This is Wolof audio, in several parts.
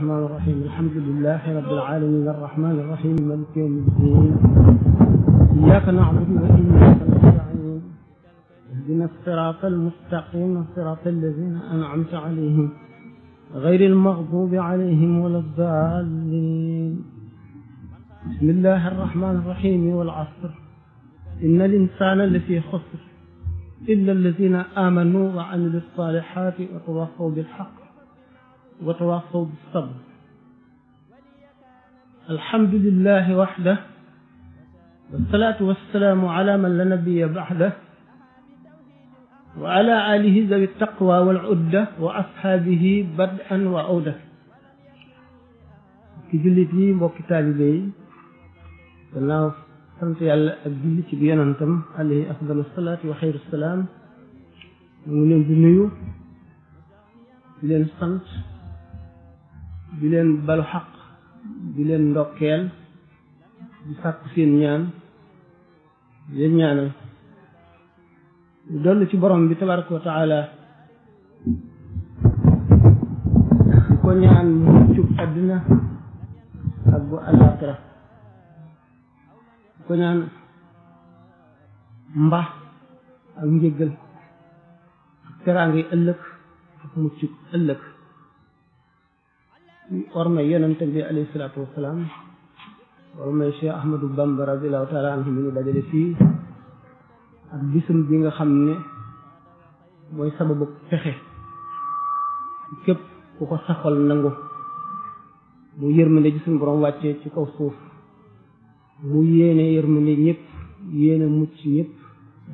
الرحمن الرحيم الحمد لله رب العالمين الرحمن الرحيم مالك يوم الدين إياك نعبد وإياك نستعين اهدنا الصراط المستقيم صراط الذين أنعمت عليهم غير المغضوب عليهم ولا الضالين بسم الله الرحمن الرحيم والعصر إن الإنسان لفي خسر إلا الذين آمنوا وعملوا الصالحات وتواصوا بالحق وتواصوا بالصبر الحمد لله وحده والصلاة والسلام على من لا نبي بعده وعلى آله ذوي التقوى والعدة وأصحابه بدءا وعودة ki jullit yi mbokki taalibe yi gannaaw sant yàlla ak julli ci bi yonantam alayhi afdalu salaatu wa xayru salaam mu ngi leen di nuyu di leen sant di leen balu xaq di leen ndokkeel di sàkku seen ñaan di leen ñaanal ñu dollu ci borom bi tabaraka wa taala di ko ñaan muccub àddina ak bu àllaaxira di ko ñaan mbaax ak njëggal ak teraanga yi ëllëg ak muccub ëllëg war may yonente bi alayhi salaatu wasalaam war may Cheikh Ahmadou Bamba radiallahu taala anhu mi ñu dajale fii ak bisum bi nga xam ne mooy sababu pexe képp ku ko saxal nangu mu yërmande ji suñu borom wàccee ci kaw suuf mu yéene yërmande ñëpp yéene mucc ñëpp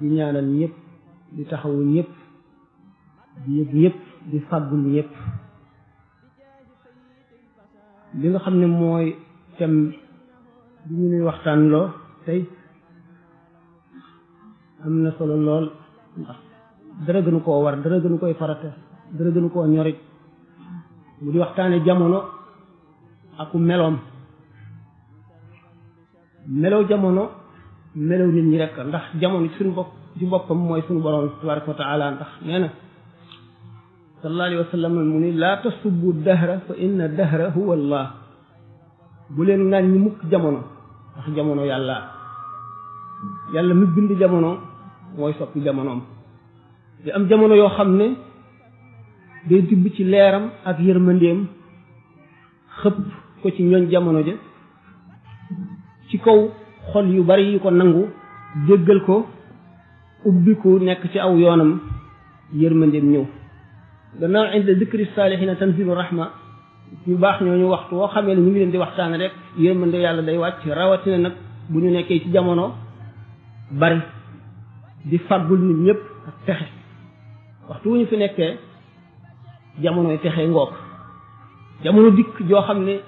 di ñaanal ñëpp di taxawu ñëpp di yëg ñëpp di fàggul ñëpp li nga xam ne mooy thème bi ñu nuy waxtaan loo tey am na solo lool ndax dara gënu koo war dara gënu koy farata dara gënu koo ñorit mu di waxtaane jamono aku meloom melow jamono melow nit ñi rek ndax jamono ci suñu bopp ci boppam mooy suñu borom tabaraka wa taala ndax nee na sallallahu alayhi wa sallam mu ni laa tasubbu dahra fa inna dahra huwa allah bu leen ngaan ñi mukk jamono ndax jamono yàlla mi bind jamono mooy soppi jamonoom di am jamono yoo xam ne day tibb ci leeram ak yërmandeem xëpp ko ci ñooñ jamono ja ci kaw xol yu bari yu ko nangu jéggal ko ubbiku nekk ci aw yoonam yërmandeem ñëw gannaaw inda dikri saalihiina tanzilu rahma ñu baax ñooñu waxtu woo xamee ne ñu ngi leen di waxtaane rek yërmande yàlla day wàcc rawatina nag bu ñu nekkee ci jamono bari di fàggul nit ñëpp ak texe waxtu wu ñu fi nekkee jamonoy texe ngoog jamono dikk joo xam ne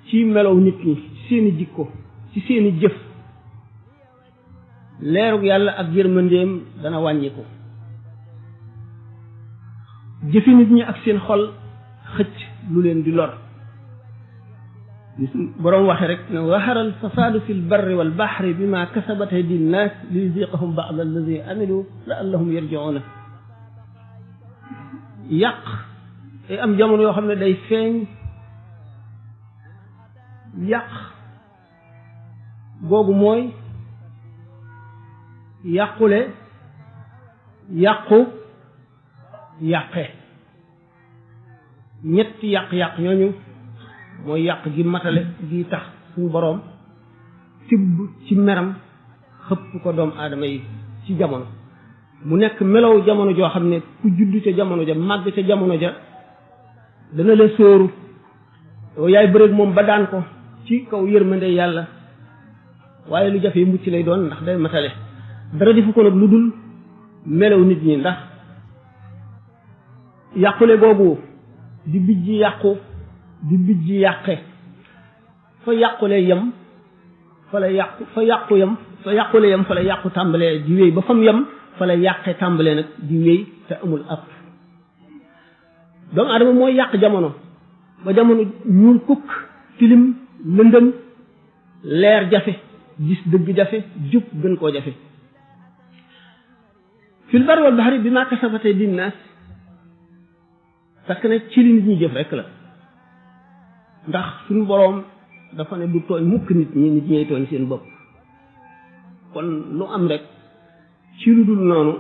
ci melow nit ñi ci seeni jikko ci seeni jëf leerug yàlla ak yërmandeem dana wàññiku jëfi nit ñi ak seen xol xëcc lu leen di lor boroom waxe rek ne zahara al fasaadu fi l barri wal bahri bima kasabat aydi nnaas liyuziqahum ba'da alladi amilu la'allahum yarji'una yàq te am jamono yoo xam ne day feeñ yàq googu mooy yàqule yàqu yàqe ñetti yàq-yàq ñooñu mooy yàq gi matale gi tax suñu boroom tibb ci meram xëpp ko doomu aadama yi ci jamono mu nekk melow jamono joo xam ne ku juddu ca jamono ja màgg ca jamono ja dana la sóoru yow yaay bëreeg moom ba daan ko ci kaw yërmande yàlla waaye lu jafe mucc lay doon ndax day matale dara defu ko nag lu dul melow nit ñi ndax yàqule googu di bijji yàqu di bijji yàqe fa yàqule yem fa la yàqu fa yàqu yem fa yàqule yem fa la yàqu tàmbalee di wéy ba fam yem fa la yàqe tàmbalee nag di wéy te amul ab doomu adama mooy yàq jamono ba jamono ñuul kukk tilim lëndëm leer jafe gis dëgg jafe jub gën koo jafe fil barri wal bahri bima kasabat aydin naas fekk ne ci li nit ñi jëf rek la ndax suñu boroom dafa ne du tooñ mukk nit ñi tooñ seen bopp kon lu am rek ci lu dul noonu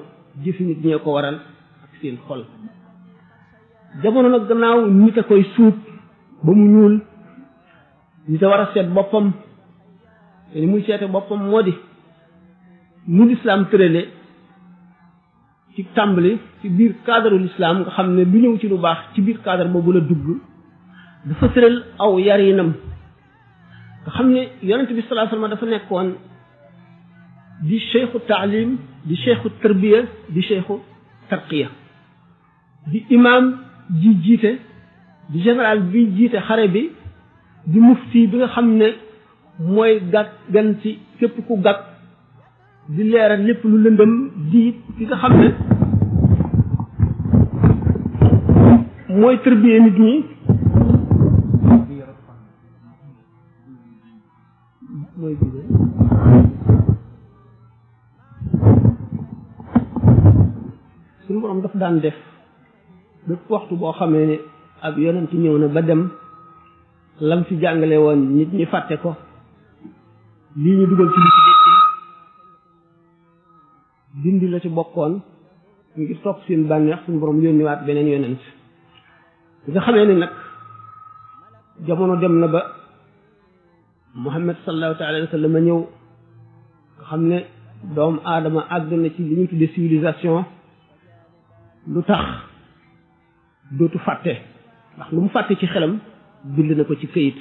jëfi nit ñee ko waral ak seen xol jamono nag gannaaw nit a koy suub ba mu ñuul nit a war a seet boppam te ni muy seete boppam moo di nu lislaam tërale ci tàmbali ci biir cadre l'islam nga xam ne lu ñëw ci lu baax ci biir cadre boobu la dugg dafa tëral aw yarinam nga xam ne yonent bi sallallahu alayhi wasallam dafa nekkoon di cheikhu taalim di cheikhu tarbiya di cheikhu tarqiya di imam ji jiite di général bi jiite xare bi di mufti bi nga xam ne mooy gan ci képp ku gàgg di leeral lépp lu lëndëm di ki nga xam ne mooy tarbiya nit ñi mooy suñu borom daf daan def bépp waxtu boo xamee ne ab yonent ñëw na ba dem lam fi jàngale woon nit ñi fàtte ko lii ñu dugal ci li ci dékk dindi la ci bokkoon ngir topp seen bànneex suñu borom yónniwaat beneen yonent bi nga xamee ne nag jamono dem na ba Muhammad sallallahu taala alayhi wa sallam ñëw nga xam ne doomu aadama àgg na ci li ñu tuddee civilisation lu tax dootu fàtte ndax lu mu fàtte ci xelam bind na ko ci këyit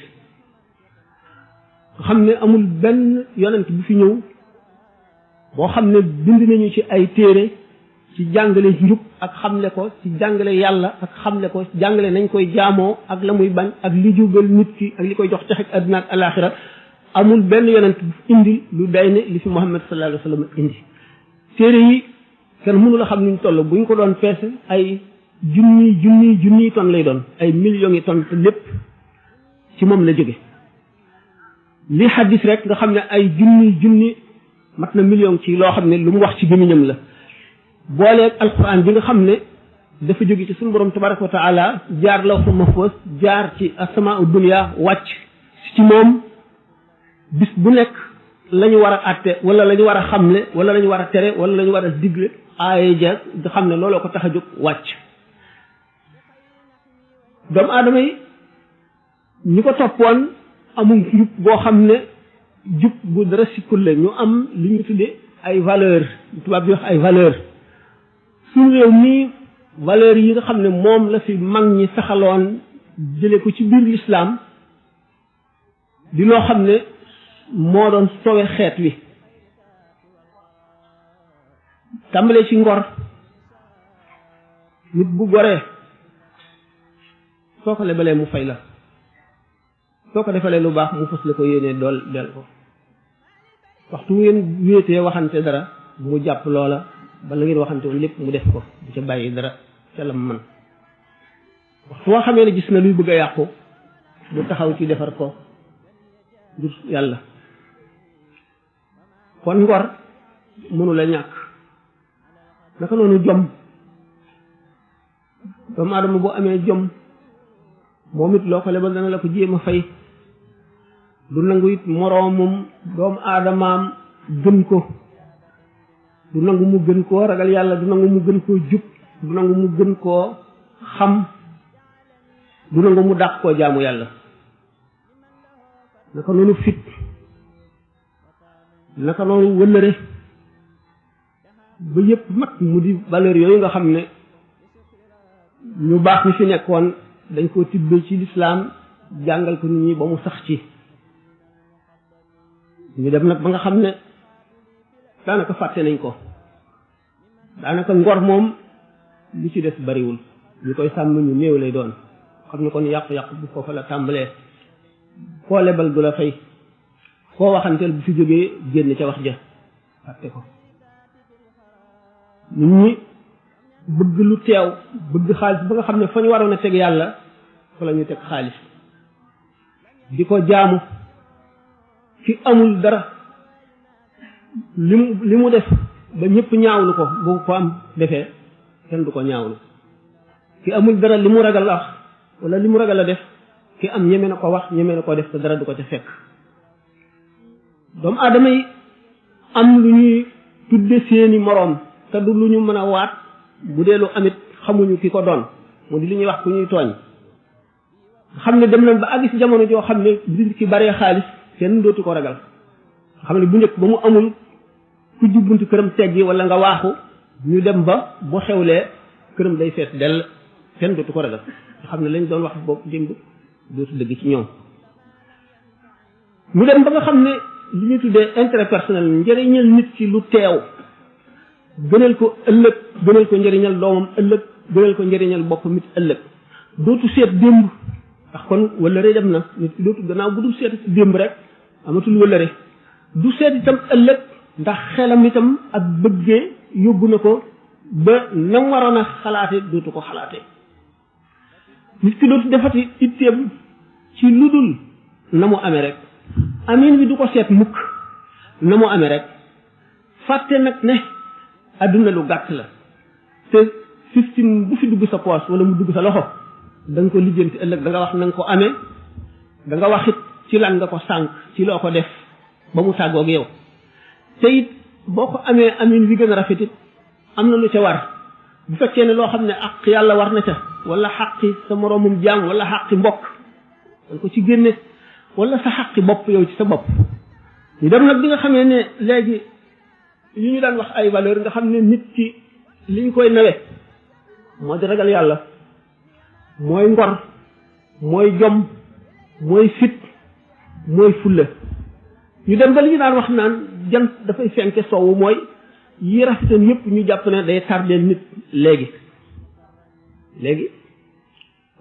nga xam ne amul benn yonent bu fi ñëw boo xam ne bind nañu ci ay téere ci jàngale njub ak xamle ko ci jàngale yàlla ak xamle ko jàngale nañ koy jaamoo ak la muy bañ ak li jugal nit ki ak li koy jox texek àdduna ak alaxira amul benn yonent bu indi lu day ne li fi Muhammad sallallahu alayhi wa sallam indi téere yi kenn mënu la xam nuñ toll buñ ko doon peese ay junniy tonnes lay doon ay millions yi tonnes te lépp ci moom la jóge li xaddis rek nga xam ne ay junni mat na million ci loo xam ne lu mu wax ci gémmiñam la booleeg alquran bi nga xam ne dafa jóge ci suñu borom tabaraka wa taala jaar lawhul mahfuz jaar ci asamaau dunya wàcc ci moom bis bu nekk la ñu war a àtte wala la ñu war a xamle wala la ñu war a tere wala la ñu war a digle aaye ja nga xam ne looloo ko tax a jóg wàcc doomu aadama yi ñi ko toppoon amul njub boo xam ne jub bu dara sikkul la ñu am li ñu tuddee ay valeur tubaab bi wax ay valeur suñu réew nii valeur yi nga xam ne moom la fi mag ñi saxaloon jële ko ci biir lislaam di loo xam ne moo doon sowe xeet wi tàmbalee ci ngor nit bu goree soo ko lebalee mu fay la soo ko defalee lu baax mu fas la ko yéenee del ko waxtu ngeen wéetee waxante dara mu jàpp loola ba la ngeen waxante woon lépp mu def ko du ca bàyyi dara ca la man waxtu woo xamee ne gis na luy bëgg a yàqu mu taxaw ci defar ko ngir yàlla kon ngor mënu la ñàkk naka noonu jom doomu aadama boo amee jom moom it loo ko lebal dana la ko jéem a fay du nangu it moroomum doomu aadamaam gën ko du nangu mu gën koo ragal yàlla du nangu mu gën koo jub du nangu mu gën koo xam du nangu mu dàq koo jaamu yàlla naka noonu fit naka noonu wëllëre ba yëpp mat mu di valeur yooyu nga xam ne ñu baax ñi fi nekkoon dañ koo tibbee ci lislaam jàngal ko nit ñi ba mu sax ci ñu dem nag ba nga xam ne daanaka fàtte nañ ko daanaka ngor moom li ci des bariwul ñu koy sàmm ñu néew lay doon xam ne kon yàqu-yàqu bu foofa la tàmbalee koo lebal du la fay koo waxanteel bu fi jógee génn ca wax ja fàtte ko nit ñi bëgg lu teew bëgg xaalis ba nga xam ne fa ñu waroon a teg yàlla fa la ñu teg xaalis di ko jaamu ki amul dara li mu def ba ñëpp ñaawlu ko bu ko am defee kenn du ko ñaawlu ki amul dara li mu ragal wax wala li mu ragal a def ki am ñeme na ko wax ñeme na ko def te dara du ko ca fekk doomu aadama yi am lu ñuy tudde seeni moroom te du lu ñu mën a waat bu dee lu amit xamuñu ki ko doon mu di li ñuy wax ku ñuy tooñ xam ne dem nañ ba àgg ci jamono joo xam ne bi ki baree xaalis kenn dootu ko ragal xam ne bu njëkk ba mu amul ku jubbunti këram teggi wala nga waaxu ñu dem ba bu xewlee këram day fees dell kenn dootu ko ragal nga xam ne lañ doon wax boobu démb dootu dëgg ci ñoom mu dem ba nga xam ne li ñu tuddee intérêt personnel njëriñal nit ki lu teew gënal ko ëllëg gënal ko njëriñal doomam ëllëg gënal ko njëriñal boppam it ëllëg dootu seet démb ndax kon wëllëre dem na nit ki dootu gannaaw bu dul seet ci démb rek amatul wëllëre du seet itam ëllëg ndax xelam itam ak bëggee yóbbu na ko ba nam waroon a xalaate dootu ko xalaate nit ki dootu defati itteem ci lu dul na mu amee rek amin bi du ko seet mukk na mu amee rek fàtte nag ne adduna lu gàtt la te système bu fi dugg sa poos wala mu dugg sa loxo da nga ko lijjanti ëllëg da nga wax na nga ko amee da nga wax it ci lan nga ko sànq ci loo ko def ba mu tàggoog yow te it boo ko amee amin bi gën a rafet it am na lu ca war bu fekkee ne loo xam ne àq yàlla war na ca wala xaqi sa moroomum jaam wala xaqi mbokk da ko ci génne wala sa xaqi bopp yow ci sa bopp ñu dem nag bi nga xamee ne léegi yi ñu daan wax ay valeur nga xam ne nit ki liñ koy nawe moo di ragal yàlla mooy ngor mooy jom mooy fit mooy fulla ñu dem ba li ñu daan wax naan jant dafay fenke soowu mooy yi rafetan yépp ñu jàpp ne day tardeel nit léegi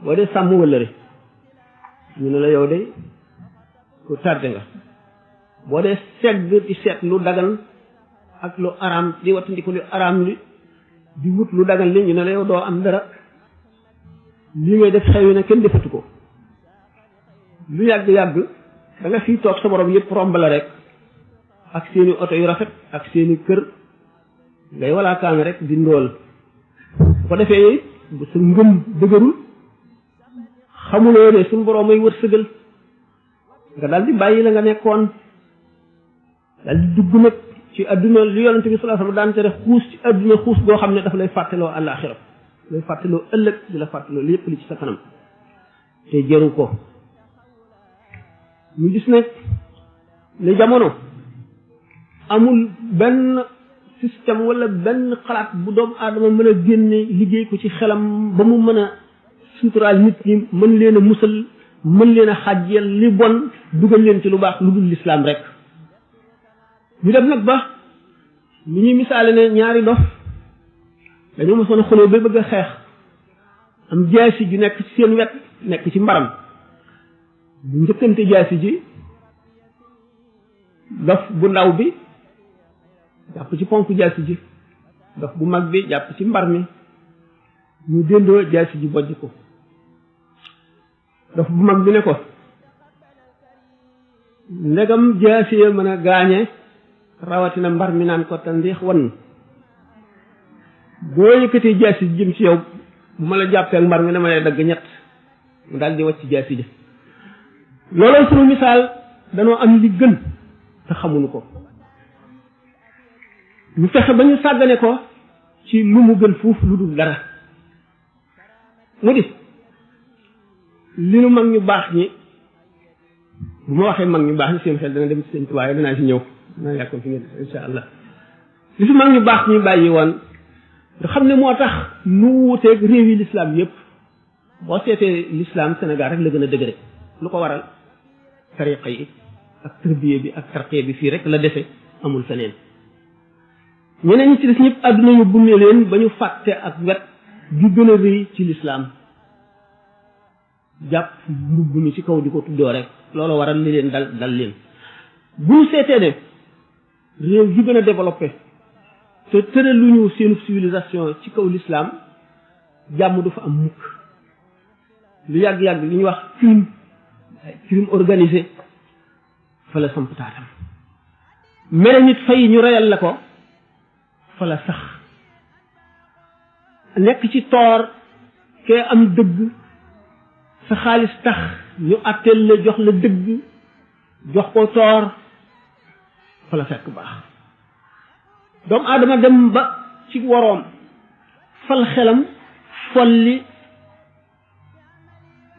boo dee sàmm wëllëre ñu ne la yow de ku tardé nga boo dee segg di seet lu dagan ak lu araam di wattandiku lu araam li di wut lu dagan li ñu ne la yow doo am dara li ngay def xew yi na kenn defatu ko lu yàgg-yàgg da nga fii toog sa borom yëpp romb la rek ak seeni oto yu rafet ak seeni kër ngay walaakaame rek di ndóol bu ko defee bu sa ngëm dëgërul xamuloo ne suñu borom may wërsëgal nga daal di bàyyi la nga nekkoon daal di dugg nag ci adduna li yonent bi sallallahu alayhi wasallam daan tere xuus ci adduna xuus boo xam ne dafa lay fàttaloo àllaaxira lay fàttaloo ëllëg di la fàttaloo lépp li ci sa kanam te jëru ko ñu gis nag ne jamono amul benn système wala benn xalaat bu doomu aadama mën a génne liggéey ko ci xelam ba mu mën a suturaal nit ñi mën leen a musal mën leen a xàjjeel li bon dugal leen ci lu baax lu dul lislaam rek ñu dem nag ba li ñuy misaale ne ñaari dof dañoo mosoon a xuloo ba bëgg a xeex am jaasi ju nekk ci seen wet nekk ci mbaram bu njëkkante jaasi ji dof bu ndaw bi jàpp ci ponk jaasi ji dof bu mag bi jàpp ci mbar mi ñu déndoo jaasi ji bojj ko dof bu mag bi ne ko ndegam jaasi ya mën a gaañe rawatina mbar mi naan ko te ndiix wan boo yëkkatee jaasi ji jëm ci yow bu ma la jàppee ak mbar mi dama lay dagg ñett mu daal di wàcc jaasi ji looloo sunu misaal danoo am li gën te xamuñu ko ñu fexe ba ñu sàggane ko ci lu mu gën fuuf lu dul dara mu di li nu mag ñu baax ñi bu ma waxee mag ñu baax ñi seen xel dana dem ci seen tubaab danaa ci ñëw danaa yàkkoon fi ngeen insha allah li fi mag ñu baax ñu bàyyi woon nga xam ne moo tax nu wuuteeg réewi l'islam yépp boo seetee l'islam Sénégal rek la gën a dëgëre lu ko waral tariqa yi ak tërbiye bi ak tarqiya bi fii rek la defe amul feneen ñeneen ñi ci des ñëpp àdduna ñu bunne leen ba ñu fàtte ak wet ju gën a rëy ci l'islam jàpp mbubb mi ci kaw di ko tuddoo rek loolu waral li leen dal leen bu ñu seetee ne réew yu gën a développé te tëraluñu seen civilisation ci kaw l'islam jàmm du fa am mukk lu yàgg-yàgg li ñuy wax crime organisé fa la samp taatam mere nit fay ñu reyal la ko fa la sax nekk ci toor kee am dëgg sa xaalis tax ñu atteel la jox la dëgg jox ko toor fa la fekk baax doomu aadama dem ba ci woroom fal xelam folli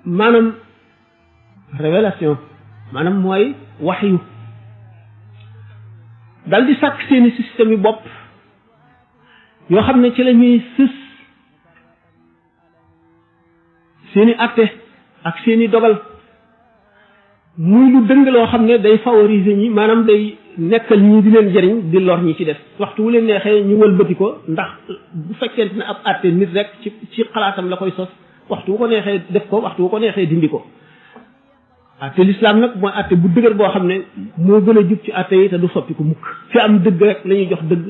maanaam révélation maanaam mooy waxyu dal di sàkk seeni système yi bopp yoo xam ne ci la ñuy sës seeni atte ak seeni dogal muy lu dëng loo xam ne day favoriser ñi maanaam day nekkal ñii di leen jëriñ di lor ñi ci def waxtu wu leen neexee ñu wëlbati ko ndax bu fekkente ne ab atte nit rek ci xalaatam la koy sos waxtu wu ko neexee def ko waxtu wu ko neexee dindi ko atte l'islam nag mooy atte bu dëgër boo xam ne moo gën a jub ci atte yi te du soppi ko mukk fi am dëgg rek la ñuy jox dëgg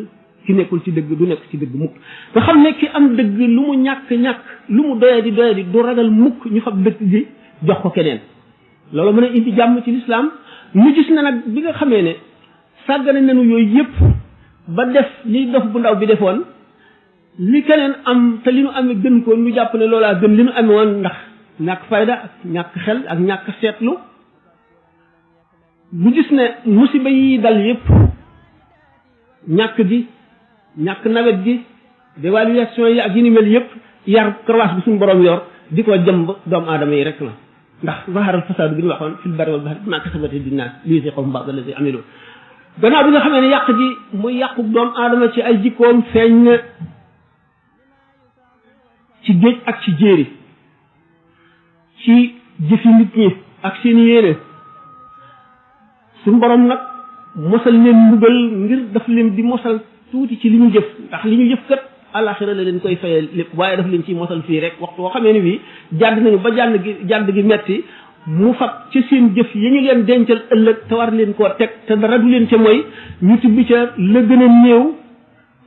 ki nekkul ci dëgg du nekk ci dëgg mukk nga xam ne ki am dëgg lu mu ñàkk-ñàkk lu mu doyadi du ragal mukk ñu fab dëgg gi jox ko keneen loolu mën a indi jàmm ci l'islam ñu gis na nag bi nga xamee ne sàggane nañu yooyu yëpp ba def li dof bu ndaw bi defoon li keneen am te li nu amee gën ko ñu jàpp ne loolaa gën li nu amee woon ndax ñàkk fayda ak ñàkk xel ak ñàkk seetlu lu gis ne musiba yi dal yëpp ñàkk gi ñàkk nawet gi dévaluation yi ak yi ni mel yëpp yar karawaas bi suñu borom yor di ko jëmb doomu aadama yi rek la ndax zaharal fasaadu bi ñu waxoon fil barri wal bahri bimaa kasabat aydin naas liyuziiqahum ba'da llazii amilu gannaaw bi nga xamee ne yàq gi muy yàqu doomu aadama ci ay jikkoom feeñ na ci géej ak ci jéeri ci jëfi nit ñi ak seen yéene suñu borom nag mosal leen mbugal ngir daf leen di mosal tuuti ci li ñu jëf ndax li ñu jëf kat àlaxira la leen koy fayal lépp waaye daf leen ciy mosal fii rek waxtu woo xamee ne bii jàdd nañu ba jàdd gi metti mu fab ci seen jëf yi ñu leen dencal ëllëg te war leen koo teg te dara du leen ca mooy ñu tibbi ca la gën a néew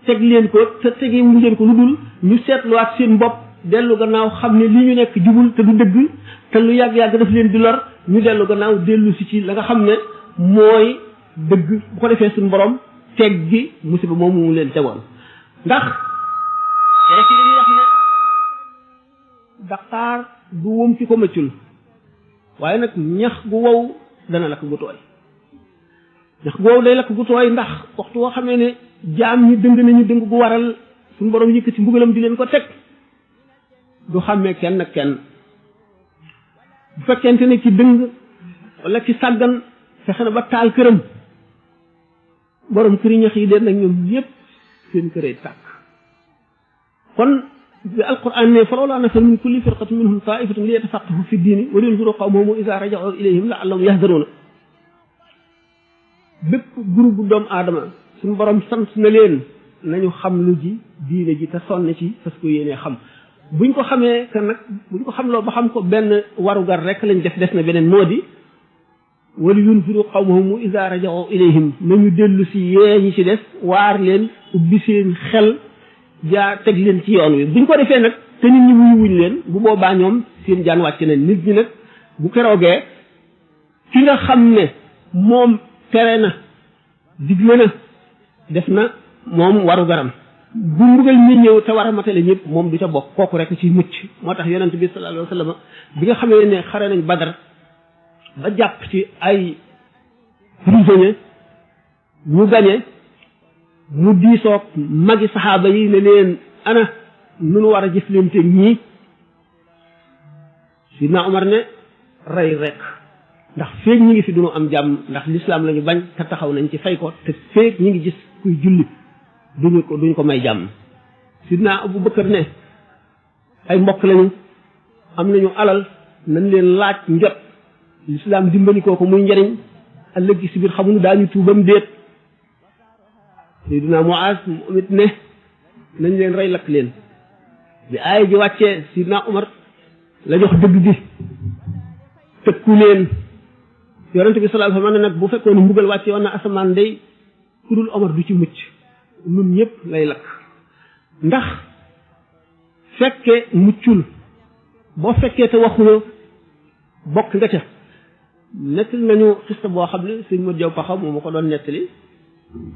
teg leen ko te tegewuñ leen ko lu dul ñu seetluwaat seen bopp dellu gannaaw xam ne li ñu nekk jubul te du dëgg te lu yàgg-yàgg daf leen di lor ñu dellu gannaaw dellu si ci la nga xam ne mooy dëgg bu ko defee suñu borom teg gi musiba moomu mu leen tegoon ndax rek li ñuy wax ne daqaar du wom ci ko mëccul waaye nag ñax gu wow dana lakk gu tooy ñax gu wow day lakk gu tooy ndax waxtu woo xamee ne jaam ñi dëng nañu dëng gu waral suñu borom yëkkati mbugalam di leen ko teg du xàmmee kenn ak kenn bu fekkente ne ci dëng wala ci sàggan fexe na ba taal këram borom këri ñax yi den nag ñoom ñëpp seen kërey tàkk kon bi alquran ne falawlaa nafara min kulli firqatin minhum taifatun li yatafaqqahu fi diini wa liyunziru qawmahum iza raja'u ilayhim la'allahum yahzaruuna bépp groupe bu doomu aadama suñu borom sant na leen nañu xam lu ji diine ji te sonn ci parce que yéenee xam buñ ko xamee que nag buñ ko xamloo ba xam ko benn warugar rek lañ def des na beneen moo di wala yunziru qawmahum iza raja'u ilayhim nañu dellu si yee ñi ci des waar leen ubbi seen xel teg leen ci yoon wi buñ ko defee nag te nit ñi wuñ leen bu boobaa ñoom seen jaan wàcc na nit ñi nag bu keroogee ki nga xam ne moom tere na digle na def na moom waru garam bu mbugal mi ñëw te war a matale ñëpp moom du ca bokk kooku rek ci mucc moo tax yonent bi sallallahu alayhi wa sallam bi nga xamee ne xare nañ Badar ba jàpp ci ay prisonniers ñu gañe mu diisoog magi saxaaba yi ne leen ana nunu war a jëflante ñii Sidna Umar ne rey rek ndax feeg ñi ngi fi duñu am jàmm ndax lislaam lañu bañ te taxaw nañ ci fay ko te feeg ñi ngi gis kuy julli duñ ko may jàmm Sidna Abu Bakar ne ay mbokk lañu am nañu alal nañ leen laaj njot lislaam dimbali ko muy njariñ ëllëg si biir xamuñu daañu tuubam déet Seydina Muaz mu it ne nañ leen rey lakk leen bi aaya ji wàccee Sidna Umar la jox dëgg gi tëkku leen yonente bi sallallahu alayhi wa sallam nag bu fekkoon mbugal wàcce woon na asamaan day ku dul Omar du ci mucc ñun ñëpp lay lakk ndax fekke muccul boo fekkee te waxuloo bokk nga ca nettali nañu xista boo xam ne sëñ Modou Diaw Paxa moo ma ko doon nettali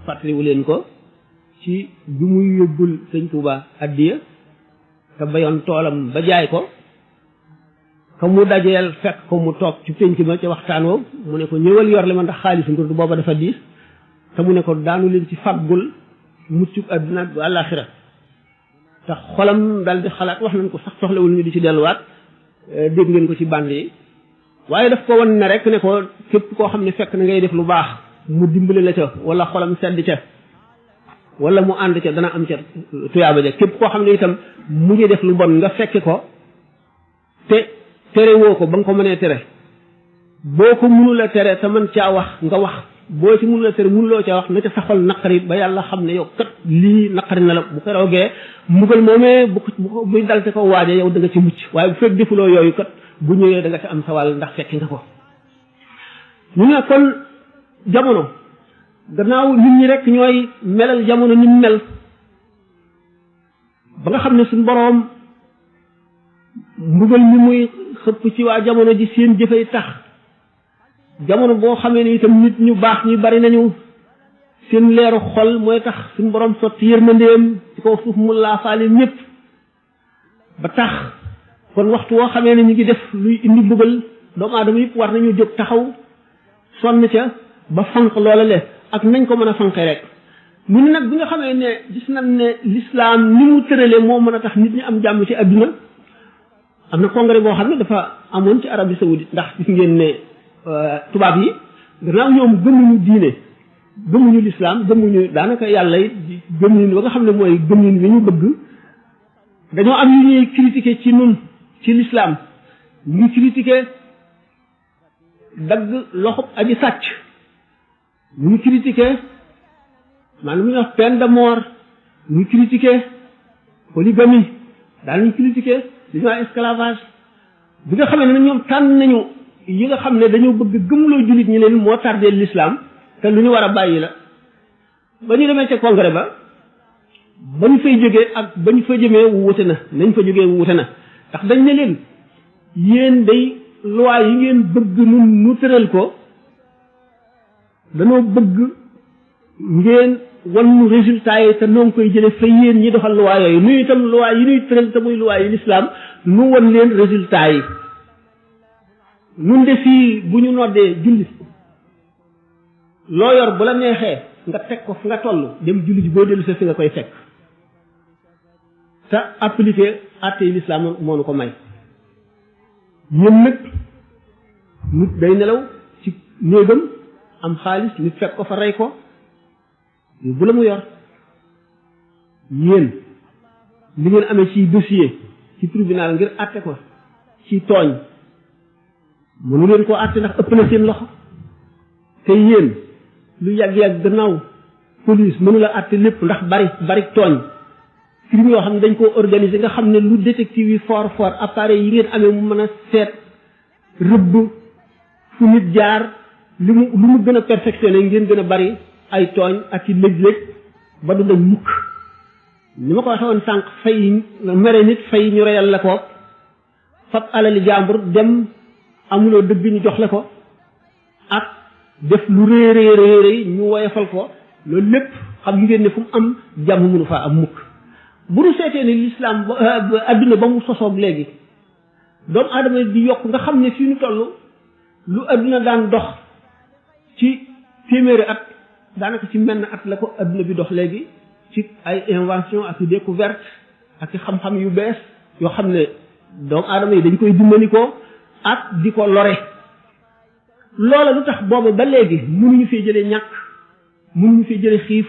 fàttaliwu leen ko ci bi muy yóbbul sëñ Touba addiya te bayoon toolam ba jaay ko ka mu dajeel fekk ko mu toog ci pénc ma ca waxtaan woo mu ne ko ñëwal yor li ma ndax xaalis ngir booba dafa diis te mu ne ko daanu leen ci fàggul muccuk àdduna ak àllaaxira te xolam dal di xalaat wax nañ ko sax soxlawul ñu di ci delluwaat dégg ngeen ko ci bànd yi waaye daf ko wan ne rek ne ko képp koo xam ne fekk na ngay def lu baax mu dimbali la ca wala xolam sedd ca wala mu ànd ca dana am ca tuyaaba ja képp koo xam ne itam mu ngi def lu bon nga fekke ko te tere woo ko ba nga ko mënee tere boo ko mënul a tere te mën caa wax nga wax boo ci mënul a tere mënuloo caa wax na ca sa xol naqari ba yàlla xam ne yow kat lii naqari na la bu ko roogee mbugal moomee bu buy dal te ko waaje yow da nga ci mucc waaye bu fekk defuloo yooyu kat bu ñëwee da nga ci am sa wàll ndax fekki nga ko ñu ne kon jamono gannaaw nit ñi rek ñooy melal jamono ni mu mel ba nga xam ne suñ boroom mbugal mi muy xëpp ci waa jamono ji seen jëfay tax jamono boo xamee ne itam nit ñu baax ñu bari nañu seen leeru xol mooy tax suñ boroom sotti yërmandeem ci kaw suuf mu laafaale ñëpp ba tax kon waxtu woo xamee ne ñu ngi def luy indi mbugal doomu aadama yëpp war nañu jóg taxaw sonn ca ba fanq loola le ak nañ ko mën a fanqe rek mu ne nag bi nga xamee ne gis nañ ne l'islam ni mu tërale moo mën a tax nit ñi am jàmm ci adduna am na congrès boo xam ne dafa amoon ci Arabie Saoudite ndax gis ngeen ne tubaab yi gannaaw ñoom gëmuñu diine gëmuñu l'islam gëmuñu daanaka yàlla it gëmuñu ba nga xam ne mooy gëmuñu li ñu bëgg dañoo am yu ñuy critiquer ci nun ci l'islam ñu ngi critiquer dagg loxob aji sàcc ñu ngi critiquer maanaam lu ñuy wax peine de mort ñu ngi critiquer polygamie daal ñu critiquer li ñuy wax esclavage bi nga xamee ne ñoom tànn nañu yi nga xam ne dañoo bëgg gëmloo jullit ñi leen moo tardé l'islam te lu ñu war a bàyyi la ba ñu demee ca congrès ba ñu fay jógee ak ba ñu fa jëmee wuute na nañ fa jógee wuute na ndax dañ ne leen yéen day loi yi ngeen bëgg nun nu tëral ko danoo bëgg ngeen wan nu résultat yi te noo ngi koy jële fa yéen ñi doxal loi yooyu nuy itam loi yi nuy tëral te muy loi yi l'islam nu wan leen résultat yi nun de fii bu ñu noddee julli loo yor bu la neexee nga teg ko fu nga toll dem julli ji boo dellu sa fi nga koy fekk te appliquer àtte yi l'islam moo nu ko may yéen nag nit day nelaw ci néegam am xaalis nit fekk ko fa rey ko bu la mu yor yéen li ngeen amee ci dossier ci tribunal ngir àtte ko ci tooñ mënu leen koo àtte ndax ëpp na seen loxo te yéen lu yàgg-yàgg gannaaw police mënu la àtte lépp ndax bari tooñ crime yoo xam ne dañ koo organiser nga xam ne lu détective yi fort appareil yi ngeen amee mu mën a seet rëbb fu nit jaar lu mu gën a perfectionné ngeen gën a bari ay tooñ ak i lëj-lëj ba du dañ mukk ni ma ko waxee woon sànq fay mere nit fay ñu reyal la ko fab alali jàmbur dem amuloo dëgg ñu jox la ko ak def lu réy ñu woyofal ko loolu lépp xam ngeen ne fu mu am jàmm mënu faa am mukk bu ñu seetee ne l'islam adduna ba mu sosoog léegi doomu aadama di yokk nga xam ne fii ñu toll lu adduna daan dox ci téeméeri at daanaka ci menn at la ko adduna bi dox léegi ci ay invention ak découverte ak xam-xam yu bees yoo xam ne doomu aadama yi dañ koy dimbali ko ak di ko lore loola lu tax boobu ba léegi mënuñu fee jëlee ñàkk mënuñu fee jëlee xiif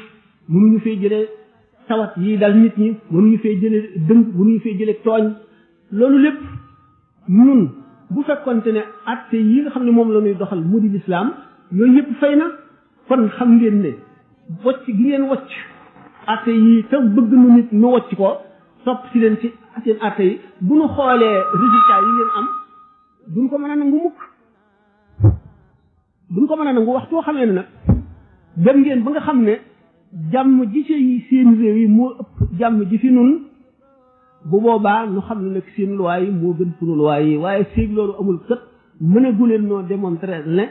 mënuñu fee jëlee tawat yi dal nit ñi mënuñu fee jëlee dëng mënuñu fee jëlee tooñ loolu lépp ñun bu fekkonte ne atte yi nga xam ne moom la ñuy doxal mu di lislaam yooyu yëpp fay na kon xam ngeen ne wocc gi ngeen wocc atte yi te bëgg nu nit nu wocc ko topp si leen ci seen atte yi bu ñu xoolee résultat yi ngeen am duñ ko mën a nangu mukk duñ ko mën a nangu waxtu xamee ne nag dem ngeen ba nga xam ne jàmm ji ci seen réew yi moo ëpp jàmm ji fi nun bu boobaa nu xam ne nag seen loi yi moo gën sunu loi yi waaye séeg loolu amul kët mën a guleen noo démontrer ne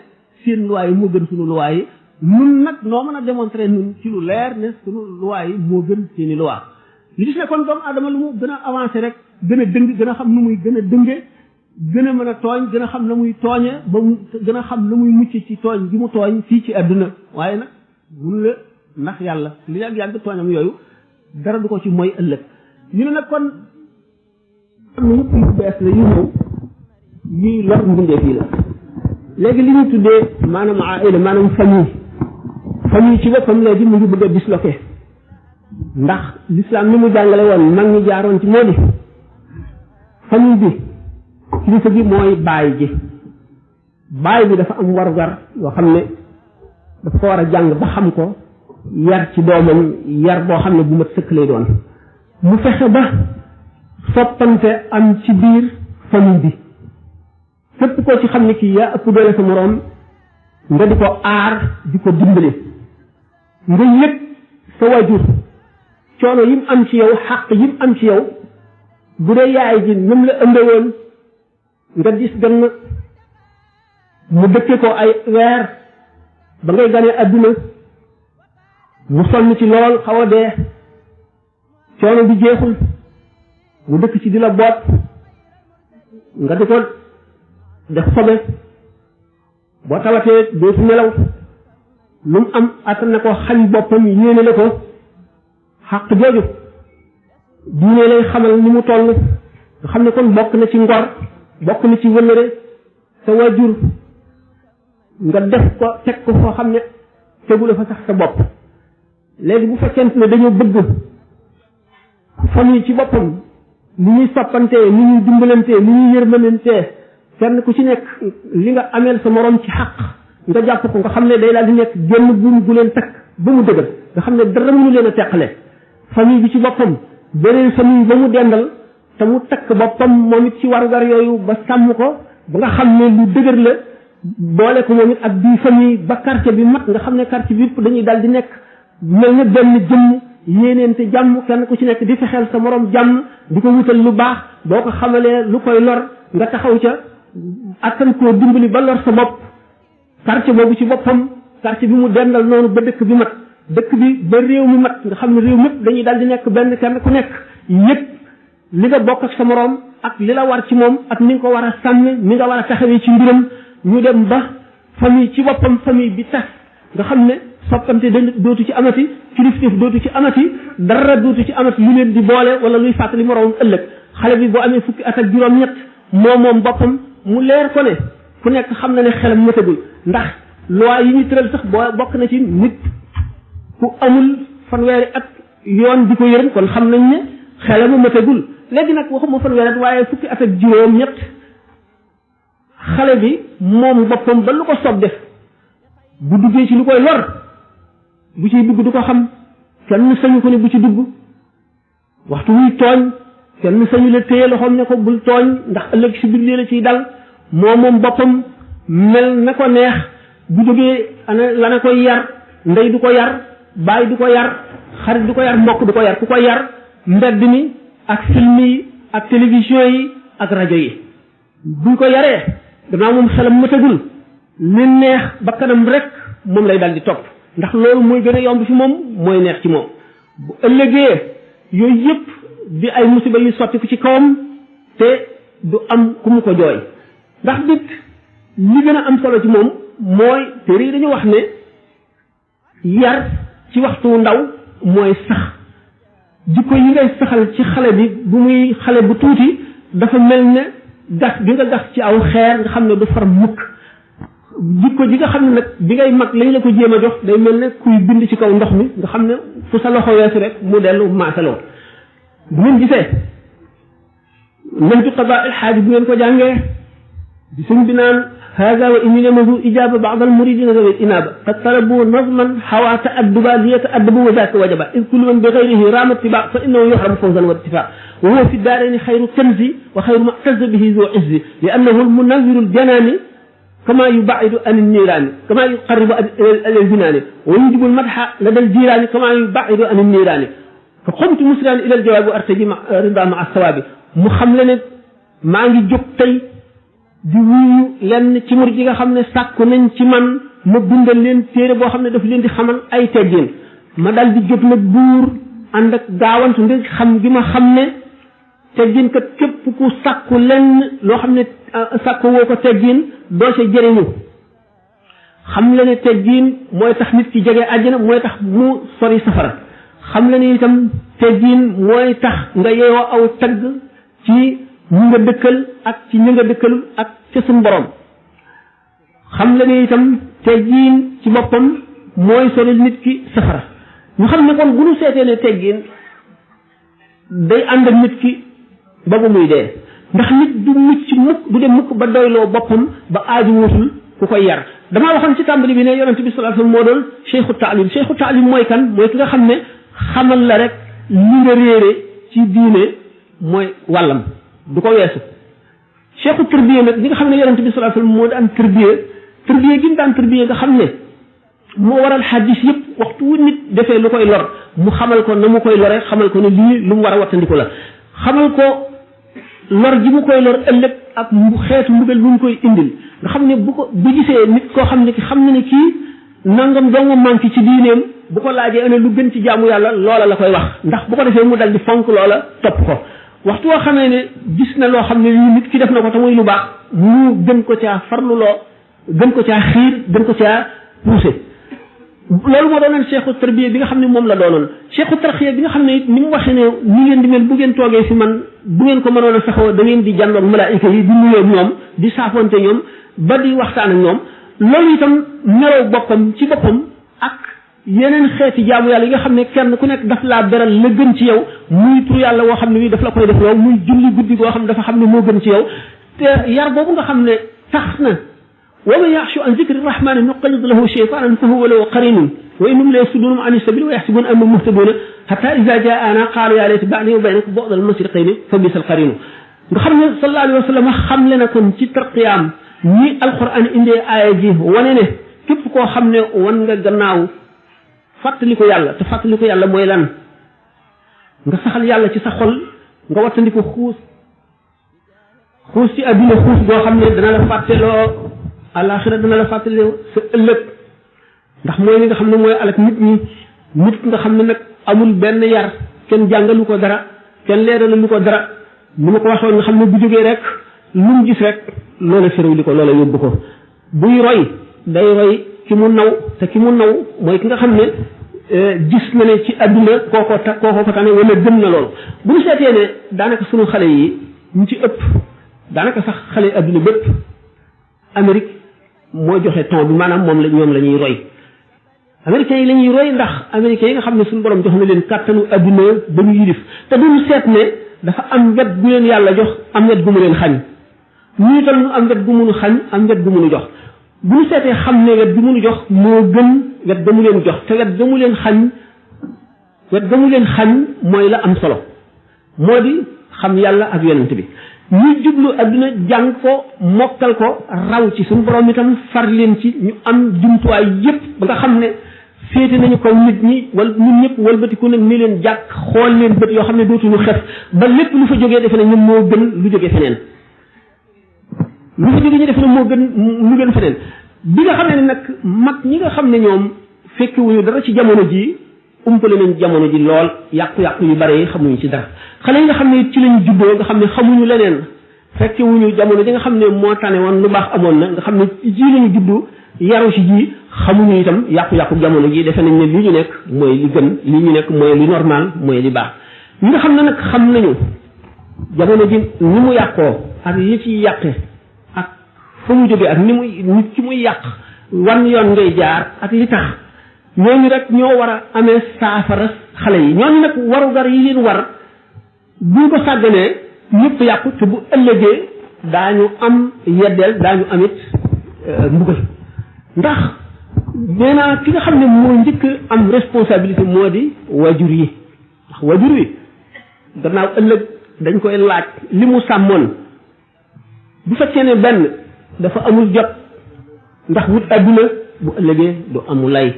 seen loi yi moo gën sunu loi yi nun nag noo mën a démontrer nun ci lu leer ne sunu loi yi moo gën seeni loi li gis ne kon doomu adama lu mu gën a avancé rek gën a dëng gën a xam nu muy gën a dënge gën a mën a tooñ gën a xam la muy tooñe ba mu gën a xam la muy mucc ci tooñ gi mu tooñ fii ci àdduna waaye nag mun la ndax yàlla li yàgg tooñam yooyu dara du ko ci mooy ëllëg ñu ne nag kon am na yëpp yu bees la yu ñëw yuy lor mbindee fii la léegi li ñu tuddee maanaam aila maanaam famille ci boppam léegi mu ngi bëgg a disloqué ndax l'islam ni mu jàngale woon mag ñi jaaroon ci moo di famille bi kilifa gi mooy baay bi dafa am warugar yoo xam ne dafa ko war a jàng ba xam ko yar ci doomam yar boo xam ne bu mat sëkk lay doon mu fexe ba soppante am ci biir famille bi képp koo ci xam ne kii yaa ëpp doole sa moroom nga di ko aar di ko dimbali nga yëg sa wajur coono yim am ci yow xàq yim am ci yow bu dee yaay ji nam la ëmbewoon nga dis gann mu dëkke ko ay weer ba ngay ganee adduna mu sonn ci lool xaw a dee coono bi jeexul mu dëkk ci di la boot nga di ko def sobe boo tawatee dootu nelaw lu mu am attan na ko xañ boppam yéene la ko xàq jooju diine lay xamal ni mu toll nga xam ne kon bokk na ci ngor bokk na ci wëllëre sa waajur nga def ko teg ko foo xam ne tegula fa sax sa bopp léegi bu fekkente ne dañoo bëgg famille ci boppam ni ñuy soppantee ni ñuy dimbalantee ni ñuy yërmalantee kenn ku ci nekk li nga ameel sa morom ci xaq nga jàpp ko nga xam ne day daal di nekk génn buum gu leen takk ba mu dëgër nga xam ne dara mënu leen a teqale famille bi ci boppam beneen famille ba mu dendal te mu takk boppam moom it ci warugar yooyu ba sàmm ko ba nga xam ne lu dëgër la boole ko moom it ak bii famille ba quartier bi mat nga xam ne quartier bi yëpp dañuy daal di nekk mel na benn jëmm yéeneente jàmm kenn ku ci nekk di fexeel sa morom jàmm di ko wutal lu baax boo ko xamalee lu koy lor nga taxaw ca attan koo dimbali ba lor sa bopp quartier boobu ci boppam quartier bi mu dendal noonu ba dëkk bi mat dëkk bi ba réew mi mat nga xam ne réew mépp dañuy daal di nekk benn kenn ku nekk yëpp li nga bokk ak sa morom ak li la war ci moom ak ni nga ko war a sàmme ni nga war a taxawee ci mbiram ñu dem ba famille ci boppam famille bi tas nga xam ne soppante dootu ci amati kilifteef dootu ci amati dara dootu ci amati lu leen di boole wala luy fàttali moroomam ëllëg xale bi boo amee fukki at ak juróom-ñett moom boppam mu leer ko ne ku nekk xam na ne xelam matagul ndax loi yi ñu tëral sax boo bokk na ci nit ku amul fanweeri at yoon di ko yërëm kon xam nañ ne xelam matagul léegi nag waxuma fanweeri at waaye fukki at ak juróom-ñett xale bi moom boppam ba lu ko soob def bu duggee ci lu koy lor bu ciy dugg du ko xam kenn sañu ko ne bu ci dugg waxtu wuy tooñ kenn sañu la téye loxoom ne ko bul tooñ ndax ëllëg si biir la ciy dal moom boppam mel na ko neex bu jógee ana la na koy yar ndey du ko yar baay du ko yar xarit du ko yar mbokk du ko yar ku ko yar mbedd mi ak film yi ak télévision yi ak rajo yi buñ ko yaree gannaaw moom xelam matagul li neex ba kanam rek moom lay dal di topp ndax loolu mooy gën a yomb fi moom mooy neex ci moom bu ëllëgee yooyu yëpp di ay musiba yu sotti ko ci kawam te du am ku mu ko jooy ndax nit li gën a am solo ci moom mooy téere yi dañu wax ne yar ci waxtu ndaw mooy sax jikko yi ngay saxal ci xale bi bu muy xale bu tuuti dafa mel ne gas bi nga gas ci aw xeer nga xam ne du far mukk jikko ji nga xam ne nag bi ngay mag lañ la ko jéem a jox day mel ne kuy bind ci kaw ndox mi nga xam ne fu sa loxo weesu rek mu dellu maasaloo bu ngeen gisee nahju qadaa il xaaj bu ngeen ko jàngee di sëñ bi naan hada wa inni lamahu ijaba ba'd al muridina zawi inaba qad talabu nazman hawa ta'adduba li yata'addabu wa zaka wajaba id kullu man bi ghayrihi rama ittiba fa innahu yuhramu fawzan wa ittifa wa huwa fi daarayni khayru kanzi wa khayru ma tazza bihi zu izzi li annahu al munawwiru al janani كما يبعد عن النيران كما يقرب إلى الجنان ويجب المدح لدى الجيران كما يبعد عن النيران فقمت مسرعا إلى الجواب وأرتجي رضا مع الثواب محملة ما نجي جوك تاي di wuyu lenn ci murid yi nga xam ne sàkku nañ ci man ma bindal leen téere boo xam ne daf leen di xamal ay teggin ma dal di jóg nag buur ànd ak gaawantu ngir xam gi ma xam ne teggin kat képp ku sàkku lenn loo xam ne sàkku woo ko teggin doo ca jëriñu xam la ne teggin mooy tax nit ki jege àjjana mooy tax mu sori safara xam la ne itam teggin mooy tax nga yeewoo aw tagg ci ñi nga dëkkal ak ci ñi nga dëkkalul ak ca suñu borom xam la ne itam teggin ci boppam mooy sori nit ki safara ñu xam ne kon bu ñu seetee ne teggin day ànd ak nit ki ba bu muy dee ndax nit du mucc mukk du dem mukk ba doyloo boppam ba aaju wutul ku koy yar damaa waxoon ci tàmbali bi ne yonente bi sallallahu alayhi wasallam moo doon cheikhu taalim mooy kan mooy ki nga xam ne xamal la rek li nga réere ci diine mooy wàllam du ko weesu cheikhu tërbiye nag li nga xam ne yonente bi sallallahu alayhi wasallam moo daan tërbiye gi mu daan tërbiye nga xam ne moo waral xadis yëpp waxtu wu nit defee lu koy lor mu xamal ko na mu koy lore xamal ko ne lii lu mu war a wattandiku la xamal ko lor ji mu koy lor ëllëg ak xeetu mbugal bu mu koy indil nga xam ne bu gisee nit koo xam ne ki xam na ne kii nangam dong manqué ci diineem bu ko laajee ana lu gën ci jaamu yàlla loola la koy wax ndax bu ko defee mu dal di fonk loola topp ko waxtu woo xamee ne gis na loo xam ne lii nit ki def na ko te muy lu baax mu gën ko caa farluloo gën ko caa xiir gën ko caa poussé loolu moo doonoon cheikhu tarbiya bi nga xam ne moom la doonoon cheikhu tarxiya bi nga xam ne it ni mu waxee ne ni ngeen di mel bu ngeen toogee fi man bu ngeen ko mënoon a saxoo da ngeen di jàndoog malaayika yi di nuyoo ñoom di saafonte ñoom ba di waxtaan ak ñoom loolu itam melow boppam ci boppam ak yeneen xeeti jaamu yàlla yi nga xam ne kenn ku nekk daf laa beral la gën ci yow muy tur yàlla woo xam ne bii daf la koy def yow muy julli guddi goo xam ne dafa xam ne moo gën ci yow te yar boobu nga xam ne tax na ومن يعش عن ذكر الرحمن نقيض له شيطانا فهو له قرين وإنهم ليصدونهم عن السبيل ويحسبون أنهم مهتدون حتى إذا جاءنا قالوا يا ليت بيني وبينك بعد المشرقين فبئس القرين nga xam ne sallallahu alayhi wa sallam xam le na kon ci tarqiyaam ñi alquran indee aaya ji wane ne képp koo xam ne wan nga gannaaw fàttali ko yàlla te fàttali ko yàlla mooy lan nga saxal yàlla ci sa xol nga wattandi ko xuus ci adduna xuus boo xam ne dana la fàtteloo alaxira dana la fàttali sa ëllëg ndax mooy li nga xam ne mooy alak nit ñi nit nga xam ne nag amul benn yar kenn jàngalu ko dara kenn leeralu ko dara mu ma ko waxoon nga xam ne bu jógee rek lu mu gis rek loola féréw li ko loola yóbbu ko buy roy day roy ki mu naw te ki mu naw mooy ki nga xam ne gis na ne ci adduna kooko ko tane wala gën na loolu bu ñu seetee ne daanaka sunu xale yi ñu ci ëpp daanaka sax xale adduna bépp Amérique moo joxe ton bi maanaam moom la ñoom la ñuy roy américains yi la ñuy roy ndax américains yi nga xam ne suñu borom jox na leen kàttanu adduna ba ñu yilif te duñu seet ne dafa am wet gu leen yàlla jox am wet gu mu leen xañ ñu itam ñu am wet gu munu xañ am wet gu munu jox bu ñu seetee xam ne wet gu munu jox moo gën wet ga mu leen jox te wet ga mu leen xañ mooy la am solo moo di xam yàlla ak yonent bi ñu jublu adduna jàng ko mokkal ko raw ci suñu borom itam far leen ci ñu am jumtuwaay yépp ba nga xam ne féete nañu ko nit ñi wala ñun ñëpp walbatiku nag ni leen jàkk xool leen bët yoo xam ne dootuñu xef ba lépp lu fa jógee defe ne ñoom moo gën lu jógee feneen lu fa jógee ñu defe ne moo gën lu gën feneen bi nga xam ne nag mag ñi nga xam ne ñoom fekkewuñu dara ci jamono ji umpale nañ jamono ji lool yàqu-yàqu yu bare yi xamuñu ci dara xale yi nga xam ne ci lañ juddoo nga xam ne xamuñu leneen fekkewuñu jamono ji nga xam ne moo tane woon lu baax amoon na nga xam ne ji lañu juddu yaru ci ji xamuñu itam yàqu-yàqu jamono ji defe nañ ne li ñu nekk mooy li gën li ñu nekk mooy li normal mooy li baax ñi nga xam ne nag xam nañu jamono ji ni mu yàqoo ak li ci yàqe ak fa mu jógee ak ni muy nit ki muy yàq wan yoon ngay jaar ak li tax ñooñu rek ñoo war a amee saafara xale yi ñooñu nag warugar yi leen war buñ ko sàgganee ñëpp yàqu te bu ëllëgee daañu am yeddeel daañu amit mbugal ndax nee naa ki nga xam ne moo njëkk am responsabilité moo di wajur yi ndax wajur yi gannaaw ëllëg dañ koy laaj li mu sàmmoon bu fekkee ne benn dafa amul jot ndax wut adduna bu ëllëgee du amu lay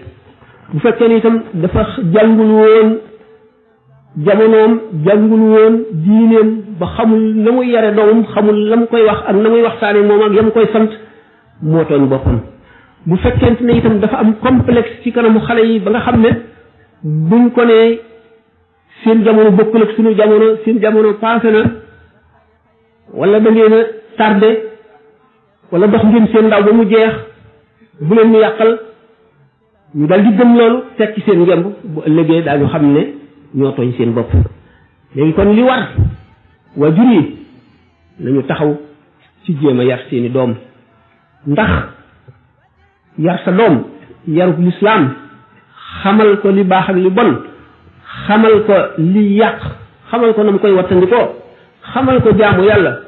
bu fekkee ne itam dafa jàngul woon jamonoom jàngul woon diineem ba xamul na muy yare doomam xamul la mu koy wax ak na muy waxtaane moom ak yam koy sant moo tooñ boppam bu fekkente ne itam dafa am complexe ci kanamu xale yi ba nga xam ne buñ ko ne seen jamono bokkul ak suñu jamono seen jamono passé na wala da ngeen a tardé wala dox ngeen seen ndaw ba mu jeex bu leen ñu yàqal ñu dal di gëm loolu teg ci seen ngemb bu ëllëgee daañu xam ne ñoo tooñ seen bopp léegi kon li war waajur yi nañu taxaw ci jéem a yar seeni doom ndax yar sa doom yarub lislaam xamal ko li baax ak li bon xamal ko li yàq xamal ko na mu koy wattandikoo xamal ko jaamu yàlla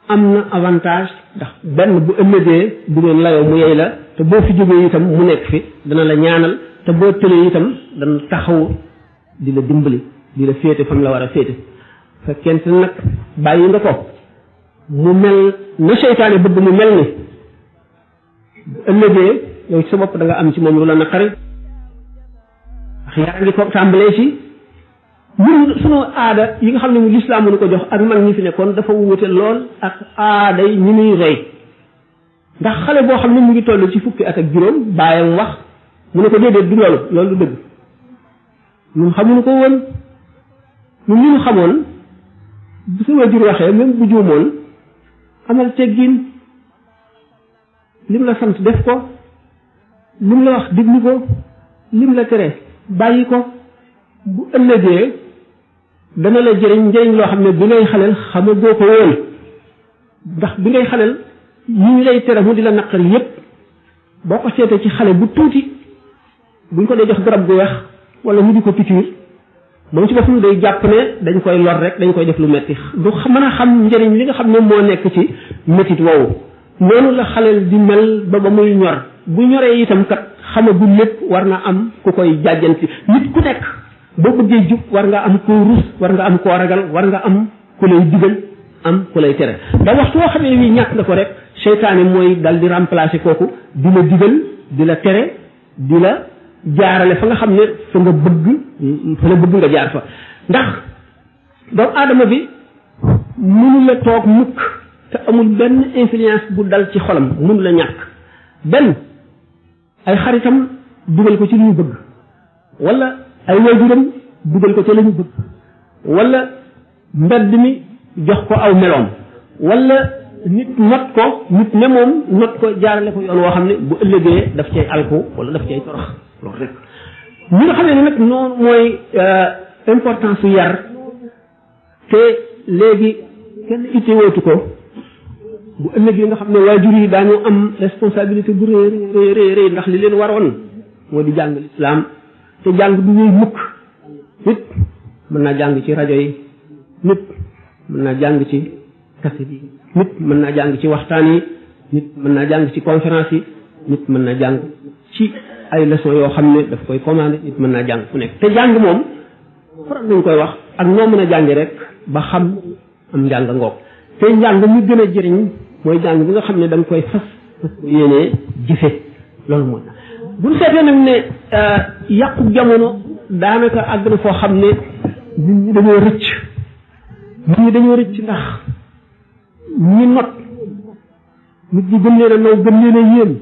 am na avantage ndax benn bu ëllëgee bu ngeen layoo mu yey la te boo fi jógee itam mu nekk fi dana la ñaanal te boo tëlee itam dana taxaw di la dimbali di la féete fam la war a féete fekkente nag bàyyi nga ko mu mel na seytaane bëgg mu mel ni bu ëllëgee yow ci sa bopp da nga am ci moom lu la naqari ndax yaa ngi ko tàmbalee ci ñun sunu aada yi nga xam ne mu lislaam mënu ko jox ak mag ñi fi nekkoon dafa wute lool ak aada yi ñi muy roy ndax xale boo xam ne mu ngi toll ci fukki at ak juróom baayam wax mu ne ko déedéet du loolu loolu du dëgg ñun xamuñu ko woon ñun li ñu xamoon bu sa wajur waxee même bu juumoon amal teggin lim la sant def ko lim la wax déglu ko lim la tere bàyyi ko bu ëllëgee dana la jëriñ njëriñ loo xam ne bi ngay xaleel xamagoo ko woon ndax bi ngay xaleel yi ñu lay tere mu di la naqari yépp boo ko seetee ci xale bu tuuti buñ ko dee jox garab gu weex wala mu di ko pikiir moom ci boppam day jàpp ne dañ koy lor rek dañ koy def lu metti du mën a xam njëriñ li nga xam ne moo nekk ci métit woowu noonu la xaleel di mel ba muy ñor bu ñoree itam kat xamagul lépp war na am ku koy jàjjanti nit ku nekk boo bëggee jub war nga am koo rus war nga am koo ragal war nga am ku lay digal am ku lay tere da waxtu woo xamee wi ñàkk nga ko rek seytaane mooy dal di remplacer kooku di la digal di la tere di la jaarale fa nga xam ne fa nga bëgg fa la bëgg nga jaar fa ndax doomu aadama bi mënu la toog mukk te amul benn influence bu dal ci xolam mënu la ñàkk benn ay xaritam dugal ko ci li ñu bëgg wala ay waajuram dugal ko ci la ñu bëgg wala mbedd mi jox ko aw meloom wala nit not ko nit ne moom not ko jaarale ko yoon woo xam ne bu ëllëgee daf cay alku wala daf cay torox loolu rek ñi nga xam ne nag noonu mooy importance su yar te léegi kenn itte wootu ko bu ëllëgee nga xam ne waajur yi daañu am responsabilité bu rëy ndax li leen waroon moo di jàng lislaam te jàng du ñuy mukk nit mën naa jàng ci rajo yi nit mën naa jàng ci kaset yi nit mën naa jàng ci waxtaan yi nit mën naa jàng ci conférence yi nit mën naa jàng ci ay leçons yoo xam ne daf koy commandé nit mën naa jàng fu nekk te jàng moom faral nañ koy wax ak noo mën a jàngi rek ba xam am njàng ngoog te njàng mi gën a jëriñ mooy jàng bi nga xam ne da nga koy fas yéenee jëfe loolu mooy bu ñu seetee nag ne yàqu jamono daanaka àgg na foo xam ne nit ñi dañoo rëcc ndax ñi not nit ñi gën leen a naw gën leen a yéen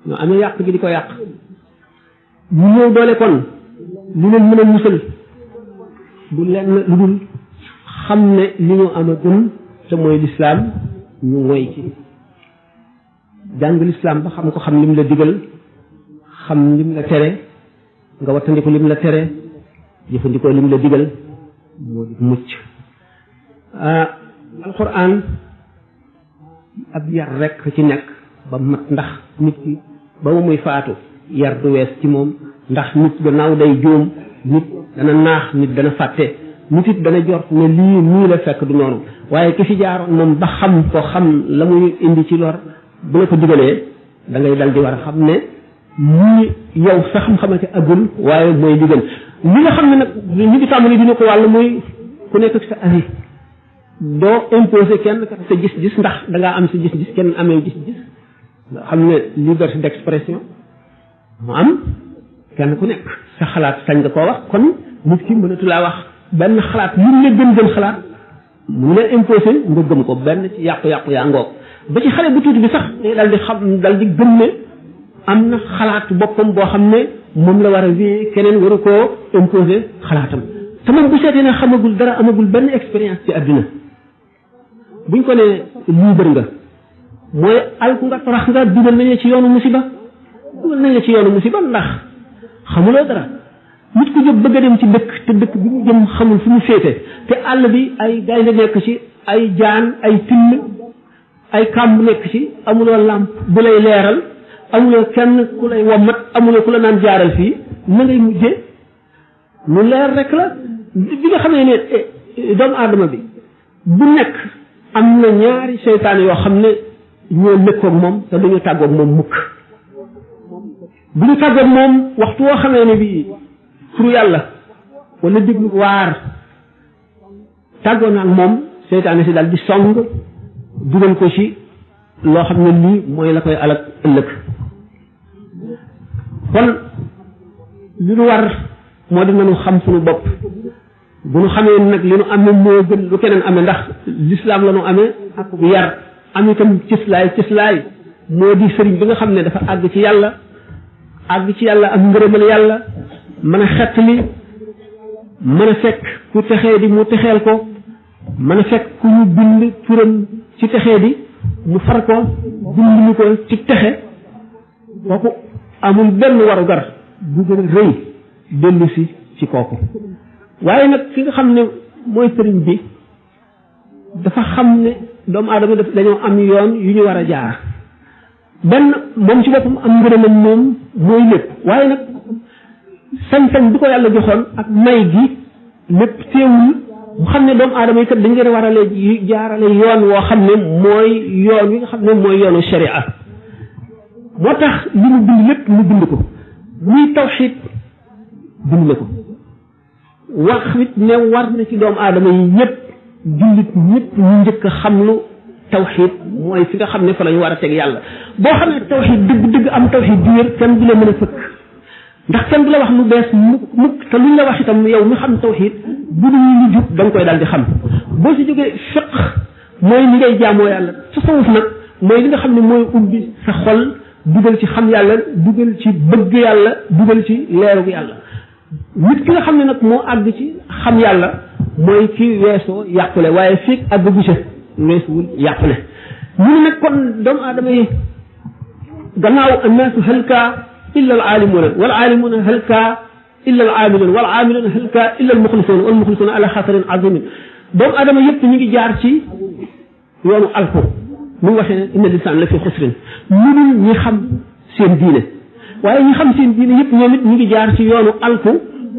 ñoo amee yàq gi di ko yàq ñu ñëw doole kon li leen mën a musal du lenn lu dul xam ne li ñu amagum te mooy lislaam ñu ngoy ci jàng lislaam ba xam ko xam lim la digal xam lim la tere nga wattandiku lim la tere jëfandikoo lim la digal moo di mucc alquran ab yar rek ci nekk ba mat ndax nit ki ba muy faatu yar du wees ci moom ndax nit gannaaw day jóom nit dana naax nit dana fàtte nit it dana jort ne lii nii la fekk du noonu waaye ki fi jaaroon moom ba xam ko xam la muy indi ci lor bu la ko digalee da ngay dal di war a xam ne lii yow sa xam-xamante agul waaye mooy digal li nga xam ne nag ñu ngi tàmbali dina ko wàll muy ku nekk ak sa avis doo imposé kenn kat sa gis-gis ndax da ngaa am sa gis-gis kenn amee gis-gis nga xam ne liberté d'expression mu am kenn ku nekk sa xalaat sañ nga koo wax kon nit ki mënatu laa wax benn xalaat lu la gën xalaat mu la imposé nga gëm ko benn ci yàqu-yàqu yaa ngoog ba ci xale bu tuuti bi sax day dal di xam dal di gëm ne am na xalaat boppam boo xam ne moom la war a wéyee keneen waru koo imposé xalaatam te moom bu seetee ne xamagul dara amagul benn expérience ci àdduna buñ ko ne liibar nga mooy alku nga torox nga dugal nañ la ci yoonu musiba ndax xamuloo dara nit ku jóg bëgg a dem ci dëkk te dëkk bi mu jëm xamul fu mu féete te àll bi ay gaynde nekk ci ay jaan ay till ay kàmb nekk ci amuloo làmp bu lay leeral amuloo kenn ku lay wommat amuloo ku la naan jaaral fii na ngay mujje lu leer rek la bi nga xamee ne doomu aadama bi bu nekk am na ñaari seytaane yoo xam ne ñoo lëkkoog moom te duñu tàggoog moom mukk bu ñu tàggoog moom waxtu woo xamee ne bii turu yàlla wala déglu waar tàggoo na ak moom seytaane si daal di song dugal ko ci loo xam ne lii mooy la koy alak ëllëg kon li nu war moo di nañu xam suñu bopp bu nu xamee nag li nu amee moo gën lu keneen amee ndax lislaam la nu amee ak yar am itam cëslaay moo di sëriñ bi nga xam ne dafa àgg ci yàlla ak ngërëmal yàlla mën a xettali mën a fekk ku texee di mu texeel ko mën a fekk ku ñu bind turam ci texee di mu far ko bind ñu ko ci texe kooku amul benn warugar bu gën a rëy dellu si ci kooku waaye nag ki nga xam ne mooy sëriñ bi dafa xam ne doomu aadama dañoo am yoon yu ñu war a jaar benn moom ci boppam am ngërëmam moom mooy lépp waaye nag sañ-sañ bi ko yàlla joxoon ak may gi lépp teewul mu xam ne doomu aadama yi kat dañ leen warale jaarale yoon woo xam ne mooy yoon wi nga xam ne mooy yoonu sharia moo tax li mu bind lépp mu bind ko muy tawxiid bind na ko wax it ne war na ci doomu aadama yi ñëpp jullit ñëpp ñu njëkk a xam lu tawxiid mooy fi nga xam ne fa la ñu war a teg yàlla boo xam ne tawxiid dëgg am tawxiid ju wér kenn du la mën a fëkk ndax kenn du la wax lu bees mukk te luñ la wax itam yow mi xam tawxiid bu dul ñu jub da nga koy daal di xam boo si jógee fiq mooy li ngay jaamoo yàlla tasawuf nag mooy li nga xam ne mooy ubbi sa xol dugal ci xam yàlla dugal ci bëgg yàlla dugal ci leerug yàlla nit ki nga xam ne nag moo àgg ci xam yàlla mooy ki weesoo yàqule waaye fii àgg bu ca weesuwul yàqule ñu ne nag kon doomu aadama yi gannaaw annaasu halka illa al aalimuuna wal aalimuuna halka illa al aamiluun wal aamiluuna halka illa al muxlisuun wal muxlisuuna ala xasarin azimin doomu aadama yëpp ñu ngi jaar ci yoonu alko mu waxee ne inna lisaan la fi xusrin lu dul ñi xam seen diine waaye ñi xam seen diine yëpp ñoom it ñu ngi jaar ci yoonu alku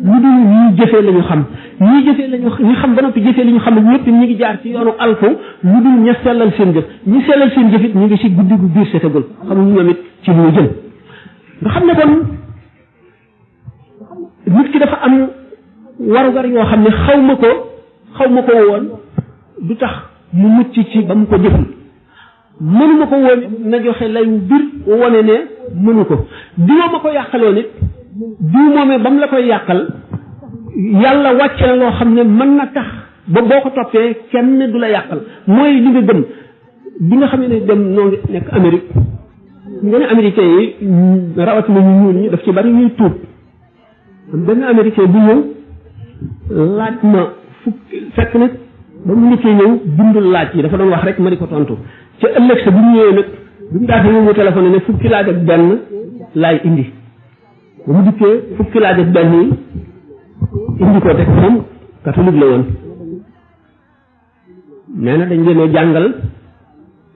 lu dul ñi jëfee la ñu xam ñi jëfee la ñu xam ba noppi jëfee li ñu xam ñëpp ñu ngi jaar ci yoonu alku lu dul ña sellal seen jëf ñi sellal seen jëf it ñu ngi ci guddi gu biir setagul xamuñu ñoom it ci lu ñu jëm nga xam ne kon nit ki dafa am warugar yoo xam ne xaw ma ko woon du tax mu mucc ci ba mu ko jëful mënuma ko woon na joxe lay wu bir wone ne mënu ko diwa ma ko yàqaloo nit diw moomee ba mu la koy yàqal yàlla wàcce na loo xam ne mën na tax ba boo ko toppee kenn du la yàqal mooy li nga gëm bi nga xam ne dem noo ngi nekk Amérique nga ne américain yi rawatina ñu ñuul ñi daf ci bari ñuy tuub benn américain bu ñëw laaj ma fekk nag ba mu nekkee ñëw bindul laaj yi dafa doon wax rek ma di ko tontu ca ëllëg sa bu ñu ñëwee nag bi mu daata ñëw mu téléphoné ne fukki laaj ak benn laay indi ba mu dikkee fukki laaj ak benn yi indi ko teg moom catholique la woon nee na dañ leen jàngal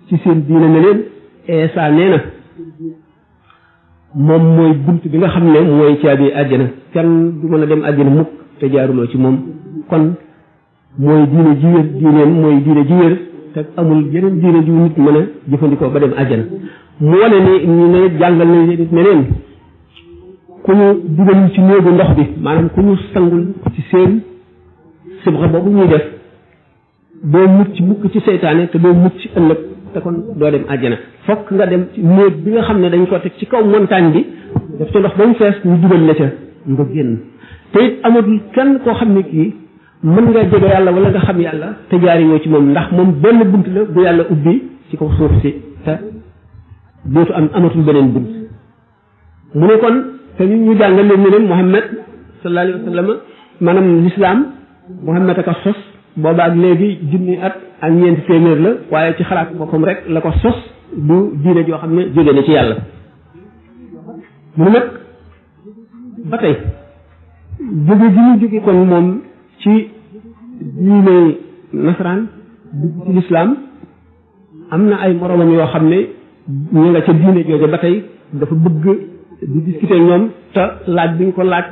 ci seen diine ne leen Eesa nee na moom mooy bunt bi nga xam ne mooy caabi àjjana kenn du mën a dem àjjana mukk te jaaruloo ci moom kon mooy diine ji wér diineem mooy diine ji wér te amul yeneen diine ju nit mën a jëfandikoo ba dem àjjana mu wane ne ñu ne jàngal nañ leen ne leen ku ñu dugal ci néegu ndox bi maanaam ku ñu sangul ci seen sibra boobu ñuy def doo mucc mukk ci seytaane te doo mucc ëllëg te kon doo dem àjjana fokk nga dem ci néeg bi nga xam ne dañ ko teg ci kaw montagne bi daf ca ndox ba mu fees ñu dugal la ca nga génn te it amatul kenn koo xam ne kii mën nga jege yàlla wala nga xam yàlla te jaari woo ci moom ndax moom benn bunt la bu yàlla ubbi ci kaw suuf si te dootu amatul beneen bunt mu ne kon te ñu jàngal leen ne leen Muhammad sallallahu alayhi wa sallam maanaam l'islam Muhammad aka sos booba ak léegi junni at ak ñeenti téeméer la waaye ci xalaat boppam rek la ko sos du diine joo xam ne jóge na ci yàlla mu nag ba tey jóge gi ñu jóge kon moom ci diine nasaraan dugg ci lislaam am na ay moromam yoo xam ne ñu nga ca diine jooju ba tey dafa bëgg di discuter ñoom te laaj bi ñu ko laaj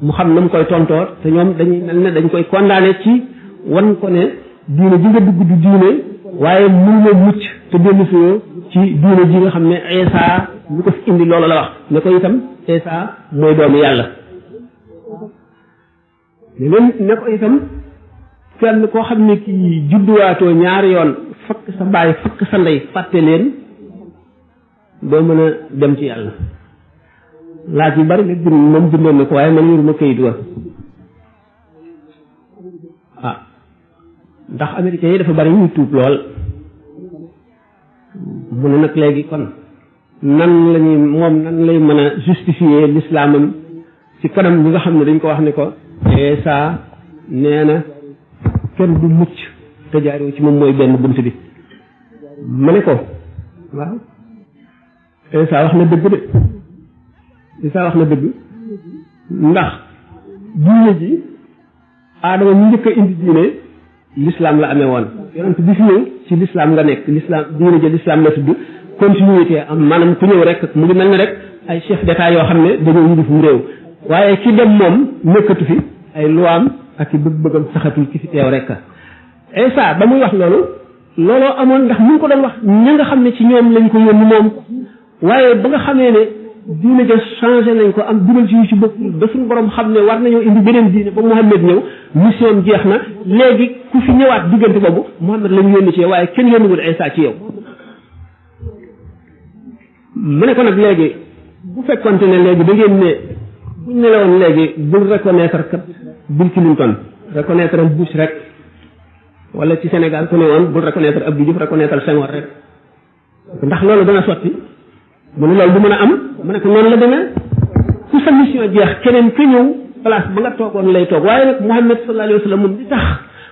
mu xam na mu koy tontoor te ñoom dañuy mel ne dañ koy condamné ci wan ko ne diine ji nga dugg du diine waaye mënuloo mucc te dellu si ci diine ji nga xam ne Isa lu ko fi indi loolu la wax ne ko itam Isa mooy doomu yàlla ne ko itam kenn koo xam ne kii judduwaatoo ñaari yoon fakk sa baay fakk sa ndey fàtte leen doo mën a dem ci yàlla laaj yu bari nga bind moom bindoon na ko waaye man yoruma kayit wa ndax américains yi dafa bari ñuy tuub lool mu ne nag léegi kon nan lañuy moom nan lay mën a justifier l'islamam ci kanam ñi nga xam ne dañ ko wax ne ko Isa nee na kenn du mucc te jaaroo ci moom mooy benn bunt bi ma ne ko waaw Isa wax na dëgg de Isa wax na dëgg ndax diine ji aadama ñu njëkk a indi diine l'islam la amee woon yonent bi fi ñëw ci l'islam nga nekk l'islam diine ji l'islam la tudd continuité am maanaam ku ñëw rek mu ngi mel ne rek ay chef d'état yoo xam ne dañoo yilif mu réew waaye ki dem moom nekkatu fi ay luwaam ak i bëgg-bëggam saxatul ki fi teew rek Isa ba muy wax looloo amoon ndax mu ngi ko doon wax ña nga xam ne ci ñoom lañ ko yónni moom waaye ba nga xamee ne diine ja changé nañ ko am dugal ci yu ci bopp ba suñu borom xam ne war nañoo indi beneen diine ba Muhammad ñëw mission jeex na léegi ku fi ñëwaat diggante boobu Muhammad la ñu yónni ci yow waaye kenn yónniwul Isa ci yow mu ne ko nag léegi bu fekkonte ne léegi da ngeen ne buñ ne la woon léegi bul reconnaître kat Bill Clinton reconnaître Bush rek wala ci Sénégal ku ne woon bul reconnaître Abdou Diouf reconnaître Senghor rek ndax loolu dana sotti mu ne loolu du mën a am mu ne ko noonu la demee ku sa mission jeex keneen ka ñëw place ba nga toogoon lay toog waaye nag Muhammad sallallahu alayhi wa sallam moom di tax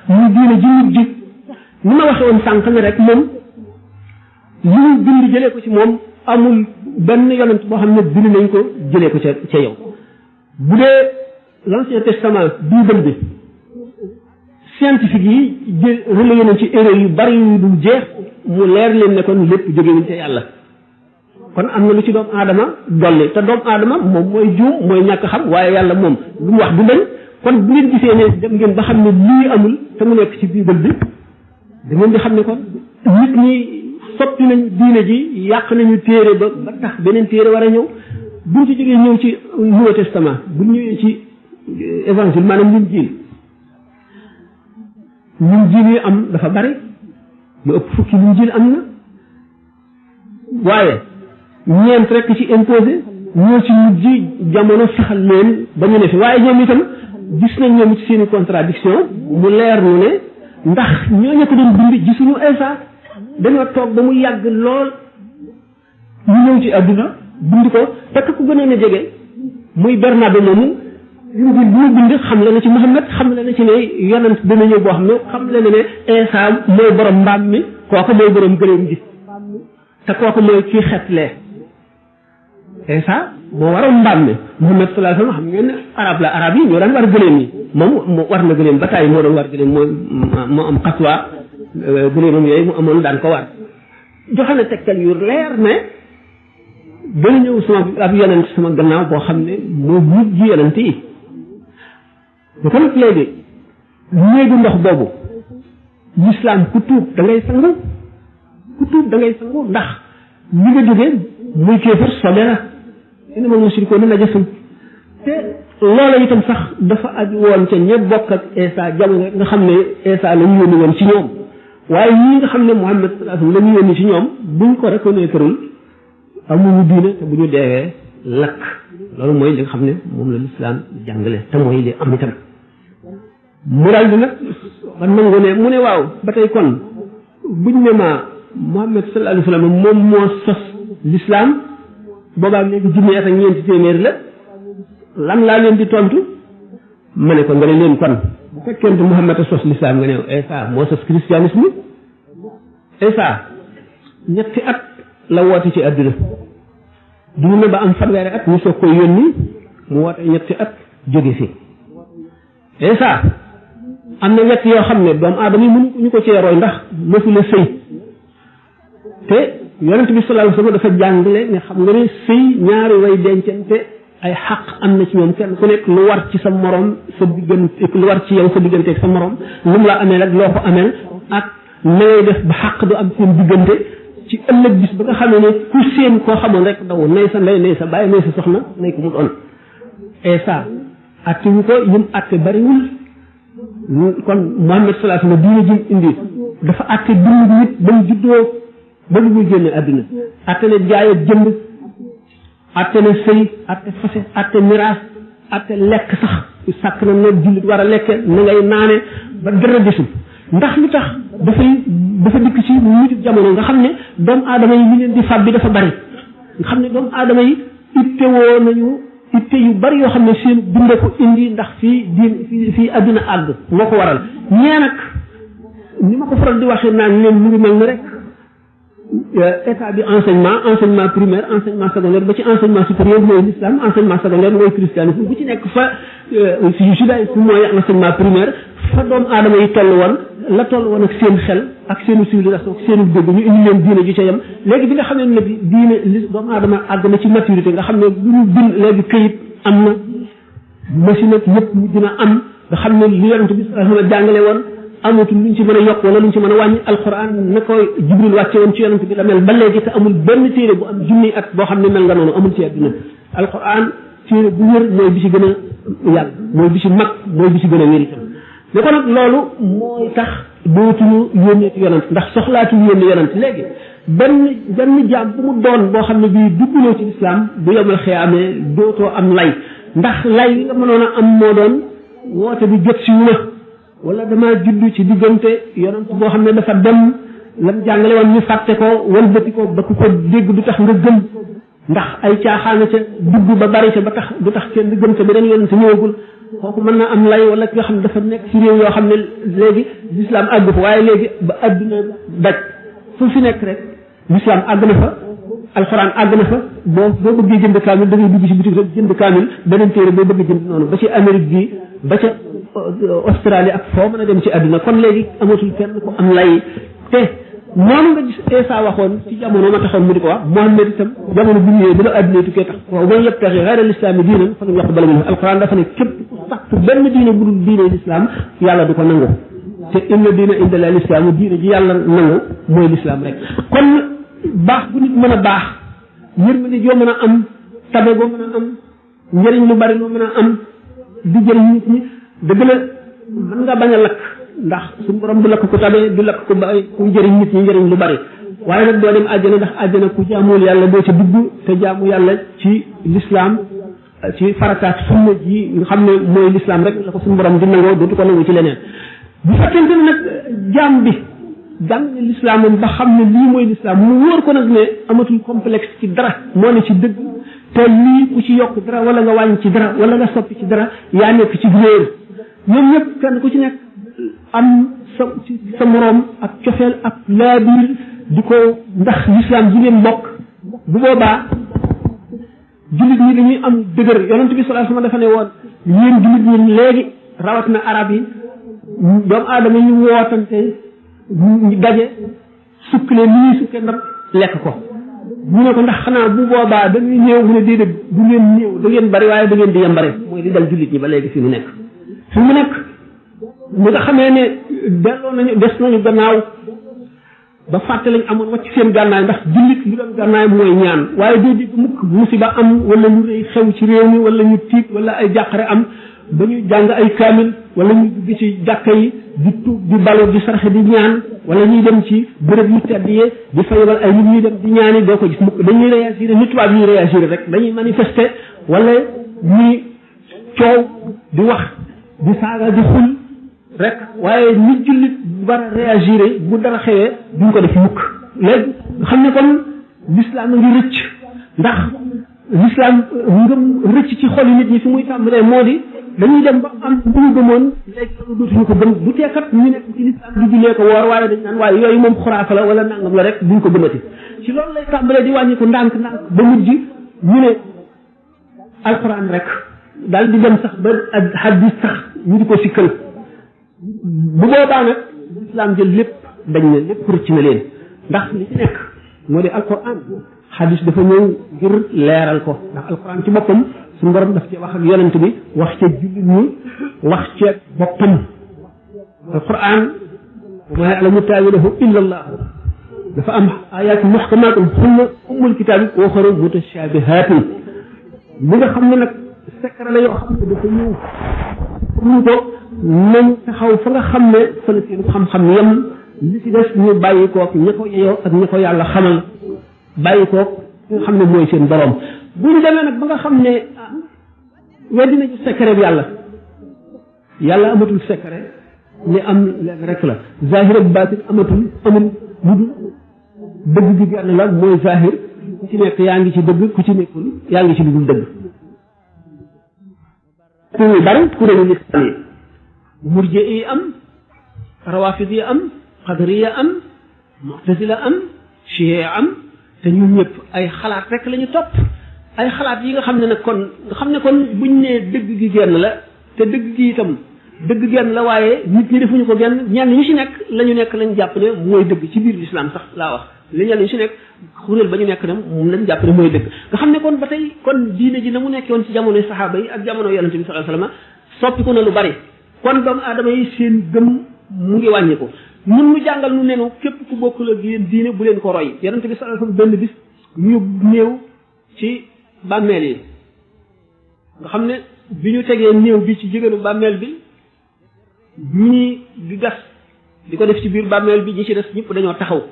muy diine ji mujj ni ma waxee woon sànq ne rek moom li ñu bind jëlee ko ci moom amul benn yonent boo xam ne bind nañ ko jëlee ko ca yow bu dee l'Ancien Testament Bible bi scientifique yi relayé nañ ci erreur yu bari yu dul jeex mu leer leen ne kon lépp jógewuñ ca yàlla kon am na lu ci doomu aadama dolli te doomu aadama moom mooy juum mooy ñàkk xam waaye yàlla moom lu mu wax du dañ kon bu ngeen gisee ne dem ngeen ba xam ne lii amul te mu nekk ci Bible bi da ngeen di xam ne kon nit ñi soppi nañu diine ji yàq nañu téere ba tax beneen téere war a ñëw buñ ci jógee ñëw ci Nouveau Testament buñ ñëwee ci évangile maanaam Linjiil yi am dafa bari lu ëpp fukki Linjiil am na waaye ñeent rek ci imposé ñoo ci mujj jamono saxal leen ba ñu ne fi waaye ñoom itam gis nañ ñoom ci seeni contradiction mu leer nu ne ndax ñooñu ko doon bind gisuñu Isa dañoo toog ba mu yàgg lool ñu ñëw ci àdduna bind ko fekk ku gënoon a jege muy Bernabe moomu Linjiil bu mu bind xam le na ci Muhammad xam le na ci ne yonent dana ñëw boo xam ne xam le na ne Isa mooy borom mbaam mi kooku mooy borom gëléem gi te kooku mooy kii xetlee Isa moo waroon mbaam mi Muhammad sallallahu alayhi wa sallam xam ngeen ne arab yi ñoo daan war gëléem yi moom war na gëléem ba tàyyi moo doon war gëléem moo am xaswa gëléemam yooyu mu amoon daan ko war joxe na tegtal yu leer ne dana ñëw sama ab yonent sama gannaaw boo xam ne moo mujj yonent yi da ko nag léegi néegu ndox boobu l'islam ku tuub da ngay sangu ku tuub da ngay sangu ndax li nga jógee muy kéefar sobe la innamal mushrikuuna najasun te loola itam sax dafa aju woon ca ñëpp bokk ak Isa jamono nga xam ne Isa la ñu yónni woon ci ñoom waaye ñii nga xam ne Muhammad sallallahu alayhi wa sallam la ñu yónni ci ñoom buñ ko reconnaîtreul amuñu diine te bu ñu deewee lakk loolu mooy li nga xam ne moom la lislaam jàngale te mooy li am itam mu daal di nag ba nangu ne mu ne waaw ba tey kon buñ ne ma Muhammad sallallahu alayhi wa sallam moom moo sos lislaam boobaa léegi junni at ak ñeenti téeméer la lan laa leen di tontu ma ne ko nga ne leen kon bu fekkente Muhammad a sos lislaam nga ne Isa moo sos christianisme Isa ñetti at la woote ci àdduna dund na ba am fanweeri at ñu soog koy yónni mu woote ñetti at jóge fi Isa am na ñett yoo xam ne doomu aadama yi mënu ñu ko cee roy ndax mësu la sëy te yonent bi sallallahu alayhi wasallam dafa jàngale ne xam nga ne sëy ñaari way dencante ay xaq am na ci ñoom kenn ku nekk lu war ci sa morom sa diggante lu war ci yow sa diggante ak sa morom lu mu la ameel ak loo ko ameel ak na ngay def ba xaq du am seen diggante ci ëllëg bis ba nga xamee ne ku seen koo xamoon rek daw nay sa ndey nay sa bàyyi nay sa soxna nay ko mu doon Isa atte wu ko yim atte bariwul kon Muhammad sallallahu alayhi wasallam diine jim indi dafa atte dund nit ba mu juddoo ba lu muy génne àdduna atte ne jaay ak jënd atte ne sëy atte fase atte miraas atte lekk sax sàkk na ne jullit war a lekke na ngay naane ba dara desul ndax lu tax dafa dikk ci mujj jamono nga xam ne doomu aadama yi li leen di fab bi dafa bari nga xam ne doomu aadama yi itte woo nañu itte yu bari yoo xam ne seen dund ko indi ndax fii àdduna àgg moo ko waral ñee nag ni ma ko faral di waxee naan leen mu ngi mel ni rek état bi enseignement primaire enseignement secondaire ba ci enseignement supérieur mooy l'islam enseignement secondaire mooy christianisme bu ci nekk fa fi judaïsme mooy enseignement primaire fa doomu aadama yi toll woon la toll woon ak seen xel ak seenu civilisation ak seenu dégg ñu indi leen diine ji ca yem léegi bi nga xam ne bi diine li doomu aadama àgg na ci maturité nga xam ne bu ñu bind léegi këyit am na machine ak yëpp dina am nga xam ne li yonent bi sallallahu alayhi wasallam jàngale woon amatul luñ ci mën a yokk wala luñ ci mën a wàññi alquran na koy jibril wàcce woon ci yonent bi la mel ba léegi te amul benn téere bu am junni at boo xam ne mel nga noonu amul ci àdduna alquran téere bu wér mooy bi ci gën a yàgg mooy bi ci mag mooy bi ci gën a wér itam ne ko nag loolu mooy tax dootuñu yónnee ci yonent ndax soxlaatuñu yónni yonent léegi benn jaam bu mu doon boo xam ne bii dugguloo ci lislaam bu yemal xiyaamee dootoo am lay ndax lay li nga mënoon a am moo doon woote bi jot si wu wala damaa juddu ci diggante yonent boo xam ne dafa dem lam jàngale woon ñu fàtte ko walbati ko ba ku ko dégg du tax nga gëm ndax ay caaxaana ca dugg ba bari ca ba tax du tax kenn gëm ca beneen yonent ñëwagul kooku mën na am lay wala ki nga xam ne dafa nekk ci réew yoo xam ne léegi l'islam àgg fa waaye léegi ba adduna daj fu fi nekk rek l'islam àgg na fa alxuraan àgg na fa boo bëggee jënd kaamil da ngay dugg ci bitik rek jënd kaamil beneen téere boo bëgg jënd noonu ba ci Amérique bi ba ca Australie ak foo mën a dem ci àdduna kon léegi amatul kenn ko am lay te noonu nga gis Isa waxoon ci jamono ma taxoon mu di ko wax Muhammad itam jamono bu ñëwee bu la àdduna tukkee tax waaw man yabtaxi ghayra l-islaami diinan falan yuqbala minhu alquran dafa ne képp ku sàkk benn diine bu dul diine l'islam yàlla du ko nangu te inna diina inda llahi l-islaam diine ji yàlla nangu mooy l'islam rek kon baax bu nit mën a baax yërmande joo mën a am tabe boo mën a am njëriñ lu bari loo mën a am di jëriñ nit ñi dëgg la mën nga bañ a lakk ndax suñu borom du lakk ko tabe du lakk ko ba ku jëriñ nit ñi njëriñ lu bari waaye nag doo dem àjjana ndax àjjana ku jaamul yàlla doo ca dugg te jaamu yàlla ci l'islam ci farataat sunna ji nga xam ne mooy l'islam rek la ko suñu borom di nangoo dootu ko nangu ci leneen bu fekkente ne nag jaam bi jàng ne l'islam ba xam ne lii mooy l'islam mu wóor ko nag ne amatul complexe ci dara moo ne ci dëgg te lii ku ci yokk dara wala nga wàññi ci dara wala nga soppi ci dara yaa nekk ci réer ñoom ñëpp kenn ku ci nekk am sa moroom ak cofeel ak laabiir di ko ndax l'islam ji ngeen bokk bu boobaa jullit ñi dañuy am dëgër yonent bi sallallahu alayhi wasallam dafa ne woon yéen jullit ñi léegi rawat na arab yi doomu aadama ñu wootante ñu daje sukkale li ñuy sukke ndab lekk ko ñu ne ko ndax xanaa bu boobaa dañuy néew mu ne déedéet du ngeen néew da ngeen bari waaye da ngeen di yembare mooy di dal jullit ñi ba léegi fi mu nekk ñi nga xamee ne delloo nañu des nañu gannaaw ba fàtte lañ amoon wàcc seen gànnaay ndax jullit li doon gànnaay mooy ñaan waaye doo dégg mukk musiba am wala lu rëy xew ci réew mi wala ñu tiit wala ay jàqare am ba ñu jàng ay kaamil wala ñu dugg ci jàkka yi di tuub di balu di saraxe di ñaan wala ñuy dem ci bërëb yu tedd yi di fa yebal ay nit ñuy dem di ñaani doo ko gis mukk dañuy réagir nit tubaab ñuy réagir rek dañuy manifester wala ñuy coow di wax di saaga di xul rek waaye nit jullit war a réagir bu dara xewee duñ ko def mukk léegi xam ne kon l'islam a ngi rëcc ndax l'islam ngëm rëcc ci xoli nit ñi fi muy tàmbalee moo di dañuy dem ba am bu ñu gëmoon léegi dootuñu ko gëm bu teekat ñu nekk ci lislaam di jullee ko woor waaye dañ naan waaye yooyu moom xuraafa la wala nangam la rek duñ ko gëmati ci loolu lay tàmbalee di wàññi ko ndànk ba mujj ñu ne alxuraan rek daal di dem sax ba hadis sax ñu di ko sikkal bu boobaa nag lislaam jël lépp dañ ne lépp rëcc na leen ndax li ci nekk moo di alxuraan hadis dafa ñëw ngir leeral ko ndax alxuraan ci boppam suñu borom daf ci wax ak yonent bi wax ca jullit ñi wax ca boppam alquran wa ma ya'lamu ta'wilahu illa allah dafa am ayat muhkamatun hunna ummul kitab wa ukhra mutashabihatun li nga xam ne nag secret la yoo xam ne dafa ñëw ñu ko nañ taxaw fa nga xam ne fa la seen xam-xam yem li ci des ñu bàyyi koog ña ko yeyoo ak ña ko yàlla xamal bàyyi koog nga xam ne mooy seen borom bu ñu demee nag ba nga xam ne weddi nañu secret bi yàlla amatul secret li am leen rek la zahir ak baatin amul lu dul dëgg gi genn la mooy zahir ku ci nekk yaa ngi ci dëgg ku ci nekkul yaa ngi ci lu dul dëgg kuñu bari kuréelu lislam yi murji yi am rawafid yi am qadariya am mu'tazila am chiia am te ñun ñëpp ay xalaat rek la ñu topp ay xalaat yi nga xam ne nag kon nga xam ne kon buñ nee dëgg gi genn la te dëgg gi itam dëgg genn la waaye nit ñi defuñu ko genn ñenn ñu ci nekk la ñu nekk lañ jàpp ne mooy dëgg ci biir lislaam sax laa wax li ñenn ñu ci nekk xuréel ba ñu nekk ne moom lañ jàpp ne mooy dëgg nga xam ne kon ba tey kon diine ji na mu nekkoon ci jamonoy saxaaba yi ak jamono yonente bi sallallahu alayhi wasallam soppi ko na lu bari kon doomu aadama yi seen gëm mu ngi wàññi ko mun mu jàngal nu nenu képp ku bokkul ak yéen diine bu leen ko roy yonente bi sallallahu alayhi wasallam benn bis ñu néew ci bàmmeel yi nga xam ne bi ñu tegee néew bi ci jigéenu bàmmeel bi ñi di gas di ko def ci biir bàmmeel bi ñi ci des ñëpp dañoo taxaw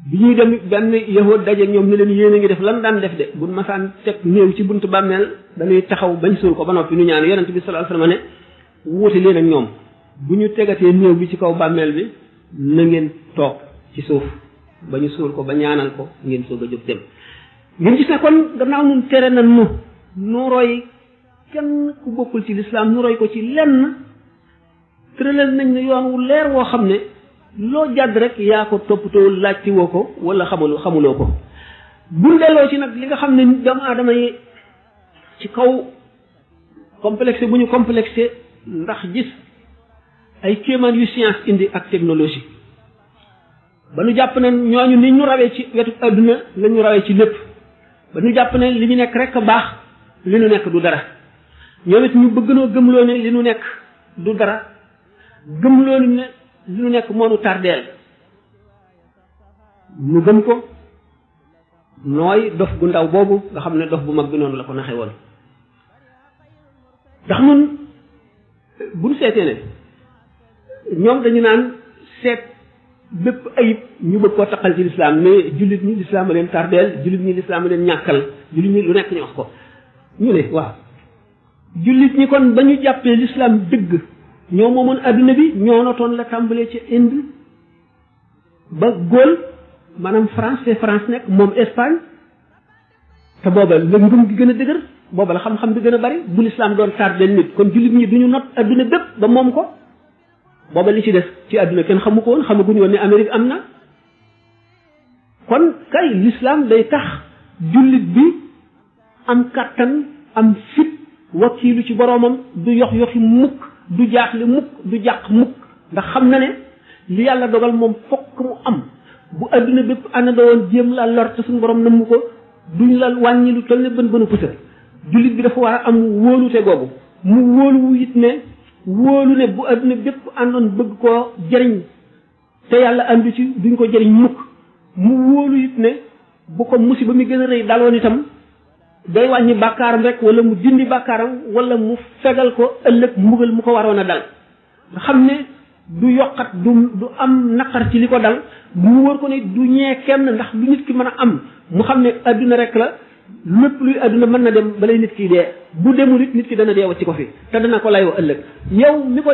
bi ñuy dem benn yahud daje ñoom ne leen yéen a ngi def lan daan def de buñ masaan teg néew ci buntu bàmmeel dañuy taxaw bañ suul ko ba noppi nu ñaan yonent bi sallallahu alayhi wasallam ne wuute leen ak ñoom bu ñu tegatee néew bi ci kaw bàmmeel bi na ngeen toog ci suuf ba ñu suul ko ba ñaanal ko ngeen soog a jóg dem ngeen gis ne kon gannaaw nun tere na nu roy kenn ku bokkul ci lislaam nu roy ko ci lenn tëralal nañ ne yoon wu leer woo xam ne loo jàdd rek yaa ko toppatoo laajti woo ko wala xamuloo ko buñ delloo ci nag li nga xam ne doomu aadama yi ci kaw complexé bu ñu complexé ndax gis ay kéemaan yu science indi ak technologie ba nu jàpp ne ñooñu ni ñu rawee ci wetu adduna la ñu rawee ci lépp ba ñu jàpp ne li ñu nekk rek a baax li ñu nekk du dara ñoom it ñu bëgg noo gëmloo ne li ñu nekk du dara gëmloo ne li ñu nekk moo nu tardeel ñu gëm ko nooy dof gu ndaw boobu nga xam ne dof bu mag bi noonu la ko naxe woon ndax ñun bu ñu seetee ne ñoom dañu naan seet bépp ayib ñu bëgg koo taqal ci lislaam mais jullit ñi lislaam a leen tardeel jullit ñi lislaam a leen ñàkkal jullit ñi lu nekk ñu wax ko ñu ne waaw jullit ñi kon ba ñu jàppee lislaam dëgg ñoo moomoon adduna bi ñoo notoon la tàmbalee ci Inde ba Gaule maanaam France te France nekk moom Espagne te booba la ngëm gi gën a dëgër booba la xam-xam bi gën a bari bu lislaam doon tardeel nit kon jullit ñi duñu not adduna bépp ba moom ko booba li ci des ci àdduna kenn xamu ko woon xamaguñu woon ne Amérique am na kon kay l'islam day tax jullit bi am kàttan am fit wakiilu ci boroomam du yoxi mukk du jaaxle mukk du jàq mukk ndax xam na ne li yàlla dogal moom fokk mu am bu àdduna bépp àndandoo woon jéem la lor te suñu borom namm ko duñ la wàññi lu toll ne bën a pusa jullit bi dafa war a am wóolute googu mu wóolu it ne wóolu ne bu adduna bépp àndoon bëgg koo jëriñ te yàlla àndu ci duñ ko jëriñ mukk mu wóolu it ne bu ko musiba mi gën a rëy daloon itam day wàññi bàkkaaram rek wala mu dindi bàkkaaram wala mu fegal ko ëllëg mbugal mu ko waroon a dal nga xam ne du yokkat du am naqar ci li ko dal mu wóor ko ne du ñee kenn ndax lu nit ki mën a am mu xam ne adduna rek la lépp luy adduna mën na dem balay nit ki dee bu demul it nit ki dana dee wacci ko fi te dana ko layoo ëllëg yow mi ko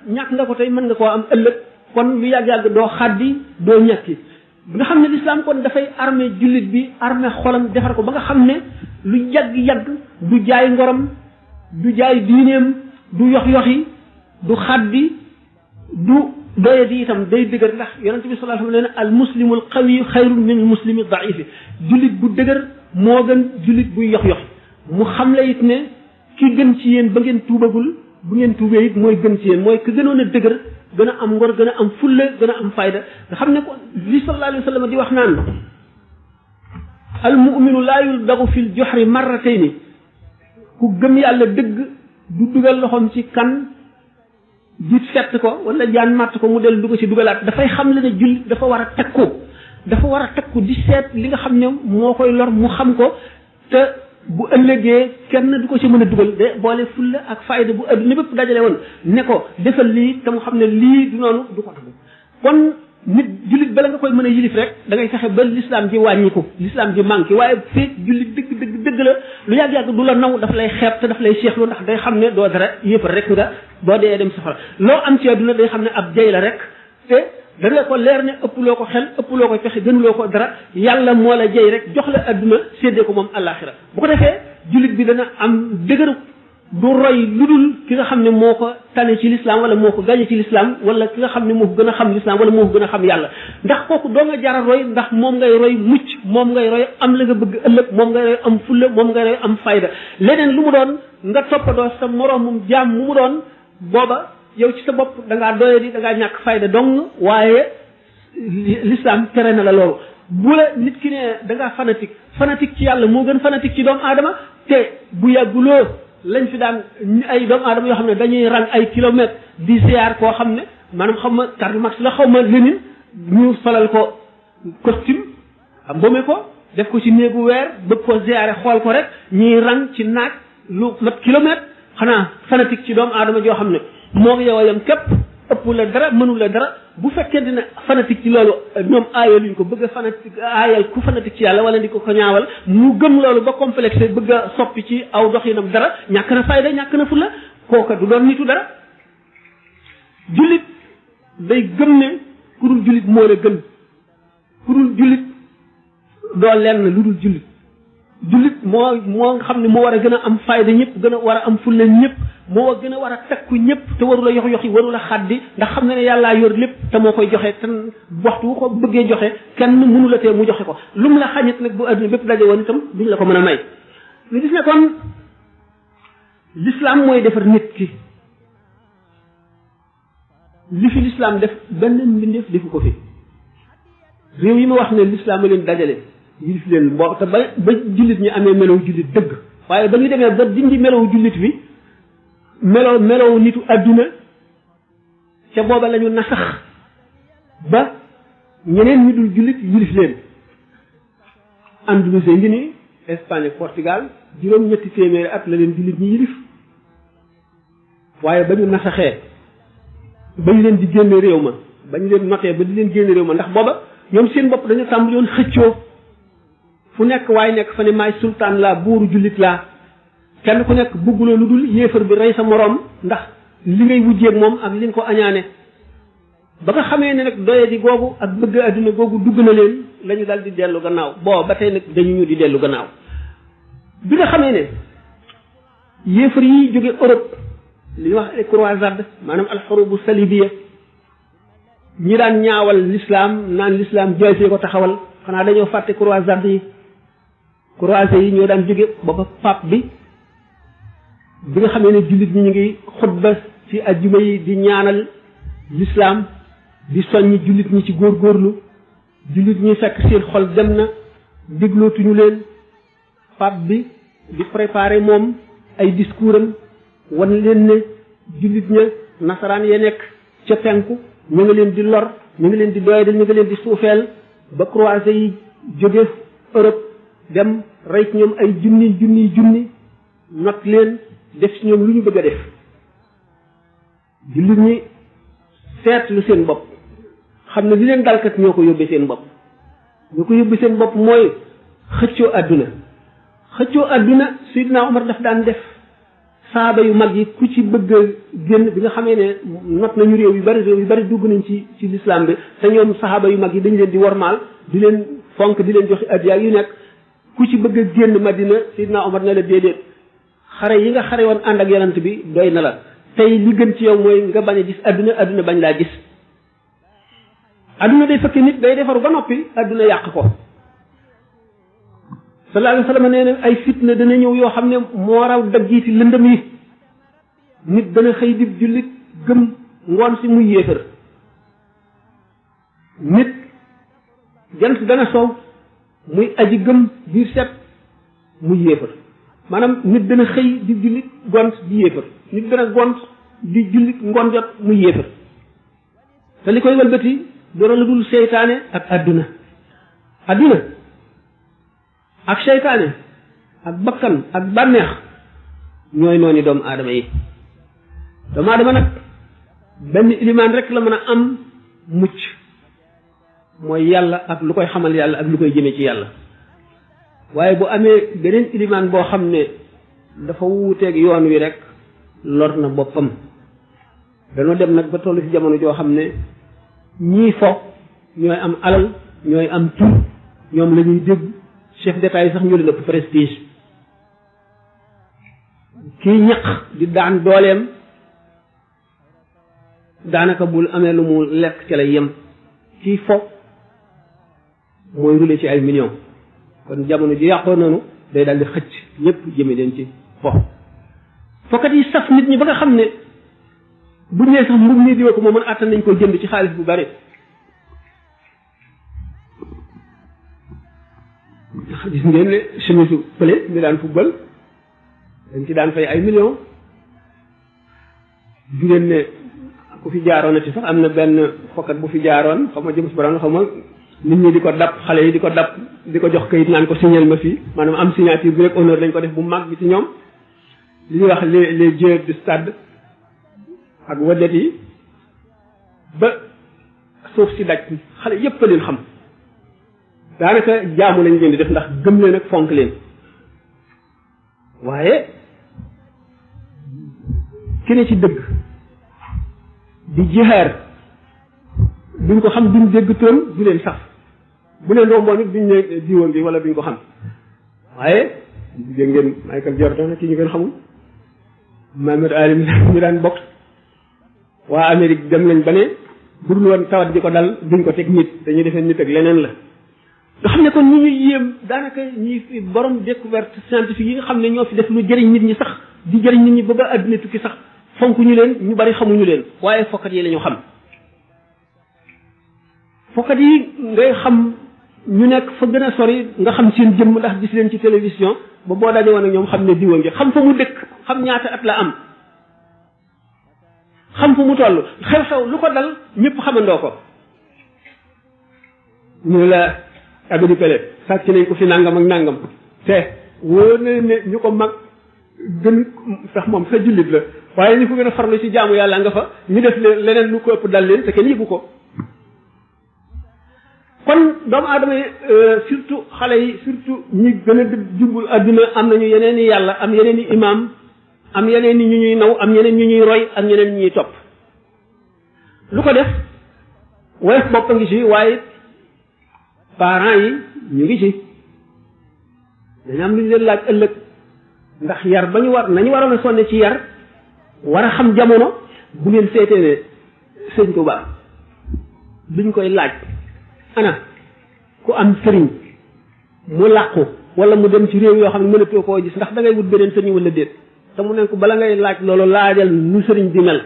ñàkk nga ko tey mën nga koo am ëllëg kon lu yàgg-yàgg doo xaddi doo ñàkki nga xam ne lislaam kon dafay armé jullit bi armé xolam defar ko ba nga xam ne lu yàgg-yàgg du jaay ngorom du jaay diineem du yox-yoxi du xaddi du doye di itam day dëgër ndax yonent bi sallallahu alayhi wa sallam nee na al muslimul qawi xayrun min al muslimi daifi jullit bu dëgër moo gën jullit buy yox-yoxi mu xam la it ne ki gën ci yéen ba ngeen tuubagul bu ngeen tuubee it mooy gën ci yéen mooy ki gënoon a dëgër gën a am ngor gën a am fulla gën a am fayda nga xam ne ko li sallallahu alayhi wa sallam di wax naan al mu'minu laa yuldagu fil joxri marratayni ku gëm yàlla dëgg du dugal loxoom ci kan di fett ko wala jaan màtt ko mu del dugg ci dugalaat dafay xam le ne jullit dafa war a takku di seet li nga xam ne moo koy lor mu xam ko te bu ëllëgee kenn du ko ci mën a dugal de boole fulla ak fayda bu adduna bépp dajale woon ne ko defal lii te mu xam ne lii du noonu du ko tax kon nit jullit bala nga koy mën a yilif rek da ngay fexe ba l'islam ji wàññiku l'islam ji manqué waaye feeg jullit dëgg la lu yàgg-yàgg du la naw daf lay xeeb te daf lay seexlu ndax day xam ne doo dara yëppal rek nga boo dee dem safara loo am ci adduna day xam ne ab jay la rek te danga ko leer ne ëpploo ko xel ëpploo ko pexe gënuloo ko dara yàlla moo la jey rek jox la adduna séddee ko moom àllaaxira bu ko defee jullit bi dana am dëgër du roy lu dul ki nga xam ne moo ko tane ci l'islam wala moo ko gañe ci l'islam wala ki nga xam ne moo ko gën a xam l'islam wala moo ko gën a xam yàlla ndax kooku doo nga jara roy ndax moom ngay roy mucc moom ngay roy am la nga bëgg ëllëg moom ngay roy am fulla moom ngay roy am fayda leneen lu mu doon nga toppandoo sa moroomum jaam mu doon booba yow ci sa bopp da ngaa doye di da ngaa ñàkk fayda dong waaye l'islam tere na la loolu bu la nit ki ne da ngaa fanatique ci yàlla moo gën fanatique ci doomu aadama te bu yàgguloo lañ fi daan ay doomu aadama yoo xam ne dañuy rang ay kilomètres di ziar koo xam ne maanaam xam ma Karl Marx la xaw ma Lénine ñu solal ko costume mbome ko def ko ci néegu weer bëgg ko ziare xool ko rek ñuy rang ci naaj lu mat kilomètre xanaa fanatique ci doomu aadama joo xam ne moo yow yam képp ëpp la dara mënul la dara bu fekkee dina fanatique ci loolu ñoom aayal luñ ko bëgg a fanatique aayal ku fanatique ci yàlla wala di ko ñaawal mu gëm loolu ba complexé bëgg a soppi ci aw doxinam dara ñàkk na fayda ñàkk na fulla kooka du doon nitu dara jullit day gëm ne ku dul jullit moo la gën ku dul jullit doo lenn lu dul jullit jullit moo nga xam ne moo war a gën a am fayda ñëpp gën a war a am fulla ñëpp moo gën a war a takku ñëpp te warula yox-yoxi warula xaddi ndax xam ne ne yàllaa yor lépp te moo koy joxe te waxtu wu ko bëggee joxe kenn mënu la tee mu joxe ko lu mu la xañit nag bu adduna bépp daje woon itam duñ la ko mën a may ñu gis ne kon l'islam mooy defar nit ki li fi l'islam def benn mbindeef defu ko fi réew yi ma wax ne l'islam a leen dajale yilif leen boo te ba jullit ñi amee melow jullit dëgg waaye ba ñu demee ba dindi melow jullit bi melow nitu adduna ca booba la ñu nasax ba ñeneen ñi dul jullit yilif leen Andalousie ngi ni Espagne Portugal juróom-ñetti téeméeri at la leen jullit ñi yilif waaye ba ñu nasaxee bañ leen di génne réew ma bañ leen notee ba di leen génne réew ma ndax booba ñoom seen bopp dañu tàmbali woon xëccoo fu nekk waaye nekk fa ne maay sultaan laa buuru jullit laa kenn ku nekk bëgguloo lu dul yéefar bi rey sa moroom ndax li ngay wujjeeg moom ak li nga ko añaane ba nga xamee ne nag doye di googu ak bëgg adduna googu dugg na leen la ñu dal di dellu gannaaw boo ba tey nag dañu ñu di dellu gannaaw bi nga xamee ne yéefar yi jóge Europe li ñuy wax ay croisade maanaam alxurubu salibiya ñi daan ñaawal l'islam naan l'islam jaasee ko taxawal xanaa dañoo fàtte croisade yi croisés yi ñoo daan jóge booba pape bi nga xamee ne jullit ñi ñu ngi xutba ci ajjuma yi di ñaanal l'islam di soññ jullit ñi ci góorgóorlu jullit ñi fekk seen xol dem na déglootuñu leen pape bi di préparer moom ay discours am wan leen ne jullit ña nasaraan ya nekk ca penku ñu ngi leen di lor ñu ngi leen di doyadal ñu ngi leen di suufeel ba croisés yi jóge Europe dem rey ci ñoom ay junni not leen def ci ñoom lu ñu bëgg a def jullit ñi seetlu seen bopp xam ne li leen dalkat ñoo ko yóbbee seen bopp ñoo ko yóbbee seen bopp mooy xëccoo adduna Seydina Omar daf daan def saaba yu mag yi ku ci bëgg a génn bi nga xamee ne not nañu réew yu bari dugg nañ ci l'islam bi te ñoom saxaaba yu mag yi dañu leen di wormaal di leen fonk di leen joxe addiya yu nekk ku ci bëgg a génn Madina Seydina Omar ne la déedéet xare yi nga xare woon ànd ak yonent bi doy na la tey li gën ci yow mooy nga bañ a gis adduna adduna bañ laa gis adduna day fekk nit day defaru ba noppi adduna yàq ko sallallahu alayhi wa sallam nee na ay fitna dana ñëw yoo xam ne moo raw daggiiti lëndëm yi nit dana xëy di jullit gëm ngoon si muy yéefar nit jant dana sow muy aji gëm biir set muy yéefar maanaam nit dana xëy di jullit gont di yéefar nit dana gont di jullit ngoon jot muy yéefar te li koy walbati dara la dul seytaane ak adduna adduna ak seytaane ak bakkan ak bànneex ñooy noonu doomu aadama yi doomu aadama nag benn ilimaan rek la mën a am mucc mooy yàlla ak lu koy xamal yàlla ak lu koy jëme ci yàlla waaye bu amee beneen ilimaan boo xam ne dafa wuuteeg yoon wi rek lor na boppam dañoo dem nag ba toll ci jamono joo xam ne ñii fo ñooy am alal ñooy am tur ñoom la ñuy dégg chef d'état yi sax ñu leen ëpp prestige kii ñaq di daan dooleem daanaka bul amee lu mu lekk ci lay yem kii fo mooy rule ci ay millions kon jamono ji yàqoo noonu day daal di xëcc ñëpp jëme leen ci fo fokkat yi saf nit ñi ba nga xam ne buñ nee sax mbub nii diwa ko moo mën àttan nañ ko jënd ci xaalis bu bari gis ngeen ne chemise pële mi daan football dañ ci daan fay ay millions gis ngeen ne ku fi jaaroon ci sax am na benn fokkat bu fi jaaroon xam nga James Brown xam nga nit ñi di ko dab xale yi di ko dab di ko jox kayit naan ko signal ma fii maanaam am signature bi rek honneur lañ ko def bu mag bi ci ñoom li ñuy wax les joueurs du stade ak wadet yi ba suuf si daj xale yépp a leen xam daanaka jaamu lañ leen di def ndax gëm leen ak fonk leen waaye ki ne ci dëgg di jihaar duñ ko xam duñ dégg toon du leen sax bu leen romboon it duñ ne diwoon bi wala duñ ko xam waaye dégg ngeen Michael Jordan ki ñu gën xamul Muhammad Ali mi daan boxe waa Amérique dem nañ ba ne bu dul woon tawat ji ko dal duñ ko teg nit dañuy defee nit ak leneen la nga xam ne kon ñi ñuy yéem daanaka ñi fi borom découverte scientifique yi nga xam ne ñoo fi def lu jëriñ nit ñi sax di jëriñ nit ñi ba àddina tukki sax fonk ñu leen ñu bari xamuñu leen waaye fokkat yi la ñu xam fokkat yi ngay xam ñu nekk fa gën a sori nga xam seen jëmm ndax gis leen ci télévision ba boo daje woon ak ñoom xam ne diwa ngi xam fa mu dëkk xam ñaata at la am xam fu mu toll xew-xew lu ko dal ñëpp xamandoo ko ñu la abidi pele sàcc nañ ko fi nangam ak nangam te wóor na ne ñu ko mag gën sax moom sa jullit la waaye ñu ko gën a farlu ci jaamu yàlla nga fa ñu def leneen lu ko ëpp dal leen te kenn yëgu ko kon doomu aadama yi surtout xale yi surtout ñi gën a jubul adduna am nañu yeneen i yàlla am yeneen i imaam am yeneen i ñu ñuy naw am yeneen ñu ñuy roy am yeneen ñu ñuy topp lu ko def woyof bopp a ngi ci waaye parents yi ñu ngi ci dañu am lu ñu leen laaj ëllëg ndax yar ba ñu war nañu waroon a sonne ci yar war a xam jamono bu ngeen seetee ne sëñ Tuubaa biñ koy laaj ana ku am sëriñ mu làqu wala mu dem ci réew yoo xam ne mënatoo koo gis ndax da ngay wut beneen sëriñ wala déet te mu ne ko bala ngay laaj loolu laajal nu sëriñ di mel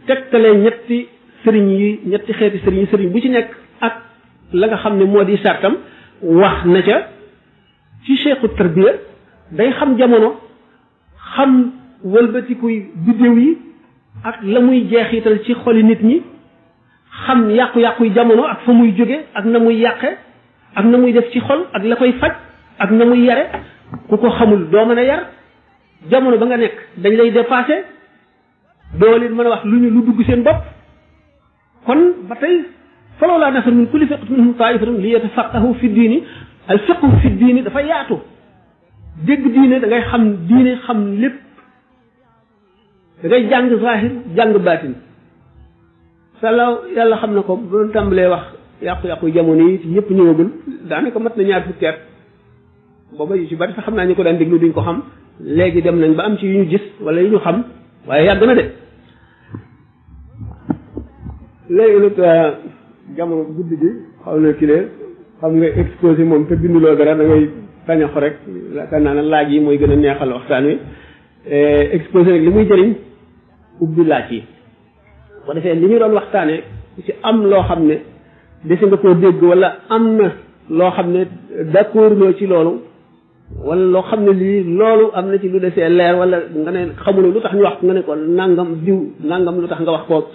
tegtalee ñetti sëriñ yi ñetti xeeti sëriñ bu ci nekk ak la nga xam ne moo di sartam wax na ca ci cheikhu tarbiya day xam jamono xam wëlbatikuy biddéew yi ak la muy jeexital ci xoli nit ñi xam yàqu-yàquy jamono ak fa muy jóge ak na muy yàqe ak na muy def ci xol ak la koy faj ak na muy yare ku ko xamul doo mën a yar jamono ba nga nekk dañ lay dépassé doo leen mën a wax lu dugg seen bopp kon ba tey falawlaa nafara min kulli firqatin minhum taa'ifatun li yatafaqqahu fi diini al fiqhu fi diini dafa yaatu dégg diine da ngay xam diine xam lépp da ngay jàng zahir jàng baatin salaw yàlla xam na ko bu doon tàmbalee wax yàqu-yàqu jamono yi ci ñëpp ñëwagul daanaka mat na ñaar fukki at booba yu ci bari sax xam naa ñu ko daan déglu duñ ko xam léegi dem nañ ba am ci yu ñu gis wala yu ñu xam waaye yàgg na de léegi nag jamono guddi gi xaw na kilee xam nga exposé moom te binduloo dara da ngay tañaxu rek yaakaar naa ne laaj yi mooy gën a neexal waxtaan wi exposé nag li muy jëriñ ubbi laaj yi bu defee li ñu doon waxtaanee ci am loo xam ne dese nga koo dégg wala am na loo xam ne d'accord loo ci loolu wala loo xam ne lii loolu am na ci lu desee leer wala nga ne xamuloo lu tax ñu wax nga ne ko nangam diw nangam lu tax nga wax ko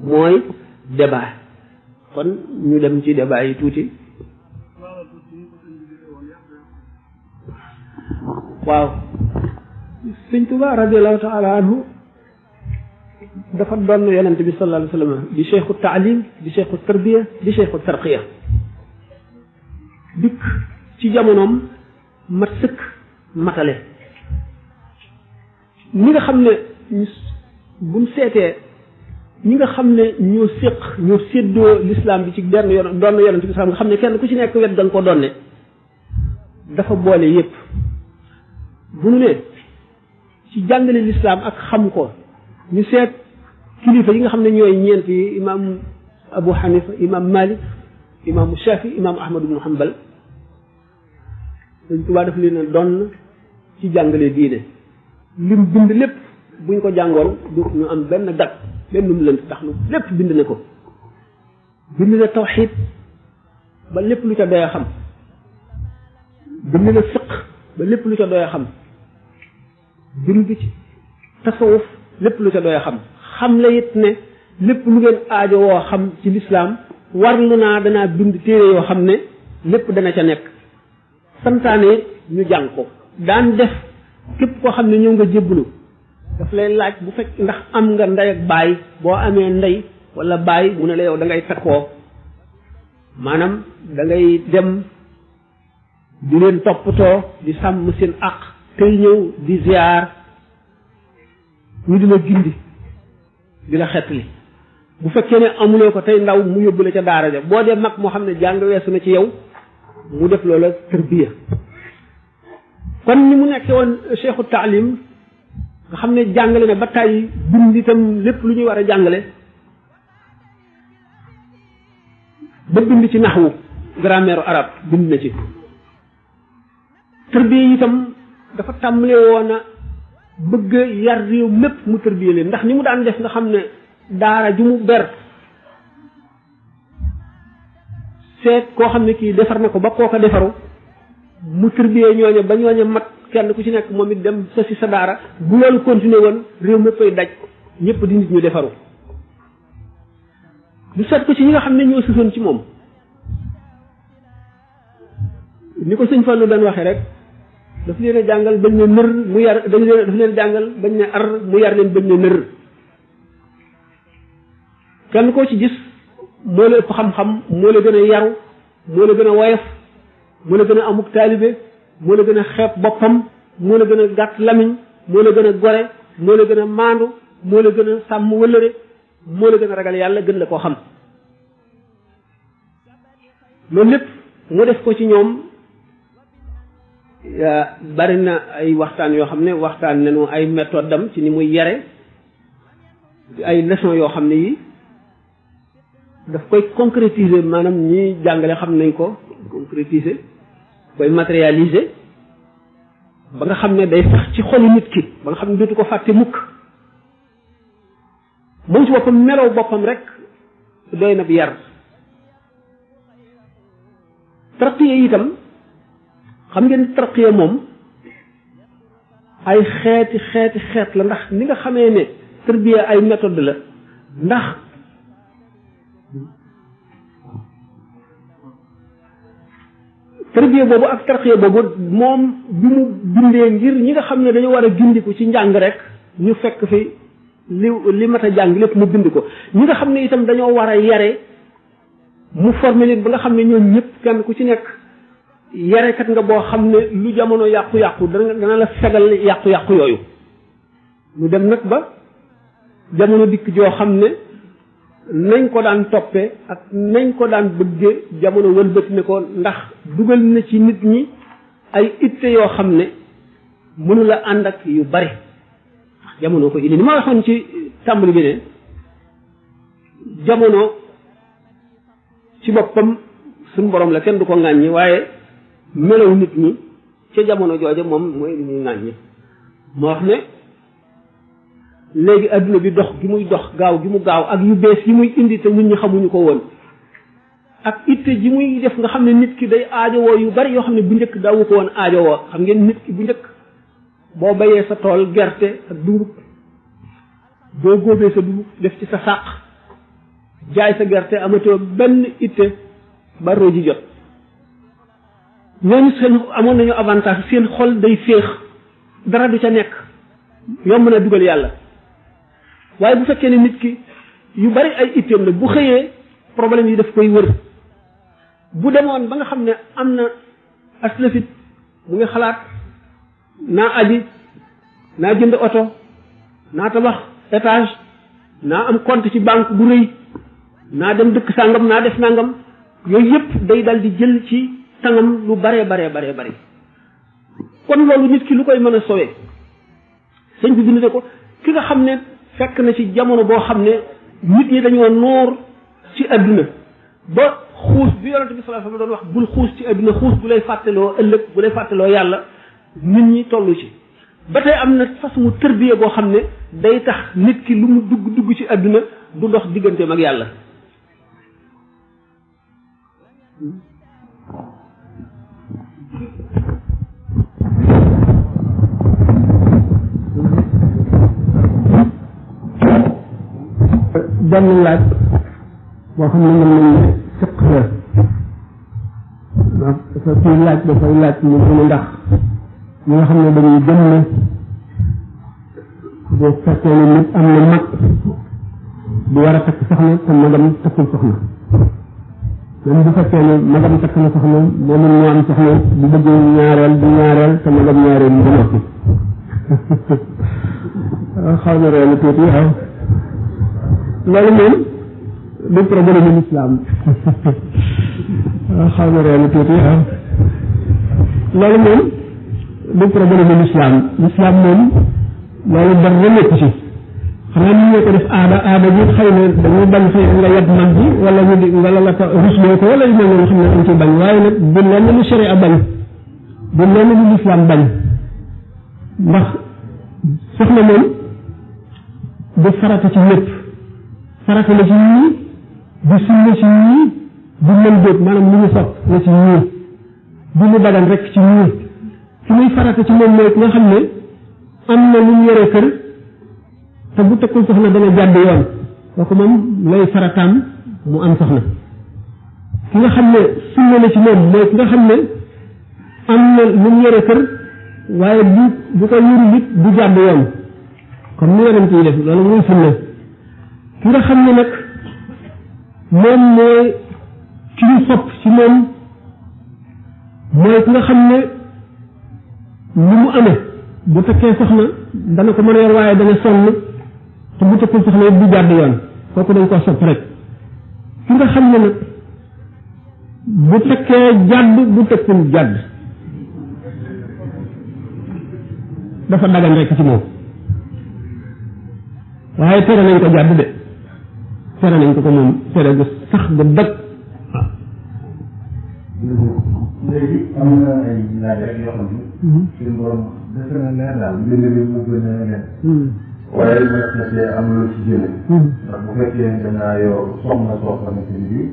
mooy débat kon ñu dem ci débat yi tuuti waaw sëñ Tuubaa radiyallahu taala anhu dafa doon yonent bi sallallahu alayhi wa sallam di cheikhu taalim di cheikhu tarbiya di cheikhu tarqiya dikk ci jamonoom mat sëkk matale ñi nga xam ne buñ seetee ñi nga xam ne ñoo séddoo l'islam bi ci benn yoon doon yonent bi nga xam ne kenn ku ci nekk wet da nga ko doon ne dafa boole yépp bu nu ne ci jàngale l'islam ak xam ko ñu seet kilifa yi nga xam ne ñooy ñeent yi imam Abu Hanifa imam Malik imam Shafi imam Ahmad ibn Hanbal Sëñ Tuubaa daf leen a doon ci jàngale diine lim bind lépp buñ ko jàngoon du ñu am benn gat benn mu lënt tax lu lépp bind na ko bind na tawxiid ba lépp lu ca doy a xam bind na fiq ba lépp lu ca doy a xam bind ci tasawuf lépp lu ca doy a xam la it ne lépp lu ngeen aajo woo xam ci lislaam warlu naa danaa bind téere yoo xam ne lépp dana ca nekk santaane ñu jàng ko daan def képp koo xam ne ñëw nga jébbalu daf lay laaj bu fekk ndax am nga ndey ak baay boo amee ndey wala baay mu ne la yow da ngay takkoo maanaam da ngay dem di leen toppatoo di sàmm seen àq tey ñëw di ziar ñu di la gindi di la xettali bu fekkee ne amuloo ko tey ndaw mu yóbbu la ca daara ja boo dee mag moo xam ne jàng weesu na ci yow mu def loola tërbiya kon ni mu nekkee woon cheikhu taalim nga xam ne jàngale na ba tàyyi bind itam lépp lu ñuy war a jàngale ba bind ci naxwu grammaire arabe bind na ci tërbiya itam dafa tàmbale woon a bëgg yar réew mépp mu tërbiya leen ndax ni mu daan def nga xam ne daara ju mu ber seet koo xam ne kii defar na ko ba kooka defaru mu tërbiyee ñooña ba ñooña mat kenn ku ci nekk moom it dem sa si sa daara bu loolu continué woon réew mépp ay daj ñëpp di nit ñu defaru du seet ko ci ñi nga xam ne ñoo susoon ci moom ni ko sëñ Fallou daan waxee rek daf leen a jàngal bañ ne nër mu yar daf leen a jàngal bañ ne ar mu yar leen bañ ne nër kenn koo ci gis moo la ëpp xam-xam moo la gën a yaru moo la gën a woyof moo la gën a amuk taalibe moo la gën a xeeb boppam moo la gën a gàtt lamiñ moo la gën a gore moo la gën a maandu moo la gën a sàmm wëllëre moo la gën a ragal yàlla gën la koo xam loolu lépp mu def ko ci ñoom bari na ay waxtaan yoo xam ne waxtaan nañu ay méthode am ci ni muy yare ay leçon yoo xam ne yi daf koy concrétiser maanaam ñi jàngale xam nañ ko concrétiser koy matérialiser ba nga xam ne day sax ci xolu nit ki ba nga xam ne dootu ko fàtte mukk moom ci boppam melow boppam rek doy na bi yar tarqiya itam xam ngeen tarqiya moom ay xeet la ndax ni nga xamee ne tarbiya ay méthode la ndax tarbiya boobu ak tarqiya boobu moom bi mu bindee ngir ñi nga xam ne dañu war a gindiku ci njàng rek ñu fekk fi li mat a jàng lépp mu bind ko ñi nga xam ne itam dañoo war a yare mu formé leen ba nga xam ne ñoom ñëpp kenn ku ci nekk yarekat nga boo xam ne lu jamono yàqu-yàqu dana la fegal yàqu-yàqu yooyu ñu dem nag ba jamono dikk joo xam ne nañ ko daan toppee ak nañ ko daan bëggee jamono wëlbati ne ko ndax dugal na ci nit ñi ay itte yoo xam ne mënu la ànd ak yu bari jamono ko indi ni ma waxoon ci tàmbali bi ne jamono ci boppam suñu borom la kenn du ko ŋàññi waaye melaw nit ñi ca jamono jooja moom mooy li ñuy ŋàññi moo wax ne léegi adduna bi dox gi muy dox gaaw gi mu gaaw ak yu bees yi muy indi te nit ñi xamuñu ko woon ak itte ji muy def nga xam ne nit ki day aajowoo yu bari yoo xam ne bu njëkk daawu ko woon aajowoo xam ngeen nit ki bu njëkk boo bayee sa tool gerte ak dugub boo góobee sa dugub def ci sa sàq jaay sa gerte amatoo benn itte ba roo ji jot ñooñu seen amoon nañu avantage seen xol day féex dara du ca nekk yomb na dugal yàlla waaye bu fekkee ne nit ki yu bari ay itteem la bu xëyee problème yi daf koy wër bu demoon ba nga xam ne am na aslafit mu ngi xalaat naa aji naa jënd oto naa tabax étage naa am compte ci banque bu rëy naa dem dëkk sàngam naa def nangam yooyu yëpp day dal di jël ci tangam lu bare kon loolu nit ki lu koy mën a sowee sëñ bi bind ne ko ki nga xam ne fekk na ci jamono boo xam ne nit ñi dañoo noor ci adduna ba xuus bi yonente bi sallallahu alayhi wasallam doon wax bul xuus ci adduna xuus bu lay fàttaloo ëllëg bu lay fàttaloo yàlla nit ñi tollu ci ba tey am na façon tërbiye boo xam ne day tax nit ki lu mu dugg ci adduna du dox digganteem ak yàlla benn laaj boo xam ne mën nañ sëq la dafa kii laaj dafay laaj mu ne ndax ñi nga xam ne dañuy gëm ne bu fekkee ne nit am na mag bu war a takk soxna te magam takkul soxna même bu fekkee ne magam takk na soxna moom moo am soxna bu bëggee ñaareel bu ñaareel te magam ñaareel yi ba noppi xaw na reelu tuuti waaw loolu moom du problème mu l'islam xaw na reelu tuuti waaw loolu moom du problème mu l'islam moom loolu dara nekk ci xanaa ñu ñoo ko def aada bi xëy na dañuy bañ xëy nga yab mag bi wala ñu di wala la ko rusloo ko wala yu mel noonu xam ne dañ ci bañ waaye nag du lenn lu sharia bañ du lenn lu l'islam bañ ndax soxna moom du farata ci lépp farata la ci ñii du sunna ci ñii du mën déet maanaam lu ñu sopp la ci ñii du lu dagan rek ci ñii fi muy farata ci moom mooy nga xam ne am na lu mu yore kër te bu tekkul soxna dana jàdd yoon kooku moom lay farataam mu am soxna ki nga xam ne sunna la ci moom mooy ki nga xam ne am na lu mu yore kër waaye bu ko yuru nit du jàdd yoon comme ni yonent yi def loolu muy sunna ki nga xam ne nag moom mooy ki ñu sopp ci moom mooy ki nga xam ne lu mu amee bu tekkee soxna dana ko mën a yor waaye dana sonn te bu tekkul soxna yëpp du jàdd yoon kooku dañ ko sopp rek ki nga xam ne nag bu tekkee jàdd bu tekkul jàdd dafa dagan rek ci moom waaye tere nañ ko jàdd de tere nañ ko moom tere gu sax gu dëgg waaw léegi am na ay laaj rek yoo xam ne suñu borom def na leer daal mbind mi mu gën a leer waaye mos na see am lu ci jële ndax bu fekkee dangaa yor soxna soo xamante ni bii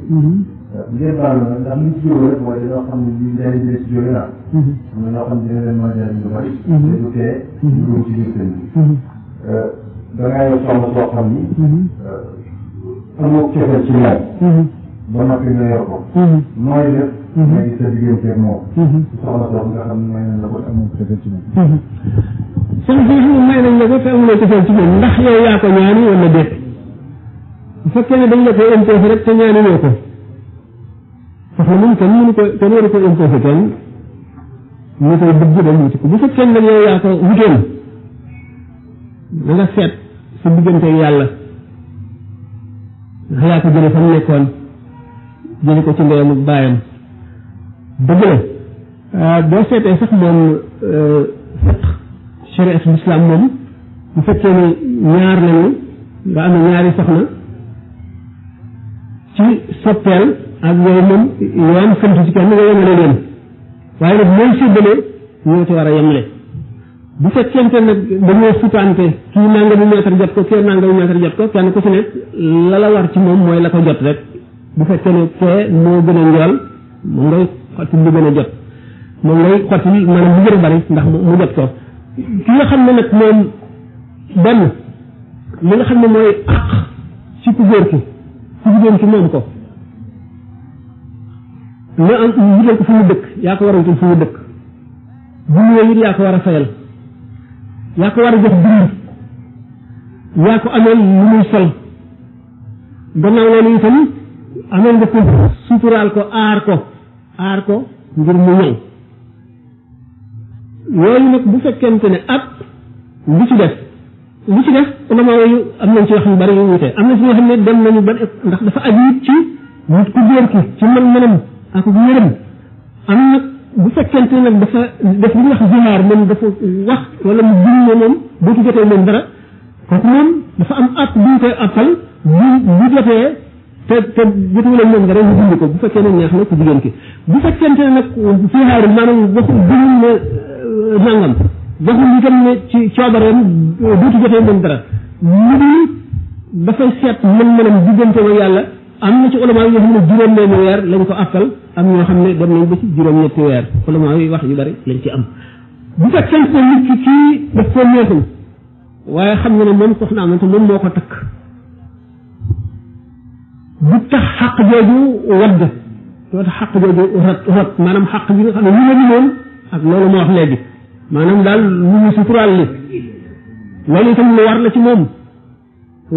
ngeen baal na ndax li ci jóge rek mooy dañoo xam ne lii njëriñ la ci jóge naa am na ñoo xam ne dina leen mën a jëriñ lu bari te du tee dugg ci biir sëñ bi dangaa yor soxna soo xam ni amoo cofeel ci laaj ba noppi nga yor ko nooy def nga gis sa digganteeg moom soxna soo nga xam ne may nañ la ko amoo cofeel ci moom soxna si xam ne may nañ la ko te amuloo cofeel ci moom ndax yow yaa ko ñaani wala déet bu fekkee ne dañ la koy imposé rek te ñaani loo ko soxna moom kenn mënu ko kenn waru ko imposé kenn ñu koy bëgg dem wuti ko bu fekkee ne yow yaa ko wutoon da nga seet sa digganteeg yàlla ndax yaa ko jële fa mu nekkoon jële ko ci ndeyam ak baayam dëgg la boo seetee sax moom shariatul islam moom bu fekkee ne ñaar lañu nga am ñaari soxna ci soppeel ak yooyu moom yoon sant ci kenn nga yemale leen waaye nag mooy séddale ñoo ci war a yemale bu fekkente nag dañoo sutante kii nangami mètre jot ko kii nangami mètre jot ko kenn ku ci nekk la la war ci moom mooy la ko jot rek bu fekkee ne kee moo gën a njool moom ngay xotti lu gën a jot moom ngay xotti maanaam lu gën a bari ndax mu jot ko ki nga xam ne nag moom benn li nga xam ne mooy àq ci ku góor ki ku jigéen ki moom ko nga am wutal ko fu mu dëkk yaa ko war a wutal fu mu dëkk bu ñëwee it yaa ko war a fayal yaa ko war a jox dund yaa ko ameel lu muy sol gannaaw loolu itam ameel nga ko suturaal ko aar ko ngir mu ñëw yooyu nag bu fekkente ne ak li ci def ulama yooyu am nañ ci wax yu bari yu wute am na ci ñoo xam ne dem nañu ba ndax dafa aju ci nit ku góor ki ci mën-mënam ak yërëm am nag bu fekkente nag dafa def li ñuy wax zihaar moom dafa wax wala mu bind ne moom dootu jotee moom dara kooku moom dafa am app bu ñu koy appal bu jotee te jotu leen moom dara ñu bind ko bu fekkee ne neex na ku jigéen ki bu fekkente ne nag zihaar maanaam waxu bind ne nangam waxul itam ne ci coobareem dootu jotee moom dara lu dul dafay seet mën-mënam diggante ma yàlla am na ci ulama yoo xam ne juróom-benni weer lañ ko appal am ñoo xam ne dem nañ ba ci juróom-ñetti weer ulama yi wax yu bari lañ ci am bu fekkente ne nit ki kii daf ko neexul waaye xam nga ne moom soxna am te moom moo ko takk bu tax xaq jooju wadd doo tax xaq jooju rot maanaam xaq bi nga xam ne lu ma limoon ak loolu ma wax léegi maanaam daal lu ñu suturaal li loolu itam lu war la ci moom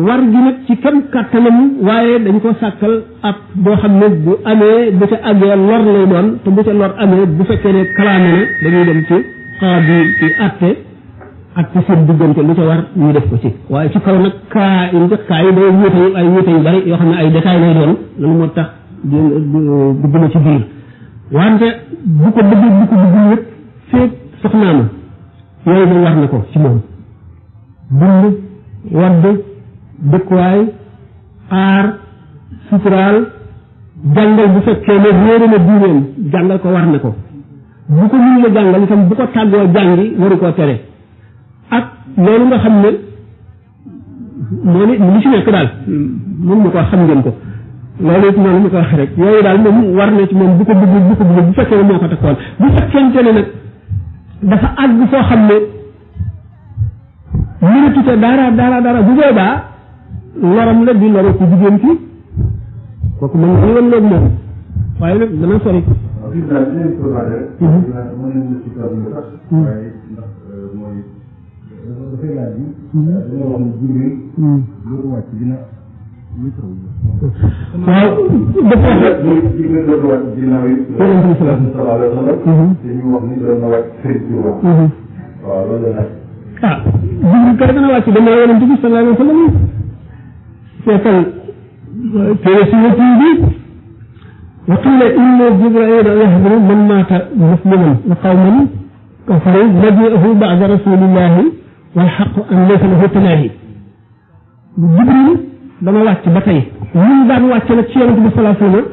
war gi nag ci kam kàttanam waaye dañ ko sàkkal ab boo xam ne bu amee bu ca àggee lor lay doon te bu ca lor amee bu fekkee ne kalaame na dañuy dem ci xaadi ci atte seen diggante lu ca war ñu def ko ci waaye ci kaw nag kaa yi day wuute ay wuute yu bari yoo xam ne ay détails lay doon loolu moo tax dugg na ci biir wante bu ko bëggee bu ko bëggul yëpp feeg soxnaama yooyu moom war na ko ci moom dund wadd dëkkuwaay aar suturaal jàngal bu fekkee ne réere na diineem jàngal ko war na ko bu ko mun la jàngal itam bu ko tàggoo jàngi waru koo tere ak loolu nga xam ne moo ne li ci nekk daal moom ñu ko xam ngeen ko loolu it noonu ñu ko waxee rek yooyu daal moom war na ci moom bu ko bëgg bu fekkee ne moo ko takkoon bu fekkente ne nag dafa àgg foo xam ne mënatu ca dara bu boobaa loram la di loro ku jigéen ki kooku mën nga woon loolu moom waaye nag dana sori dafay laaj bi dañoo wax ne Jibril dootu wàcc dina waaw dafa Jibril dootu wàcc ginnaaw yi sallallahu alayhi wa sallam te ñu wax ni doon na wàcc Sëriñ Tuuba waaw loolu la ah Jibril kay dana wàcc dama yonent bi sallallahu alayhi wa sallam seetal téere si wati bi wa qila inna Jibrila yahduru man maata musliman wa qawman kafaru maji'ahu ba'da rasulillahi wal xaq an laysa lahu tanaahi Jibril dana wàcc ba tey ñun daan wàcc nag ci yonent bi sallallahu alayhi wa sallam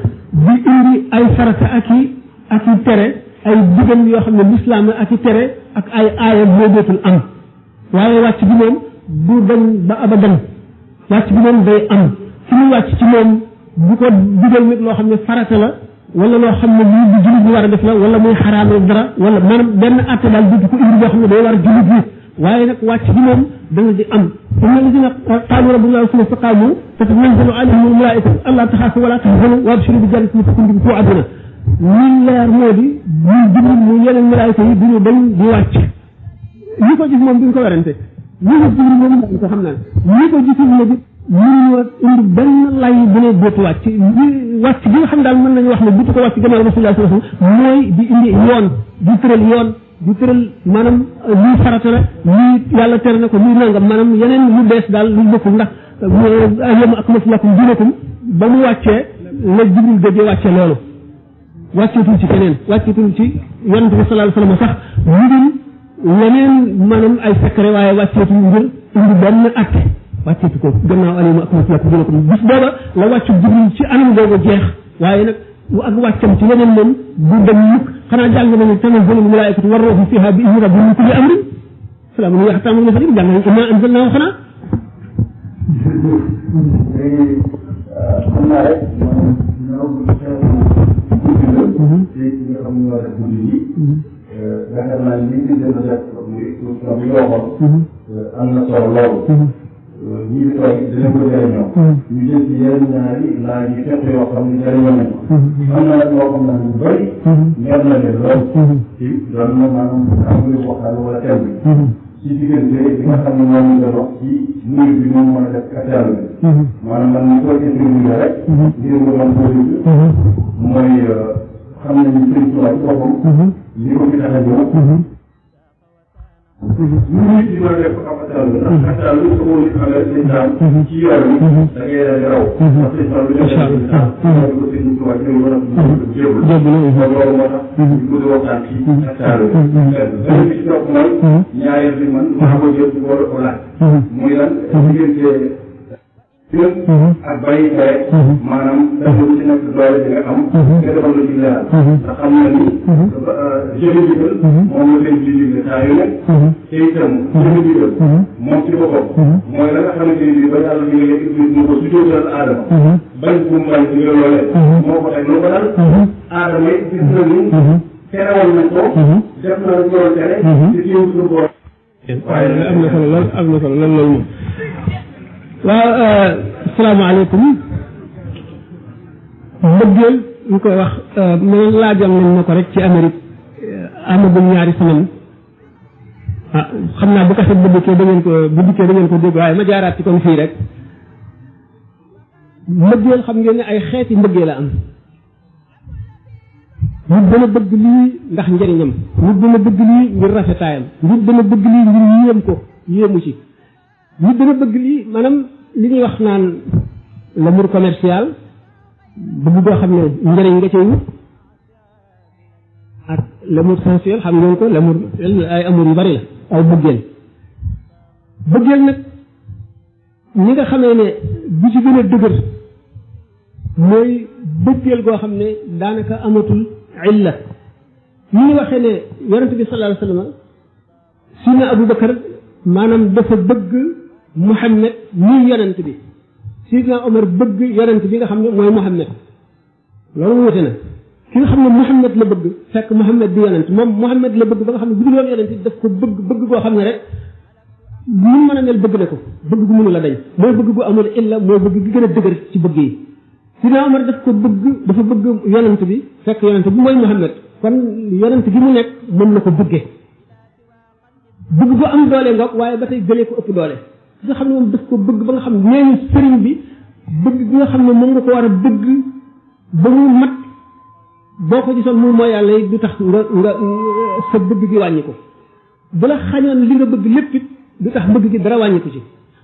di indi ay farata ak i tere ay digal yoo xam ne lislaam ak i tere ak ay aaya moo dootul am waaye wàcc bi moom du dañ ba abadan wàcc bi moom day am fi muy wàcc ci moom bu ko digal nit loo xam ne farata la wala loo xam ne lii di jullit bi war a def la wala muy xaraamal dara wala maanaam benn àtte daal du ko indi boo xam ne day war a jullit bi waaye nag wàcc bi moom dana di am inna alladina qaalu rabbuna summa istaqaamu tatanazzalu alayhim almalaikatu alla taxaafu wala tahzanu wa abshiru bi jannatin kuntum tuu'aduna li leer moo di ñu Jibril mu yeneen malaayika yi duñu dañ di wàcc ñi ko gis moom duñ ko werante ñi ko Jibril moom ko xam naa ñi ko gisul ne bi mënuñoo indi benn lay bu ne dootu wàcc wàcc bi nga xam daal mën nañu wax ne butu ko wàcc gannaaw Rasulullah sallallahu alayhi wasallam mooy di indi yoon di tëral yoon di tëral maanaam lii farata la lii yàlla tere na ko lii nangam maanaam yeneen lu bees daal lu bokkul ndax yawma akmaltu lakum diinakum ba mu wàccee la Jibril gëjee wàccee loolu wàcceetul ci keneen wàcceetul ci yonent bi sallallahu alayhi wasallam sax lu dul leneen maanaam ay secret waaye wàcceetu ngir indi benn atte wàcceetu ko gannaaw alima ak mati jëla ko bis booba la wàccu jibril ci anam googu jeex waaye nag ak wàccam ci leneen moom du dem mukk xanaa jàng nañu tanazzalul malaikatu war ruuhu fiha bi izni rabbihim min kulli amrin salaamun hiya hattaa matla'il fajr jàng nañu inna anzalnaahu xanaa léegi xam naa rek man ñoom guddi la ci nga xam ne ñoo def guddi yi yaakaar naa ni ñu gën a def comme li waxoon am na solo loolu ñi di toog dinañ ko jëriñoo ñu jël ci yeneen ñaari laaj yi fekk yoo xam ne jëriñoo nañ am na nag loo xam ne lu bëri ñor na leen lool ci loolu moom maanaam am nga waxtaan wala thème bi ci diggante bi nga xam ne moom la wax ci nuyu bi moom mën a def kattaal bi maanaam man ni koy interview rek ngir nga mën koo dégg mooy xam nañu Sëriñ Tuubaa ci boppam li ko fi tax a ñëw ñu di mën a def kattaal bi ndax kattaal bi sa wóor amee lislaam ci yoon bi da ngay daal di raw parce que lislaam bi nga def lislaam ko Sëriñ Tuubaa ci mën a jébul kon loolu moo tax ñu bëgg waxtaan ci kattaal bi benn bi ci topp mooy ñaareel bi man maa ko jël ci wala ko laaj muy lan diggante jën ak bàyyi tere maanaam dafa ci nekk doole bi nga am nga defal la ci leeral ndax xam na ni jëfe digal moom la seen ji digle saa yu nekk te itam jëfe digal moom ci boppam mooy la nga xamante ni ba yàlla bi nga iblis mu ko sujjóotal aadama bañ bu mu bañ digal loolee moo ko teg lu ko dal aadama yi gis na ni terewoon nañ ko def na lu doon tere ci teew suñu borom waaye am na solo lool am na solo lool loolu moom waaw asalaamaaleykum mbëggeel ñu koy wax man laajal nañ ma ko rek ci Amérique amagul ñaari semaine ah xam naa bu kaset bu dikkee da ngeen ko dégg waaye ma jaaraat ci kon fii rek mbëggeel xam ngeen ne ay xeeti mbëggeel la am nit dana bëgg lii ndax njëriñam nit dana bëgg lii ngir rafetaayam nit dana bëgg lii ngir yéem ko yéemu ci nit dana bëgg lii maanaam li ñuy wax naan l'amour commercial bëgg boo xam ne njëriñ nga cay wut ak l'amour sensuel xam ngeen ko l'amour ay amour yu bari la ay bëggeel nag ñi nga xamee ne bu ci gën a dëgër mooy bëggeel goo xam ne daanaka amatul illa ñi ñu waxee ne yonente bi sallallahu alayhi wa sallam sina Abu Bakar maanaam dafa bëgg Muhammad ñuy yonent bi Sidna Omar bëgg yonent bi nga xam ne mooy Muhammad loolu wute na ki nga xam ne Muhammad la bëgg fekk Muhammad di yonent moom Muhammad la bëgg ba nga xam ne bu dul woon yonent daf ko bëgg goo xam ne rek lu mën a mel bëgg na ko bëgg gu mënu la dañ mooy bëgg gu amul illa mooy bëgg gi gën a dëgër ci bëgg yi Sidna Omar dafa bëgg yonent bi fekk yonent bi mooy Muhammad kon yonent bi mu nekk moom la ko bëggee bëgg gu am doole ngoog waaye ba tey gëlee ko ëpp doole nga xam ne moom daf ko bëgg ba nga xam ne nee ñu sëriñ bi bëgg gi nga xam ne moom nga ko war a bëgg ba mu mat boo ko gisoon moom mooy yàlla yi du tax nga sa bëgg gi wàññi ko bu la xañoon li nga bëgg lépp it du tax bëgg gi dara wàññi ko ci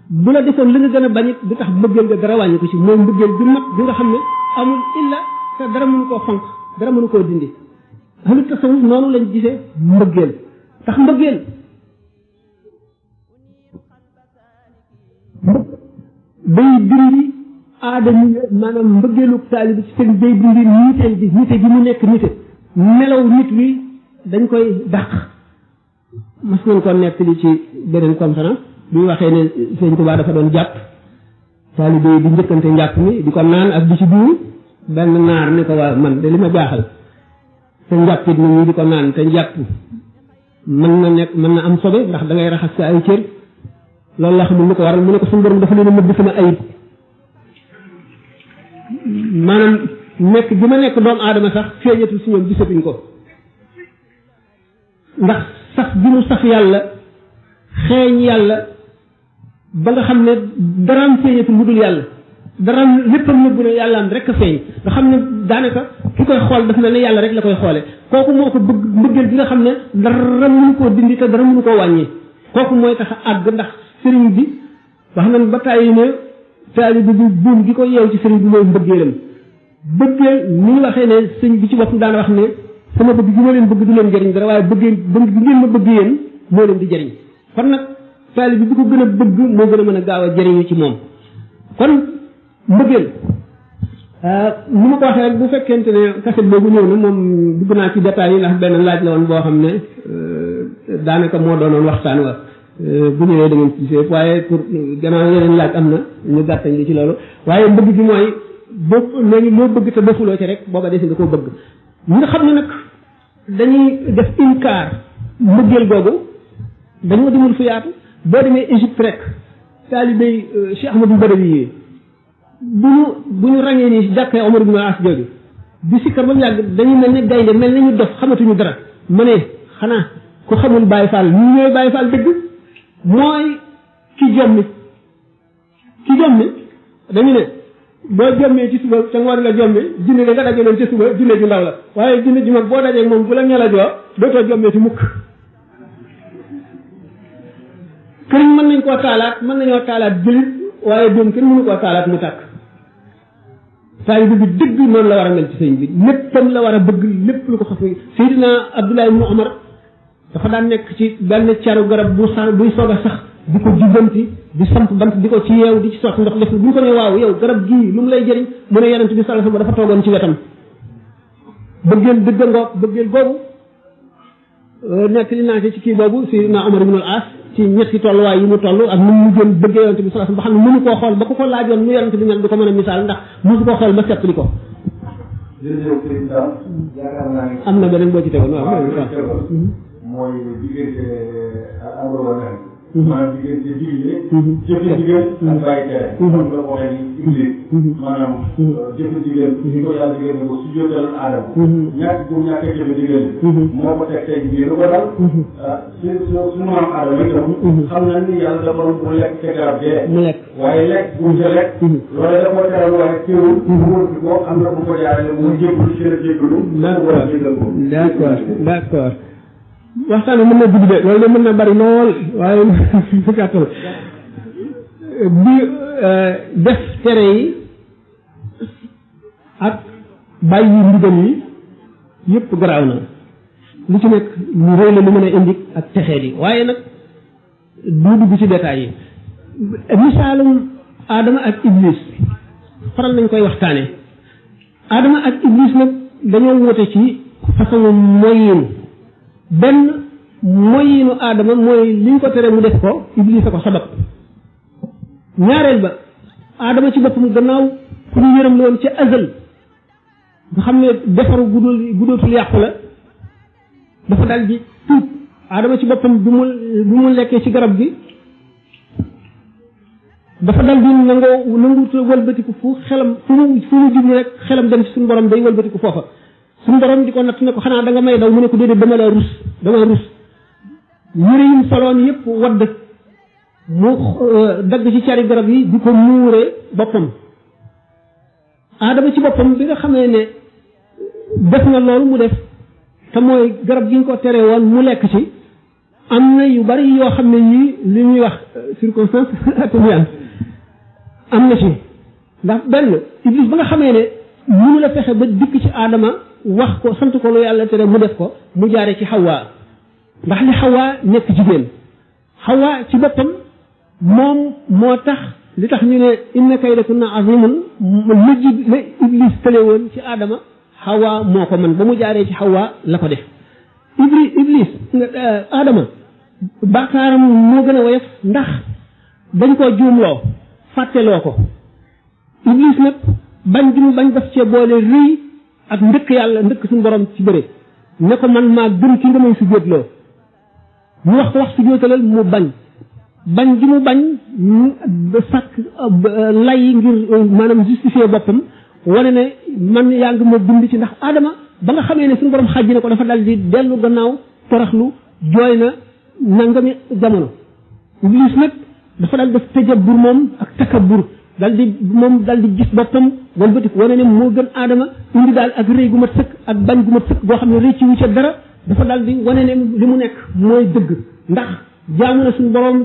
bu la defoon li nga gën a bañ it du tax bëggeel nga dara wàññi ko ci mooy mbëggeel bi mat bi nga xam ne amul illa te dara mënu koo fonk dara mënu koo dindi ahlu tasawuf noonu lañ gisee mbëggeel tax mbëggeel day dindi aadama maanaam mbëggeelu taalibi ci seen day dindi niteel bi nite gi mu nekk nite melaw nit wi dañ koy dàq mas nañ ko nekk li ci beneen conférence bi ñu waxee ne Sëñ Tuubaa dafa doon jàpp taalibe yi di njëkkante njàpp mi di ko naan ak di ci duur benn naar ne ko waa man de li ma jaaxal te njàppit nit ñi di ko naan te njàpp mën na am sobe ndax da ngay raxas sa ay cër loolu la xamul lu ko waral mu ne ko suñu borom dafa leen a mëdd sama ayib maanaam nekk bi ma nekk doomu aadama sax feeñatul si ñoom gisatuñ ko ndax saf bi mu saf yàlla xeeñ yàlla ba nga xam ne daraam feeñatul lu dul yàlla daraam léppam nëbbu ne yàlla am rek a feeñ nga xam ne daanaka ki koy xool daf na ne yàlla rek la koy xoole kooku moo ko bëgg mbëggeel bi nga xam ne dara mënu koo dindi te dara mënu koo wàññi kooku mooy tax a àgg ndax sëriñ bi wax nañ ba tàyyi ne taalibe bi buum gi ko yeew ci sëriñ bi mooy mbëggeelam bëggeel ni ñu waxee ne sëñ bi ci bopp daan wax ne sama bëgg gi ma leen bëgg du leen jëriñ dara waaye bëggee bëgg gi ngeen ma bëgg yéen moo leen di jëriñ kon nag taalibe bi ko gën a bëgg moo gën a mën a gaaw a jëriñu ci moom kon mbëggeel ni ma ko waxee rek bu fekkente ne kaset boobu ñëw na moom dugg naa ci détails yi ndax benn laaj la woon boo xam ne daanaka moo doonoon waxtaan wa bu ñëwee da ngeen ci gisee waaye pour gannaaw yeneen laaj am na ñu gàttañ li ci loolu waaye bëgg gi mooy boo léegi loo bëgg te defuloo ci rek booba desi nga koo bëgg ñi nga xam ne nag dañuy def inkaar mbëggeel googu dañoo demul fu yaatu boo demee Égypte rek taalibey Cheikh Ahmadou Badawi yi bu ñu ràññee nii jàkkee Omar ibn al-As jooju di sikkar ba mu yàgg dañuy mel ne gaynde mel nañu dof xamatuñu dara ma ne xanaa ku xamul Baye Fall ñu ñooy Baye Fall dëgg mooy ki jommi dañu ne boo jommee ci suba ca ngoon nga jommi jinne da nga daje leen ca suba jinne ju ndaw la waaye jinne ju mag boo dajee moom bu la ñalajoo dootoo jommee ci mukk këriñ mën nañ koo taalaat mën nañoo taalaat jëlit waaye doom kenn mënu koo taalaat mu tàkk taalibe bi dëgg noonu la war a mel ci sëñ bi léppam la war a bëgg lépp lu ko xas Seydina Abdoulaye ibn Omar dafa daan nekk ci benn caru garab buy soog a sax di ko jubbanti di samp bant di ko ci yeew di ci sotti ndox def bu ñu ko ne waaw yow garab gii lu mu lay jëriñ mu ne yonent bi sallallahu alayhi wasallam dafa toogoon ci wetam bëggeel dëgg ngoog bëggeel boobu nekk li naa ci kii boobu Seydina Omar ibn al-As ci ñetti tolluwaay yi mu toll ak nu mu gën bëggee yonent bi sallallahu alayhi wasallam ba xam ne mënu koo xool ba ku ko laajoon nu yonent bi mel du ko mën a misaal ndax mosu koo xool ba seppali ko am na beneen boo ci tegoon waaw mooy diggante agronomie maanaam diggante digle jëfe digal ak bàyyi tere xam nga waxee ni iblis maanaam jëfe digal di ko yàlla digal ne ko su jóotal aadama ñàkk bu ñàkk a jëfe digal moo ko teg tey jii lu ko dal suñu maam aadama itam xam na ni yàlla dafa bu lekk ca garab gee waaye lekk bu ca lekk loolu da koo teral waaye teewul mu wër ko am na bu ko jaarale mu jéggalu ci la jéggalu d'accord waxtaan mën na gudd de loolu de mën na bari lool waaye bu gàttal bi def tere yi ak bàyyi ndigal yi yëpp garaaw na lu ci nekk lu rëy la lu mën a indi ak texee di waaye nag du dugg ci détails yi misaalum Adama ak Iblis faral nañ koy waxtaane Adama ak Iblis nag dañoo woote ci façon moyin benn moyinu Adama mooy liñ ko tere mu def ko Iblis a ko sabab ñaareel ba Adama ci boppam gannaaw ku ñu yërëm loon ci azal nga xam ne defaru gudootul yàqu la dafa dal di tuub Adama ci boppam bi mu lekkee ci garab gi dafa dal di nangu wëlbatiku fu mu jublu rek xelam dem ci suñu borom day wëlbatiku foofa suñu borom di ko natt ne ko xanaa da nga may daw mu ne ko déedéet dama rus yére yim soloon yëpp wadd mu dagg ci cari garab yi di ko muure boppam Adama ci boppam bi nga xamee ne def na loolu mu def te mooy garab gi ñu ko tere woon mu lekk ci am na yu bari yoo xam ne yii li ñuy wax circonstance atténuante am na ci ndax benn Iblis ba nga xamee ne mënu la fexe ba dikk ci Adama wax ko sant ko lu yàlla tere mu def ko mu jaare ci Hawa ndax li Hawa nekk jigéen Hawa ci boppam moom moo tax li tax ñu ne inna kaydakunna azimun la Iblis tële woon ci Adama Hawa moo ko mën ba mu jaaree ci Hawa la ko def Iblis Adama bàkkaaram moo gën a woyof ndax dañ koo juumloo fàtteloo ko Iblis nag bañ gi mu bañ daf cee boole rëy ak ndëkk yàlla ndëkk suñu borom ci bëre ne ko man maa gën ki nga may sujjóotloo mu wax ko wax sujjóotalal mu bañ gi mu bañ sàkk lay ngir maanaam justifier boppam wane ne man yaa ngi ma bind ci ndax Adama ba nga xamee ne suñu borom xàjji na ko dafa dal di dellu gannaaw toroxlu jooy na nangami jamono Iblis nag dafa dal def tëjabur moom ak takabur dal di gis boppam walbatiku wane ne moo gën Adama indi daal ak rëy gu mat sëkk ak bañ gu mat sëkk boo xam ne rëcc wu ca dara dafa dal di wane ne li mu nekk mooy dëgg ndax jaamu na suñu borom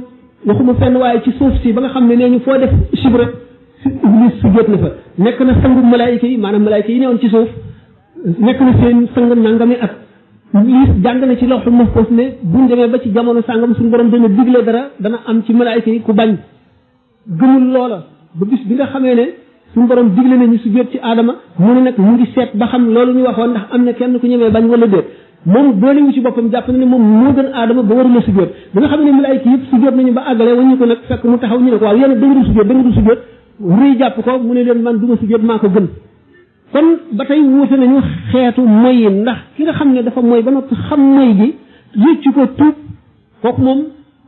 waxuma fenn waaye ci suuf si ba nga xam ne nee ñu foo def chibre Iblis su jot na fa nekk na sangu malaayika yi maanaam malaayika yi newoon ci suuf nekk na seen sang nangami at Iblis jàng na ci lawhul mahfuz ne buñ demee ba ci jamono sàngam suñu borom dana digle dara dana am ci malaayika yi ku bañ gëmul loola ba bis bi nga xamee ne suñu borom digle na ñu sujjóot ci aadama mu ne nag mu ngi seet ba xam loolu ñu waxoon ndax am na kenn ku ñemee bañ wala déet moom doole wu ci boppam jàpp na ne moom moo gën aadama ba warula sujjóot ba nga xam ne malaayika yëpp sujjóot nañu ba àggale wañu ko nag fekk mu taxaw ñu ne ko waaw yéen da nga du sujjóot rëy jàpp ko mu ne leen man du ma sujjóot maa ko gën kon ba tey wuute nañu xeetu moy yi ndax ki nga xam ne dafa moy ba noppi xam moy gi rëccu ko tuub kooku moom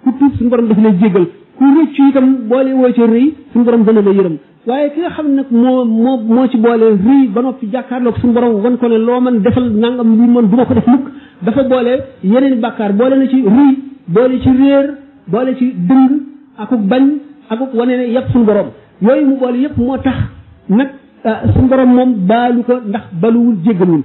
ku tuub suñu borom dafa lay jéggal ku rëccu itam boole woo ci rëy suñu borom dana la yërëm waaye ki nga xam ne nag moo ci boole rëy ba noppi jàkkaarloog suñu borom wan ko ne loo man defal nangam lii man du ma ko def mukk dafa boole yeneen bàkkaar boole na ci rëy boole ci réer boole ci dëng akuk bañ akuk wane ne yëpp suñu borom yooyu mu boole yëpp moo tax nag suñu borom moom baalu ko ndax baluwul jéggalul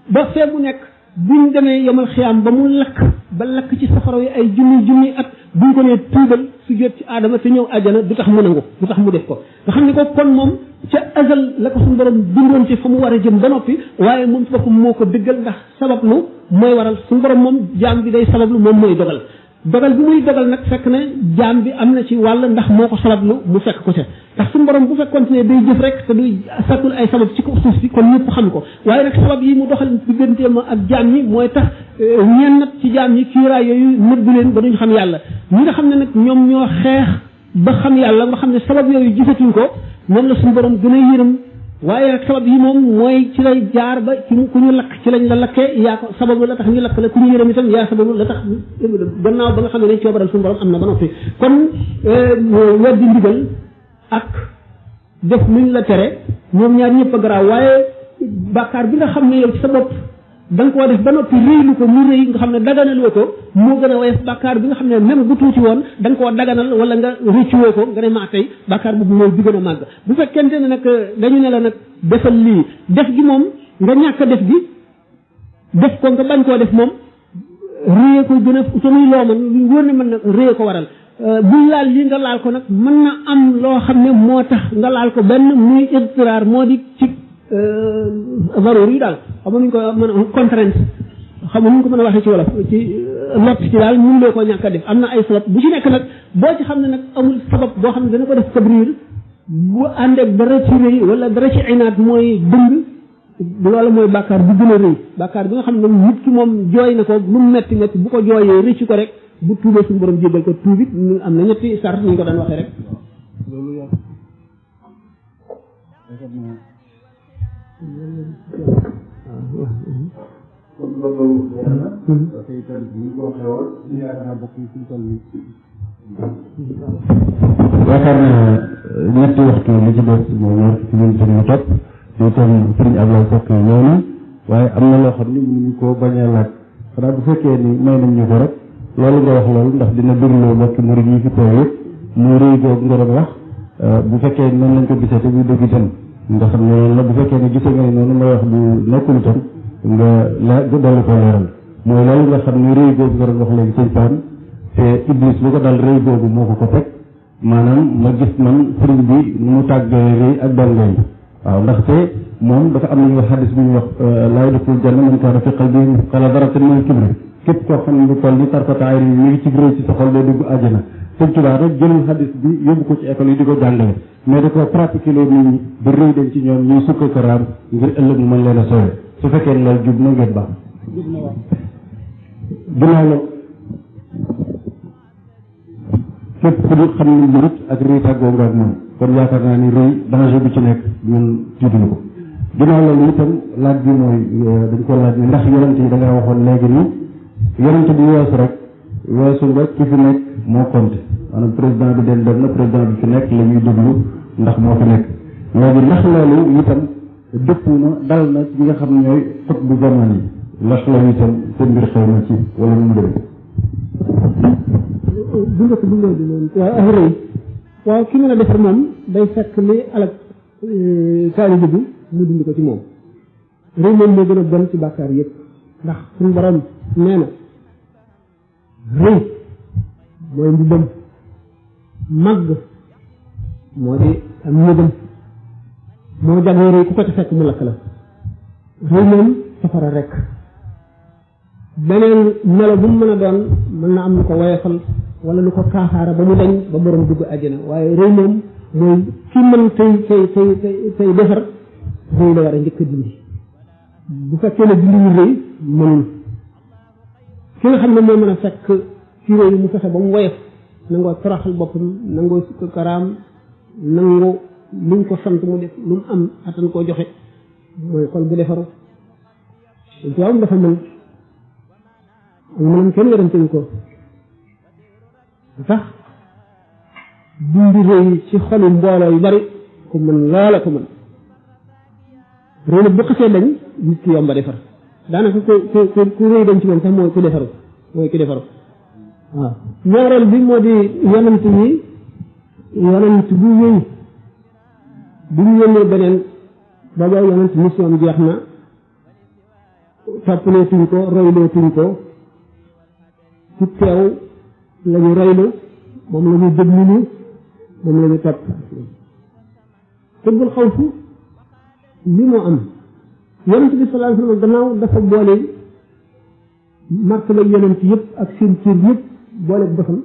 ba fee mu nekk buñ demee yomal xiyaam ba mu lakk ci safara yi ay junni at buñ ko nee tuubal su jot ci aadama te ñëw àjjana du tax mu nangu du tax mu def ko nga xam ne ko kon moom ca azal la ko suñu borom bindoon ci fa mu war a jëm ba noppi waaye moom ci boppam moo ko dëggal ndax sabablu mooy waral suñu borom moom jaam bi day sabablu moom mooy dogal bi muy dogal nag fekk ne jaam bi am na ci wàll ndax moo ko sabablu mu fekk ko ca ndax suñu borom bu fekk continuer day jëf rek te duy sakkul ay sabab ci ko suuf si kon ñëpp xam ko waaye nag sabab yi mu doxal digganteem ak jaam ñi mooy tax ñenn nag ci jaam ñi kiiraay yooyu nëbbu leen ba duñ xam yàlla ñi nga xam ne nag ñoom ñoo xeex ba xam yàlla nga xam ne sabab yooyu gisatuñ ko moom la suñu borom gën a yërëm waaye nag sabab yi moom mooy ci lay jaar ba ci ku ñu lakk ci lañ la lakkee yaa ko sababu la tax ñu lakk la ku ñu yërëm itam yaa sababu la tax gannaaw ba nga xam ne coobaral suñu borom am na ba noppi kon weddi ndigal ak def luñ la tere ñoom ñaar ñëpp a garaaw waaye bàkkaar bi nga xam ne yow ci sa bopp da nga koo def ba noppi réylu ko mu rëy nga xam ne daganaloo ko moo gën a woyof bàkkaar bi nga xam ne même bu tuuti woon da nga koo daganal wala nga rëccuwoo ko nga ne maa tey bàkkaar boobu mooy bi gën a màgg bu fekkente ne nag dañu ne la nag defal lii def gi moom nga ñàkk a def gi def ko nga bañ koo def moom réye ko gën a te muy loo man lu wóor ne mën na réye ko waral buñ laal lii nga laal ko nag mën na am loo xam ne moo tax nga laal ko benn muy idtiraar moo di ci valeur yi daal xam nga nuñ ko mën a contrainte xam nga nuñ ko mën a waxee ci wolof ci lott ci daal mun loo ko ñàkk a def am na ay sabab bu ci nekk nag boo ci xam ne nag amul sabab boo xam ne dana ko def tabriir bu ànd ak dara ci rëy wala dara ci inaat mooy dëng loolu mooy bàkkaar bu gën a rëy bàkkaar bi nga xam ne nit ki moom jooy na ko lu mu metti metti bu ko jooyee rëcc ko rek bu tuubee suñu borom jéggal ko tuubit am na ñetti sart ni ñu ko daan waxee rek loolu yaa kon loolu leer na parce que itam ñu ko waxee woon yaakaar naa bokk yi suñu toll nii yaakaar naa ñetti waxtu li ci des moo ñor ci ñun suñu topp te itam sëriñ Ablaye Seck ñëw na waaye am na loo xam ni mënuñu koo bañ a laaj xanaa bu fekkee ni may nañ ñu ko rek loolu nga wax loolu ndax dina dégloo mbokki murid yi fi teew yëpp muy rëy googu nga doon wax bu fekkee noonu lañ ko gisee te muy dëgg itam nga xam ne loolu la bu fekkee ne gisee nga ne noonu may wax bu nekkul itam nga dolli ko leeral mooy loolu nga xam ni rëy googu nga doon wax léegi sëñ Paan te Iblis lu ko dal rëy googu moo ko teg maanaam ma gis man sëriñ bi mu tàggee rëy ak dongay waaw ndaxte moom dafa am nañu wax xadis bu ñu wax laa yadxulul janna man kaana fi qalbihi mithqaala darratin min kibri képp koo xam ne lu toll ni tarfata ayni mi ngi ci rëy ci sa xol day dugg àjjana sëñ Tuubaa rek jëlul xadis bi yóbbu ko ci école yi di ko jàngale mais da ko pratiquer loo nit ñi ba rëy dem ci ñoom ñuy sukk ko raam ngir ëllëg mu mën leen a soowe su fekkee ne loolu jub na ngeen baax ginnaaw la képp ku di xam ne murit ak rëy tàggoo nga ak moom kon yaakaar naa ni rëy danger bi ci nekk ñun tiituñu ko ginnaaw loolu itam laaj bi mooy dañ ko laaj ni ndax yonent yi da ngaa waxoon léegi ni yonent bi weesu rek weesu nga ki fi nekk moo compté maanaam président bi dem na président bi fi nekk la ñuy déglu ndax moo fi nekk léegi ndax loolu itam dëpp na dal na ci ñi nga xam ne ñooy xut bu jamono yi ndax loolu itam seen mbir xew na ci wala nu mu demee dunga ko dunga di noonu waaw ak rëy waaw ki mën a defar moom day fekk li alak taalibe bi mu dindi ko ci moom rëy moom moo gën a bon ci bàkkaar yëpp ndax suñu borom nee na rëy mooy mbubbam màgg moo di am ñëgam moo jagoo rëy ku ko ci fekk mu lakk la rëy moom safara rek beneen melo bu mu mën a doon mën na am lu ko woyofal wala lu ko kaaxaara ba mu dañ ba borom dugg àjjana waaye rëy moom mooy ki mën tey defar rëy la war a njëkk a dindi bu fekkee ne dindiwul rëy mënul ki nga xam ne moo mën a fekk ci rëy mu fexe ba mu woyof nangoo toroxal boppam nangoo sukk karaam nangoo luñ ko sant mu def lu mu am attan koo joxe mooy xol bu defaru tuwaam dafa mën ak mënam kenn werante ko tax dindi rëy ci xolu mbooloo yu bari ku mën loola ko mën rëy nag bu xasee dañ nit ki yomba defar daanaka ku rëy dañ ci moom sax mooy ku defaru waaw ñaareel bi moo di yonent bu wéy bu ñu yónnee beneen booba yonent mission jeex na toppaleetuñ ko roylootuñ ko ci teew lañu roylu moom la ñu déglu moom la ñu topp tëbbul xawfu li moo am yonent bi sallallahu alayhi wasallam gannaaw dafa boole martaba yonent yëpp ak seen cër yëpp boole bosam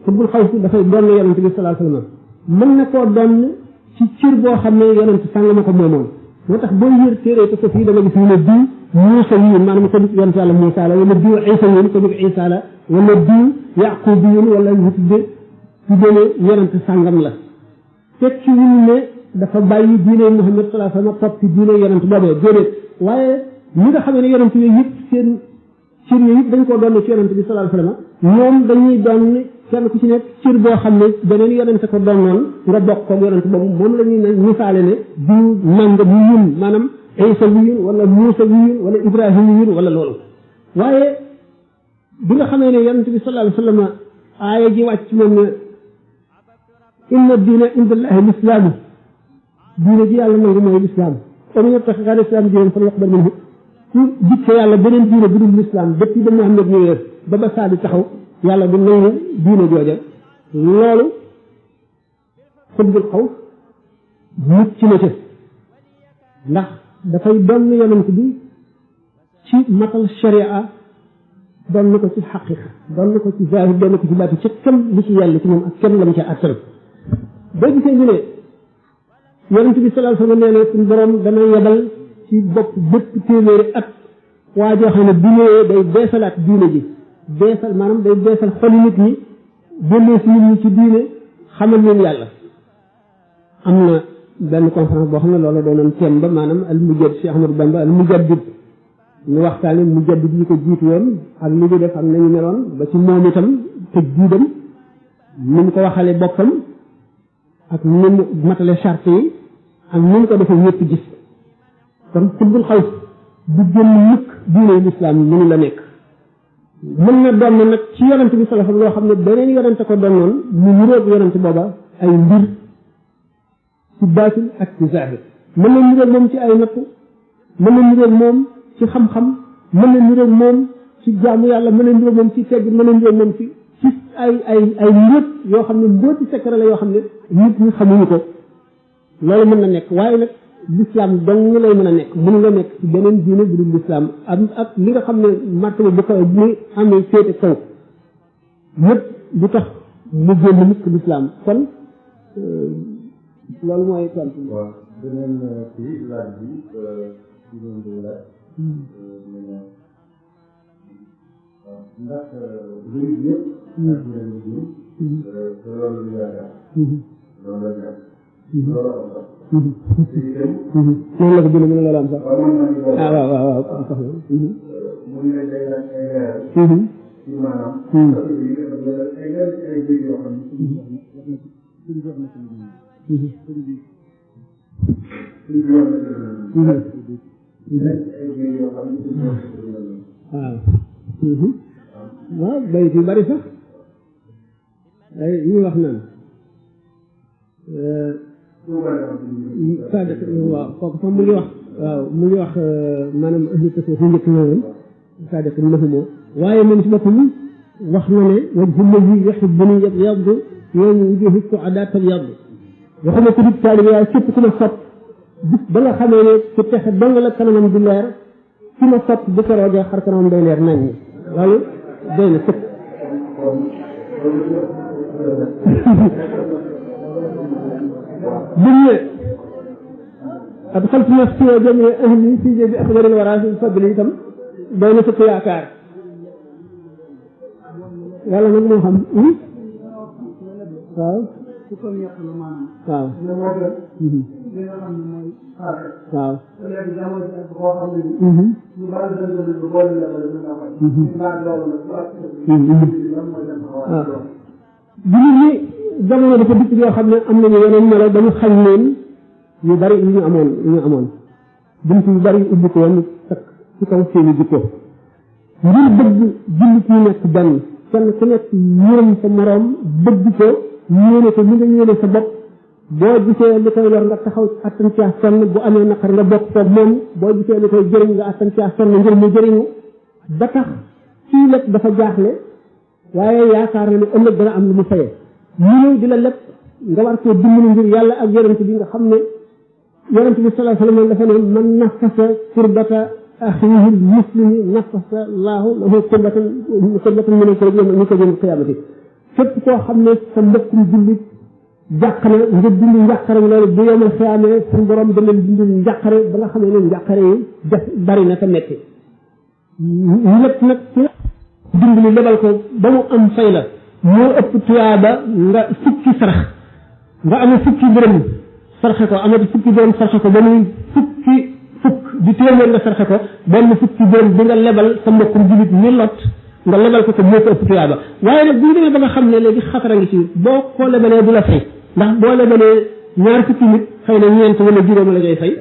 tëbbul xawfu dafay doon yonent bi sallallahu alayhi wasallam mën na koo doon ci cër boo xam ne yonent sàng ma ko moomoon moo tax boo yër téere te ko fii da nga gis ñu ne diw Muusa yéen maanaam ko dug yonent yàlla Muusa la wala diw Isa yéen ko dug Isa la wala diw Yaqub yéen wala ñu tudde yonent sàngam la tekki wuñ ne dafa bàyyi diine Muhammad sallallahu alayhi wasallam topp ci diine yonent boobee déedéet waaye ñi nga xamee ne yonent yooyu yëpp seen cër yooyu yëpp dañ koo doon ci yonent bi sallallahu alayhi wasallam ñoom dañuy doon kenn ku ci nekk cër boo xam ne beneen yonent ko doon noonu nga bokk ko yonent boobu moom la ñuy ne misaale ne diw nanga bi yun maanaam Isa bi yun wala Muusa bi yun wala Ibrahima bi yun wala loolu waaye bi nga xamee ne yonent bi sallallahu alayhi wasallam aaya ji wàcc moom ne inna diina indallahi lislaamu diine ji yàlla nangu mooy lislaam comme ñëpp tax xaar islam diine fa yaqbal minhu ku jikke yàlla beneen diine bu dul lislaam depuis ba Muhammad ñëwee ba saa di taxaw yàlla du nangu diine jooja loolu xutbul xaw mucc na ca ndax dafay doon yonent bi ci matal sharia doon na ko ci xaqiqa doon na ko ci zahir doon na ko ci baati ca kenn li ci yàlla ci moom ak kenn lam ca attal boo gisee ñu ne yonent bi sallallahu alayhi wasallam nee na suñu borom dana yebal ci bopp bépp téeméeri at waa joo xam ne bu ñëwee day beesalaat diine ji beesal maanaam day beesal xoli nit ñi génnee si nit ñi ci diine xamal leen yàlla am na benn conférence boo xam ne loolu doonoon thème ba maanaam al mujaddid Cheikh Ahmadou Bamba al mujaddid ñu waxtaane mujaddid yi ko jiitu woon ak li ñu def am nañu meloon ba ci moom itam tëj diidam ni mu ko waxale boppam ak ni mu matale charte yi ak ni mu ko defee ñëpp gis kon xutbul xaw du génn mukk diine lislaam mënu la nekk mën na doon nag ci yonent bi sallallahu alayhi wasallam loo xam ne beneen yonent ko doon noonu mu niroog yonent booba ay mbir ci baatin ak ci zahir mën na niroog moom ci ay nattu mën na niroog moom ci xam-xam mën na niroog moom ci jaamu yàlla mën na niroog moom ci tegg mën na niroog moom ci ay mbóot yoo xam ne mbóoti secret la yoo xam ne nit ñi xamuñu ko loolu mën na nekk waaye nag l'islam dong lay mën a nekk mën nga nekk ci beneen diine bu dul l'islam am ak li nga xam ne martaba bu kaw bi amee féete kaw yëpp du tax mu génn mukk l'islam kon loolu mooy tontu. waaw beneen kii laaj bi ci doon di laaj ndax luy yëpp te loolu lu yaakaar loolu la nekk loolu am sax noonu la ko bind mu ne loolu am sax ah waaw waaw waaw sax mu ne day laaj ay leer ci maanaam ay leer ci ay béy yoo xam waaw bayit yu bari sax ay ñu wax naan Sadio waaw kooku sax mu ngi wax waaw mu ngi wax maanaam ahlu tasawuf yu njëkk ñëwoon Sadio Nahumo waaye moom si boppam wax na ne wajhu llazi yuhibbuni yabyaddu yawma wujuhi su'adaa tabyaddu waxuma ko di taalibe waaye képp ku ma sopp bis ba nga xamee ne ku texe dong la kanamam di leer ki ma sopp bu keroogee xar kanamam day leer nañ loolu doy na sëkk buñ ne adxaltu nafsi wa jamii ahli fi jaybi akbaril wara fi fadli itam doy na sëkk yaakaar yàlla nag moo xam waaw waaw waaw jullit ñi jamono dafa dikk yoo xam ne am nañu yeneen melo dañu xañ leen yu bari yu ñu amoon bunt yu bari ubbi ko woon takk ci kaw seeni jikko ngir bëgg jullit ñi nekk benn kenn ku nekk yërëm sa moroom bëgg ko yéene ko li nga yéene sa bopp boo gisee li koy lor nga taxaw attan caa sonn bu amee naqar nga bokk koog moom boo gisee li koy jëriñ nga attan caa sonn ngir mu jëriñu ba tax fii lépp dafa jaaxle waaye yaakaar na ne ëllëg dana am lu mu fayee ñu di la lépp nga war koo dimbali ngir yàlla ak yonent bi nga xam ne yonent bi sallallahu alayhi wa sallam dafa ne man nafasa kurbata axiihi muslimi nafasa laahu lahu kurbatan min al-kurbi qiyaamati képp koo xam ne sa mbokkum jullit jàq na nga dindi njàqare loolu bu yomal xiyaamee suñu borom da leen dindi njàqare ba nga xam ne njàqare yi def bari na te metti lépp nag dimbali lebal ko ba mu am fay la moo ëpp tuyaaba nga fukki sarax nga amee fukki dërëm sarxe ko amati fukki dërëm sarxe ko ba muy fukk di téeméer nga sarxe ko benn fukki dërëm bi nga lebal sa mbokkum jullit ni lot nga lebal ko moo ko ëpp tuyaaba waaye nag bu ñu demee ba nga xam ne léegi xatara ngi ci boo ko lebalee du la fay ndax boo lebalee ñaar fukki nit xëy na ñeent wala juróom la ngay fay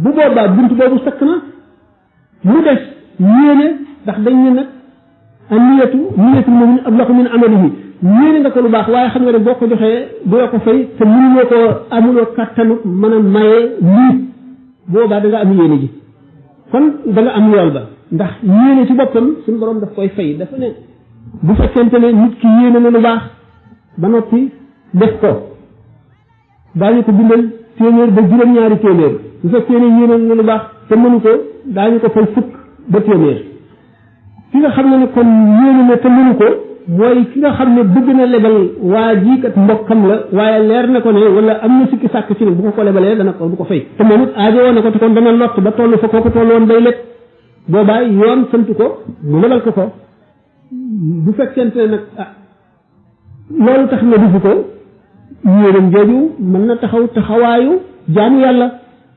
bu boobaa buntu boobu sakk na mu des yéene ndax dañ ne nag niyatul mu'min ablahu min amalihi yéene nga ko lu baax waaye xam nga ne boo ko joxee doo ko fay te mënuloo ko amuloo kattanu mën a maye lii boobaa da nga am yéene ji kon da nga am yool ba ndax yéene ci boppam suñu borom daf koy fay dafa ne bu fekkente ne nit ki yéene na lu baax ba noppi def ko daañu ko bindal téeméer ba juróom-ñaari téeméer bu fekkee ne yéene na lu baax te mënu ko daañu ko fay fukk ba téeméer ki nga xam ne kon yéene na te mënu ko mooy ki nga xam ne bëgg na lebal waa ji kat mbokkam la waaye leer na ko ne wala am na sikki sàkk ci ne bu ko lebalee dana ko du ko fay te moom it aajowoo na ko te kon dana lott ba toll fa kooku toll woon day lekk boobaa yoon sant ko mu lebal ko ko bu fekkente ne nag loolu tax na defu ko yéenam jooju mën na taxaw taxawaayu jaamu yàlla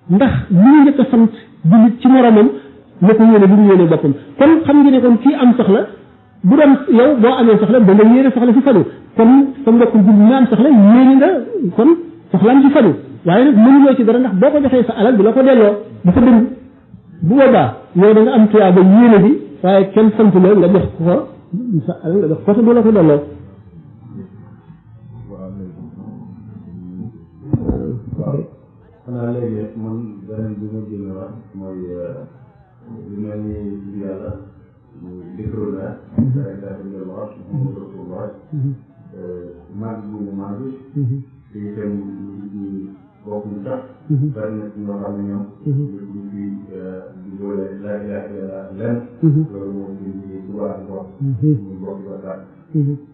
ndax li ñu njëkk a sant jullit ci moromam na ko yéene bi ñu yéene boppam kon xam nga ne kon kii am soxla bu doon yow boo amee soxla da nga yéene soxla ci faju kon sa mbokku jullit nga am soxla yéene nga kon soxlaam ci faju waaye nag mënuloo ci dara ndax boo ko joxee sa alal du la ko delloo dafa dëng bu boobaa yow da nga am tuyaaba yéene bi waaye kenn sant la nga jox ko sa alal nga jox ko te du la ko delloo xanaa léegi man beneen bi ma jël wax mooy lu mel ni yàlla dikru la wax mag bu ñu mag te itam bokk ñu tax bari na ci ñoo xam ne ñoom ñu fi di boole laa ilaha illa lenn loolu moom ñu ngi duwaa ak bokk ñu bokk ba tax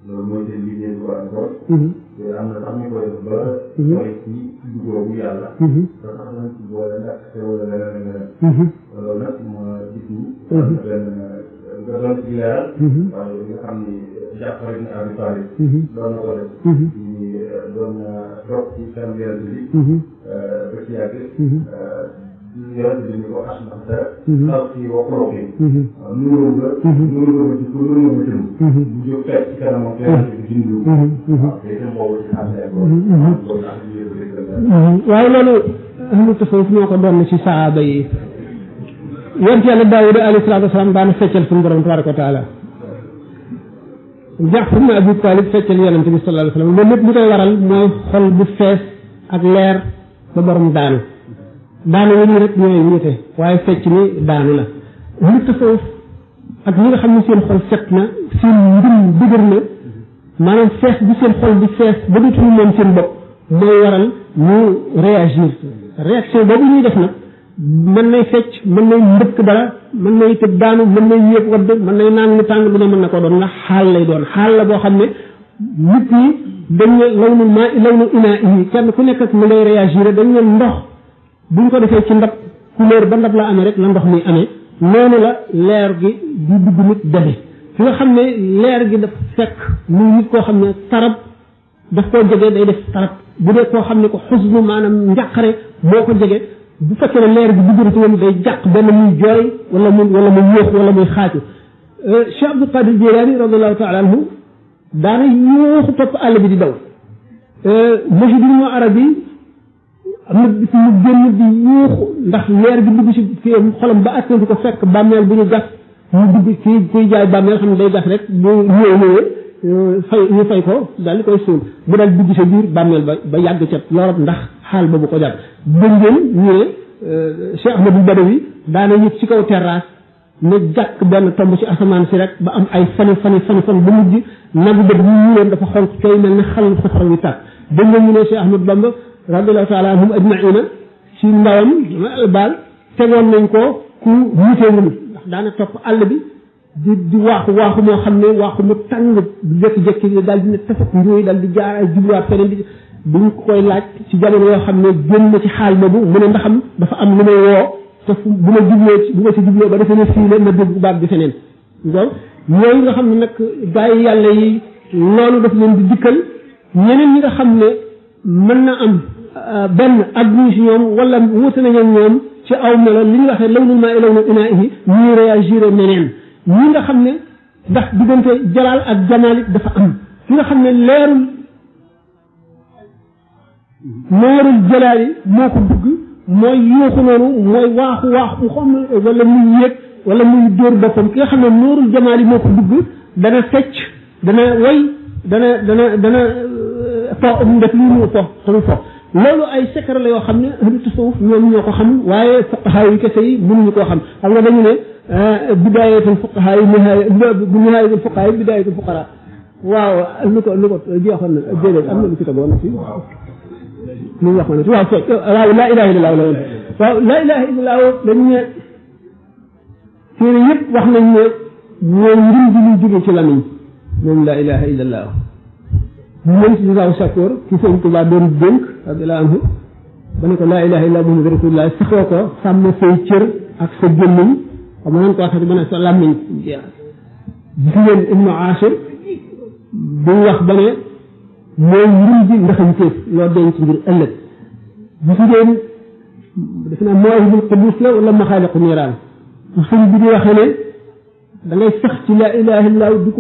loolu mooy seen liggéey duwaa ak bokk te am na sax ñu koy def ba mooy ci dugoobu yàlla ba tax nañ ci boole ndax te wala leneen leneen loolu nag ma gis ni benn nga doon ci leeral waaye nga xam ni Jaafar ibn Abi Talib doon na ko def ñu doon toog ci seen yonent bi ba ci yàgg yonent bi ñu ko asbaxta xalqi wa xuluqi nuuru nga ma ci pour nuuru ma jëm bu jóg fekk ci kanamam yonent bi dindu waaw te itam boobu ci xam ne ko waaye loolu ahlu tasawuf ñoo ko doon ci saaba yi yonent yàlla Daawuda alayhi salaatu wasalaam daana feccal suñu borom tabaraka wa taala Jaafar ibn Abi Talib feccal yonent bi sallallahu alayhi wa sallam loolu lépp li koy waral mooy xol bu fees ak leer ba borom daanu wu ñu rek ñooy wute waaye fecc ni daanu la lu tasawuf ak ñi nga xam ne seen xol set na seen ngëm dëgër na maanaam fees bi seen xol bi fees ba dutuñu moom seen bopp mooy waral ñu réagir réaction boobu ñuy def nag mën nay fecc mën nay mbëkk dara mën nay tëb daanu mën nay yéeg wadd mën nay naan lu tàng lu ne mën na ko doon ndax xaal lay doon xaal la boo xam ne nit ñi dañ ne lawnul maa lawnul inaa yi kenn ku nekk ak mu ngay réagir dañ ne ndox buñ ko defee ci ndab couleur ba ndab la amee rek la ndox mi amee noonu la leer gi di dugg nit defe fi nga xam ne leer gi daf fekk muy nit koo xam ne tarab daf koo jege day def tarab bu dee koo xam ne ko xusnu maanaam njàqare moo ko jege bu fekkee ne leer gi dugg ci woon day jàq benn muy jooy wala muy yóox wala muy xaaju Cheikh Abdul Qadir Jilani radiallahu taala anhu daana yóoxu topp àll bi di daw Muhyiddin Arabi am na bis mu génn di yóoxu ndax leer gi dugg ci kii xolam ba attantu ko fekk bàmmeel bu ñu gas mu dugg kii kuy jaay bàmmeel xam ne day gas rek bu ñëwee ñu fay ko daal di koy suul bu daal dugg sa biir bàmmeel ba yàgg ca lorot ndax xaal boobu ko jàpp dégg ngeen ñu ne Cheikh Ahmadou Badawi daana yëg ci kaw terrasse ne jàkk benn tomb ci asamaan si rek ba am ay fan ba mujj nagu bët ñu ñuuloon dafa xonk kay mel ne xal safara wi tàkk dégg ngeen ñu ne Cheikh Ahmadou Bamba radiallahu taala anhum ajmaina ci ndawam baal tegoon nañ ko ku mutéewul ndax daana topp àll bi di waaxu moo xam ne waaxu mu tàng jékki-jékki daal di ne tafat njuuy daal di jaar ay jubluwaat feneen di buñ koy laaj ci jamono yoo xam ne génn na ci xaal boobu mu ne ndaxam dafa am lu may woo te bu ma ci jubloo ba defee ne fii la na dégg baat bi feneen donc yooyu nga xam ne nag gaa yi yàlla yi loolu daf leen di dikkal ñeneen ñi nga xam ne mën na am benn adduñ si ñoom wala wuute nañu ñoom ci aw melo li ñu waxee lawnul maa lawnul inaahi ñuy réagir neneen ñi nga xam ne ndax diggante jalaal ak jamaalit dafa am ki nga xam ne leerul jalaal yi moo ko dugg mooy yuuxu noonu mooy waaxu xam wala muy yéeg wala muy dóor boppam ki nga xam ne noorul jamaal yi moo ko dugg dana fecc dana way dana def lii mu tamu fo loolu ay secret la yoo xam ne ahlu tasawuf ñoom ñoo ko xam waaye fuqahaa yi kese yi mënuñu koo xam xam nga dañu ne bidaayatul fuqahaa yi nihaayatul fuqahaa yi bidaayatul fuqaraa waaw lu ko jeexoon na déedéet am na lu ci tegoon fii lu wax ma ne waaw laa ilaha illallah la woon waaw laa ilaha illallah dañu ne téere yëpp wax nañ ne mooy njëriñ bi ñuy jóge ci lamiñ moom laa ilaha illallah moom ci Jazaa'u Shakoor ci Sëñ Tuubaa doon dénk radiyallaahu anhu ba ne ko laa ilaaha illallaah Muhammadu rasuulullaah saxoo ko sàmm say cër ak sa gémmiñ xam nga nan ko waxee ba ne sa làmmiñ gis ngeen Ibnu Aashir bu wax ba ne mooy mbir ji ndaxañteef loo denc ngir ëllëg gis ngeen def naa Mawaahibul Quddus la wala Maxaaliqu Niiraan sëñ bi di waxee ne da ngay sax ci laa ilaaha illallaah di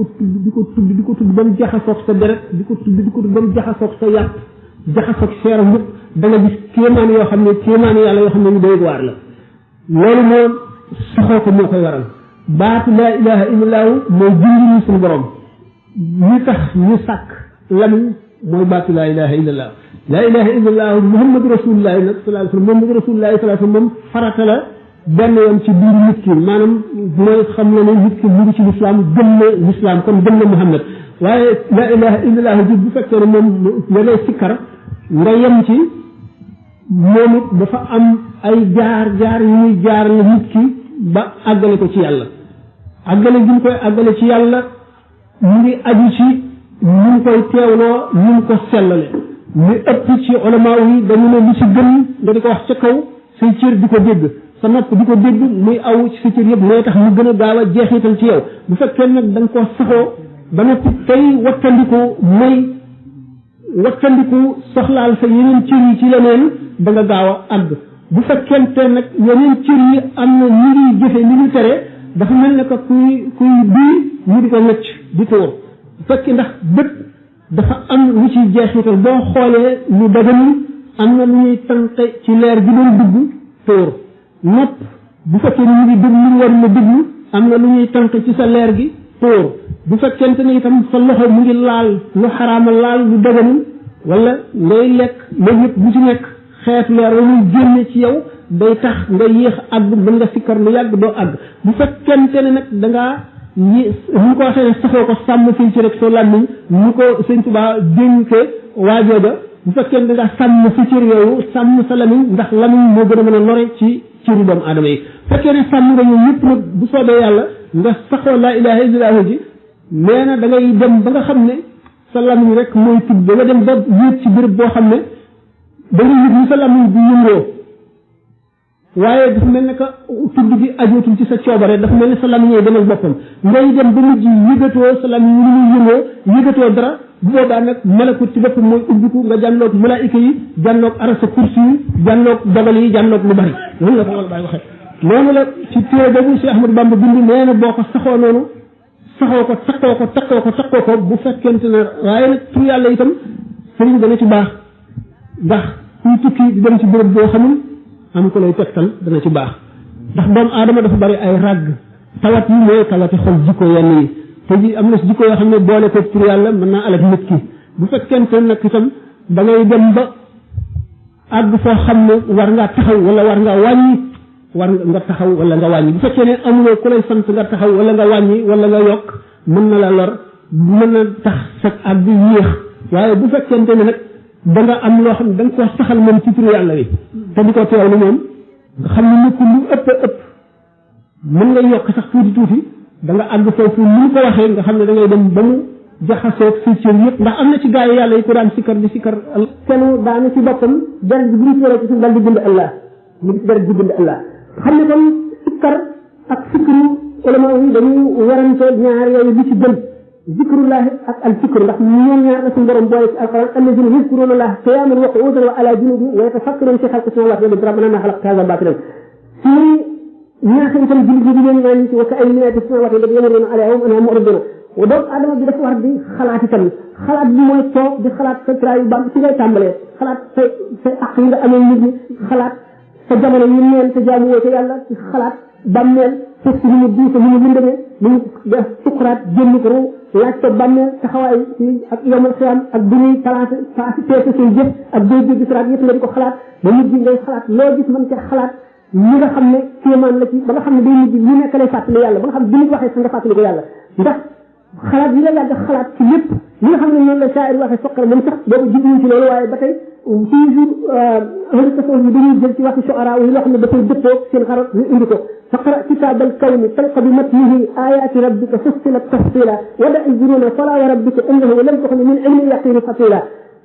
ko tudd ba mu jaxasoog sa deret di ko tudd ba mu jaxasoog sa yàpp jaxasoog seeram yëpp da nga gis kéemaan yoo xam ne kéemaan yàlla yoo xam ne ñu doy waar la loolu moom saxoo ko moo koy waral baatu laa ilaaha illallaah mooy junj suñu borom ñu tax ñu sàkk lamiñ mooy baatu laa ilaaha illallaah laa ilaaha illallaah Muhammadu rasuulullaah nag sallallaahu alayhi wa sallam Muhammadu rasuulullaah sallallaahu alayhi wa sallam moom farata la benn yoon ci biir nit ki maanaam mooy xam na ne nit ki mu ngi ci lislaam gëm na lislaam kon gëm na Muhammad waaye laa ilaha illallah ji bu fekkee ne moom la ngay sikkar nga yem ci moom it dafa am ay jaar yu muy jaar la nit ki ba àggale ko ci yàlla àggale gi mu koy àggale ci yàlla mu ngi aju ci ñu ngi koy teewloo ñu ngi ko sellale li ëpp ci ulama yi dañu ne lu ci gën nga di ko wax ca kaw say cër di ko dégg sa nopp di ko dégg muy aw ci sa cër yëpp mooy tax mu gën a gaaw a jeexital ci yow bu fekkee nag da nga koo saxoo ba noppi tey wattandiku soxlaal sa yeneen cër yi ci leneen da nga gaaw a àgg bu fekkente nag yeneen cër yi am na ñu ngi jëfe li ñu tere dafa mel ne que kuy bii ñu di ko nëcc di tóor bu fekkee ndax bët dafa am lu ciy jeexital boo xoolee lu daganul am na lu ñuy tànqe ci leer gi doon dugg tóor nopp bu fekkee ni ñu ngi déglu lu war na déglu am na lu ñuy tànk ci sa leer gi tóor bu fekkente ne itam sa loxo mu ngi laal lu xaraama laal lu daganul wala ngay lekk loolu yëpp bu ci nekk xeet leer wa muy génne ci yow day tax nga yéex àgg ba nga sikkar lu yàgg doo àgg bu fekkente ne nag dangaa ñu ko waxee ne saxoo ko sàmm fii ci rek soo làmmiñ ñu ko sëñ Tuubaa dénke waajooja bu fekkee da nga sàmm sa cër yooyu sàmm sa lamiñ ndax lamiñ moo gën a mën a lore ci cëri doomu aadama yi fekkee ne sàmm nga ñoom ñëpp nag bu soobee yàlla nga saxoo laa ilaha illallah ji nee na da ngay dem ba nga xam ne sa lamiñ rek mooy tudd da nga dem ba yéeg ci béréb boo xam ne da nga yëg ni sa lamiñ bi yëngoo waaye dafa mel ne que tudd bi ajootul ci sa coobare dafa mel ne sa lamiñ yi demal boppam ngay dem ba mujj yëgatoo sa lamiñ ni muy yëngoo yëgatoo dara bu boobaa nag malakut ci boppam mooy ubbiku nga jànloog malaayika yi jànloog arasa kursi yi jànloog dogal yi jànloog lu bari loolu la ko wala bàyyi waxee noonu la ci téere boobu Cheikh Ahmadou Bamba bind nee na boo ko saxoo noonu saxoo ko takkoo ko bu fekkente ne waaye nag tur yàlla itam sëriñ dana ci baax ndax kuy tukki di dem ci béréb boo xamul am ko lay tegtal dana ci baax ndax doomu aadama dafa bari ay ràgg tawat yi mooy tawati xol jikko yenn yi te ji am na si jikko yoo xam ne boole ko tur yàlla mën naa alak nit ki bu fekkente nag itam da ngay dem ba àgg foo xam ne war ngaa taxaw wala war ngaa wàññi war nga taxaw wala nga wàññi bu fekkee ne amuloo ku lay sant nga taxaw wala nga wàññi wala nga yokk mën na la lor mën na tax sag àgg yéex waaye bu fekkente ne nag da nga am loo xam ne da nga koo saxal moom ci turu yàlla wi te di ko teewlu moom nga xam ne nit ku lu ëpp mën nga yokk sax tuuti da nga àgg foofu ni ko waxee nga xam ne da ngay dem ba mu jaxasoog si cër yëpp ndax am na ci gaa yi yàlla yi ko daan sikkar di sikkar kenn daana ci boppam deret bi bu ñu waree ci suuf dal di bind Allah mu gis deret di bind Allah xam ne kon sikkar ak sikru ulama yi dañuy warante ñaar yooyu li ci gën zikrullahi ak al fikru ndax ñoom ñaar la suñu borom boole ci alquran allazina yazkuruna allaha qiyaman wa qu'udan wa ala junubi wa yatafakkaruna fi xalqi samawati wal ardi rabbana ma xalaqta hadha batilan ñaax itam jullit bi di leen naan ci wa ka ay minati samawati wal ardi yamuruna alayha hum anha mu'riduna wa doomu aadama bi dafa war di xalaat itam xalaat bi mooy toog di xalaat sa traayu bam ci ngay tàmbalee xalaat sa aq yi nga amee nit ñi xalaat sa jamono yi neen te jaamu woo ca yàlla ci xalaat bàmmeel suuf si ni mu diise ni mu lëndëmee ni mu def sukuraat génn ko ru laaj ko bàmmeel taxawaay ak yomal xiyam ak bu ñuy placé peese say jëf ak booy jéggi siraat yëpp nga di ko xalaat ba mujj ngay xalaat loo gis mën ca xalaat ñi nga xam ne kéemaan la ci ba nga xam ne day mujj lu nekk lay fàttali yàlla ba nga xam ne bi nit waxee sa nga fàttali ko yàlla ndax xalaat yi nga yàgg xalaat ci lépp li nga xam ne noonu la saayir waxee soqale moom sax boobu jubluñ ci loolu waaye ba tey toujours ahlu tasawuf yi dañuy jël ci waxi shuara yi loo xam ne dafay dëppoo seen xarat ñu indi ko faqra kitab al kawni talqa bi matnihi ayati rabbika fussilat tafsila wada izruna fala wa rabbika innahu lam tuxni min ilmi yaqini fatila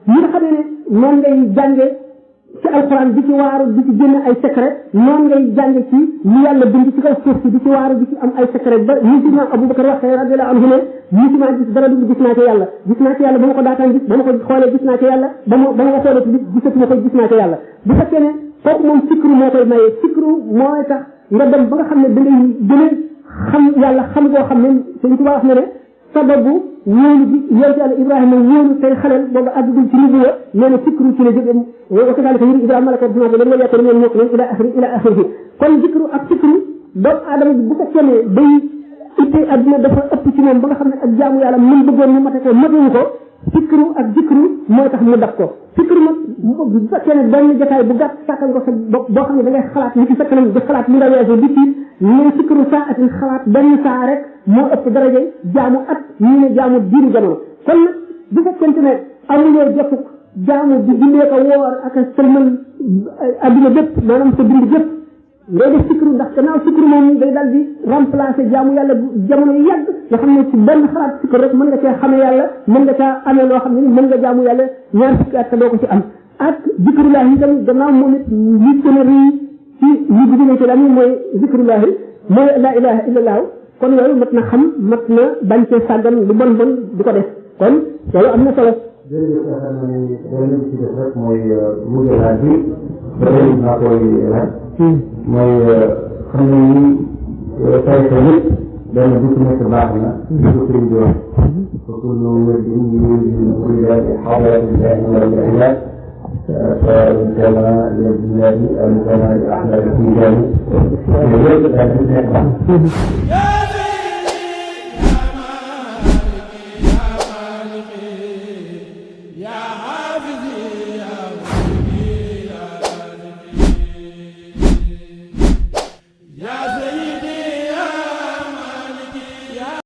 ñi nga xam ne noonu ngay jànge ci alquran di ci waaru di ci génn ay secret noonu ngay jàng ci li yàlla bind ci kaw suuf si di ci waaru di ci am ay secret ba ñi ci maam Aboubacar waxee radiyallahu anhu ne ñi ci maa gis dara dugg gis naa ci yàlla ba ma ko daataan gis ba ma ko xoolee gis naa ci yàlla ba ma ko xoolee ci gisatuma ko gis naa ci yàlla bu fekkee ne kooku moom sikru moo koy maye sikru mooy tax nga dem ba nga xam ne da ngay gën a xam yàlla xam goo xam ne Sëñ Tuubaa wax na ne sababu wóolu bi yonte yàlla Ibrahima wóolu tey xaleel boobu àggagul ci nubuwa nee na sikru ci la jóge wa kazaalika yuri Ibrahima malaka samaawaati wal ardi yakunu minal muuqiniin ila axirihi kon zikru ak sikru doomu aadama bi bu fekkee ne day ittee adduna dafa ëpp ci moom ba nga xam ne ak jaamu yàlla mën bëggoon mu mate ko matewu ko sikru ak zikru mooy tax mu dab ko sikru nag bu fekkee ne benn jotaay bu gàtt sàkkal ko sa bopp boo xam ne da ngay xalaat li ci sa kanam di xalaat li nga weesu di tiit mais sikru saa atin xalaat benn saa rek moo ëpp daraja jaamu at ñu ne jaamu diiru jamono kon nag bu fekkente ne amuloo jotug jaamu di dundee ko woor ak sëlmal adduna bépp maanaam sa dund bépp ngay def sikru ndax gannaaw sikru moom day dal di remplacer jaamu yàlla jamono yu yàgg nga xam ne ci benn xalaat sikru rek mën nga cee xamee yàlla mën nga caa amee loo xam ne mën nga jaamu yàlla ñaar fukki at te doo ko ci am ak zikrullahi itam gannaaw moom it li gën a rëy ci li gën ci la mooy zikrullahi mooy la ilaha illallah kon yooyu mat na xam mat na bañ cee sàggan lu bon bon di ko def kon loolu am na solo jërëjëf xam naa ne beneen bi ci def rek mooy mujj laaj bi beneen naa koy laaj mooy xam ne ni tarixa yëpp benn bu ci nekk baax na di ko sëriñ bi wax ko kullu wirdin yuridin urida bi hadratillahi wal ibad فكما لله أو كما لأحمد التجاني يجب أن تكون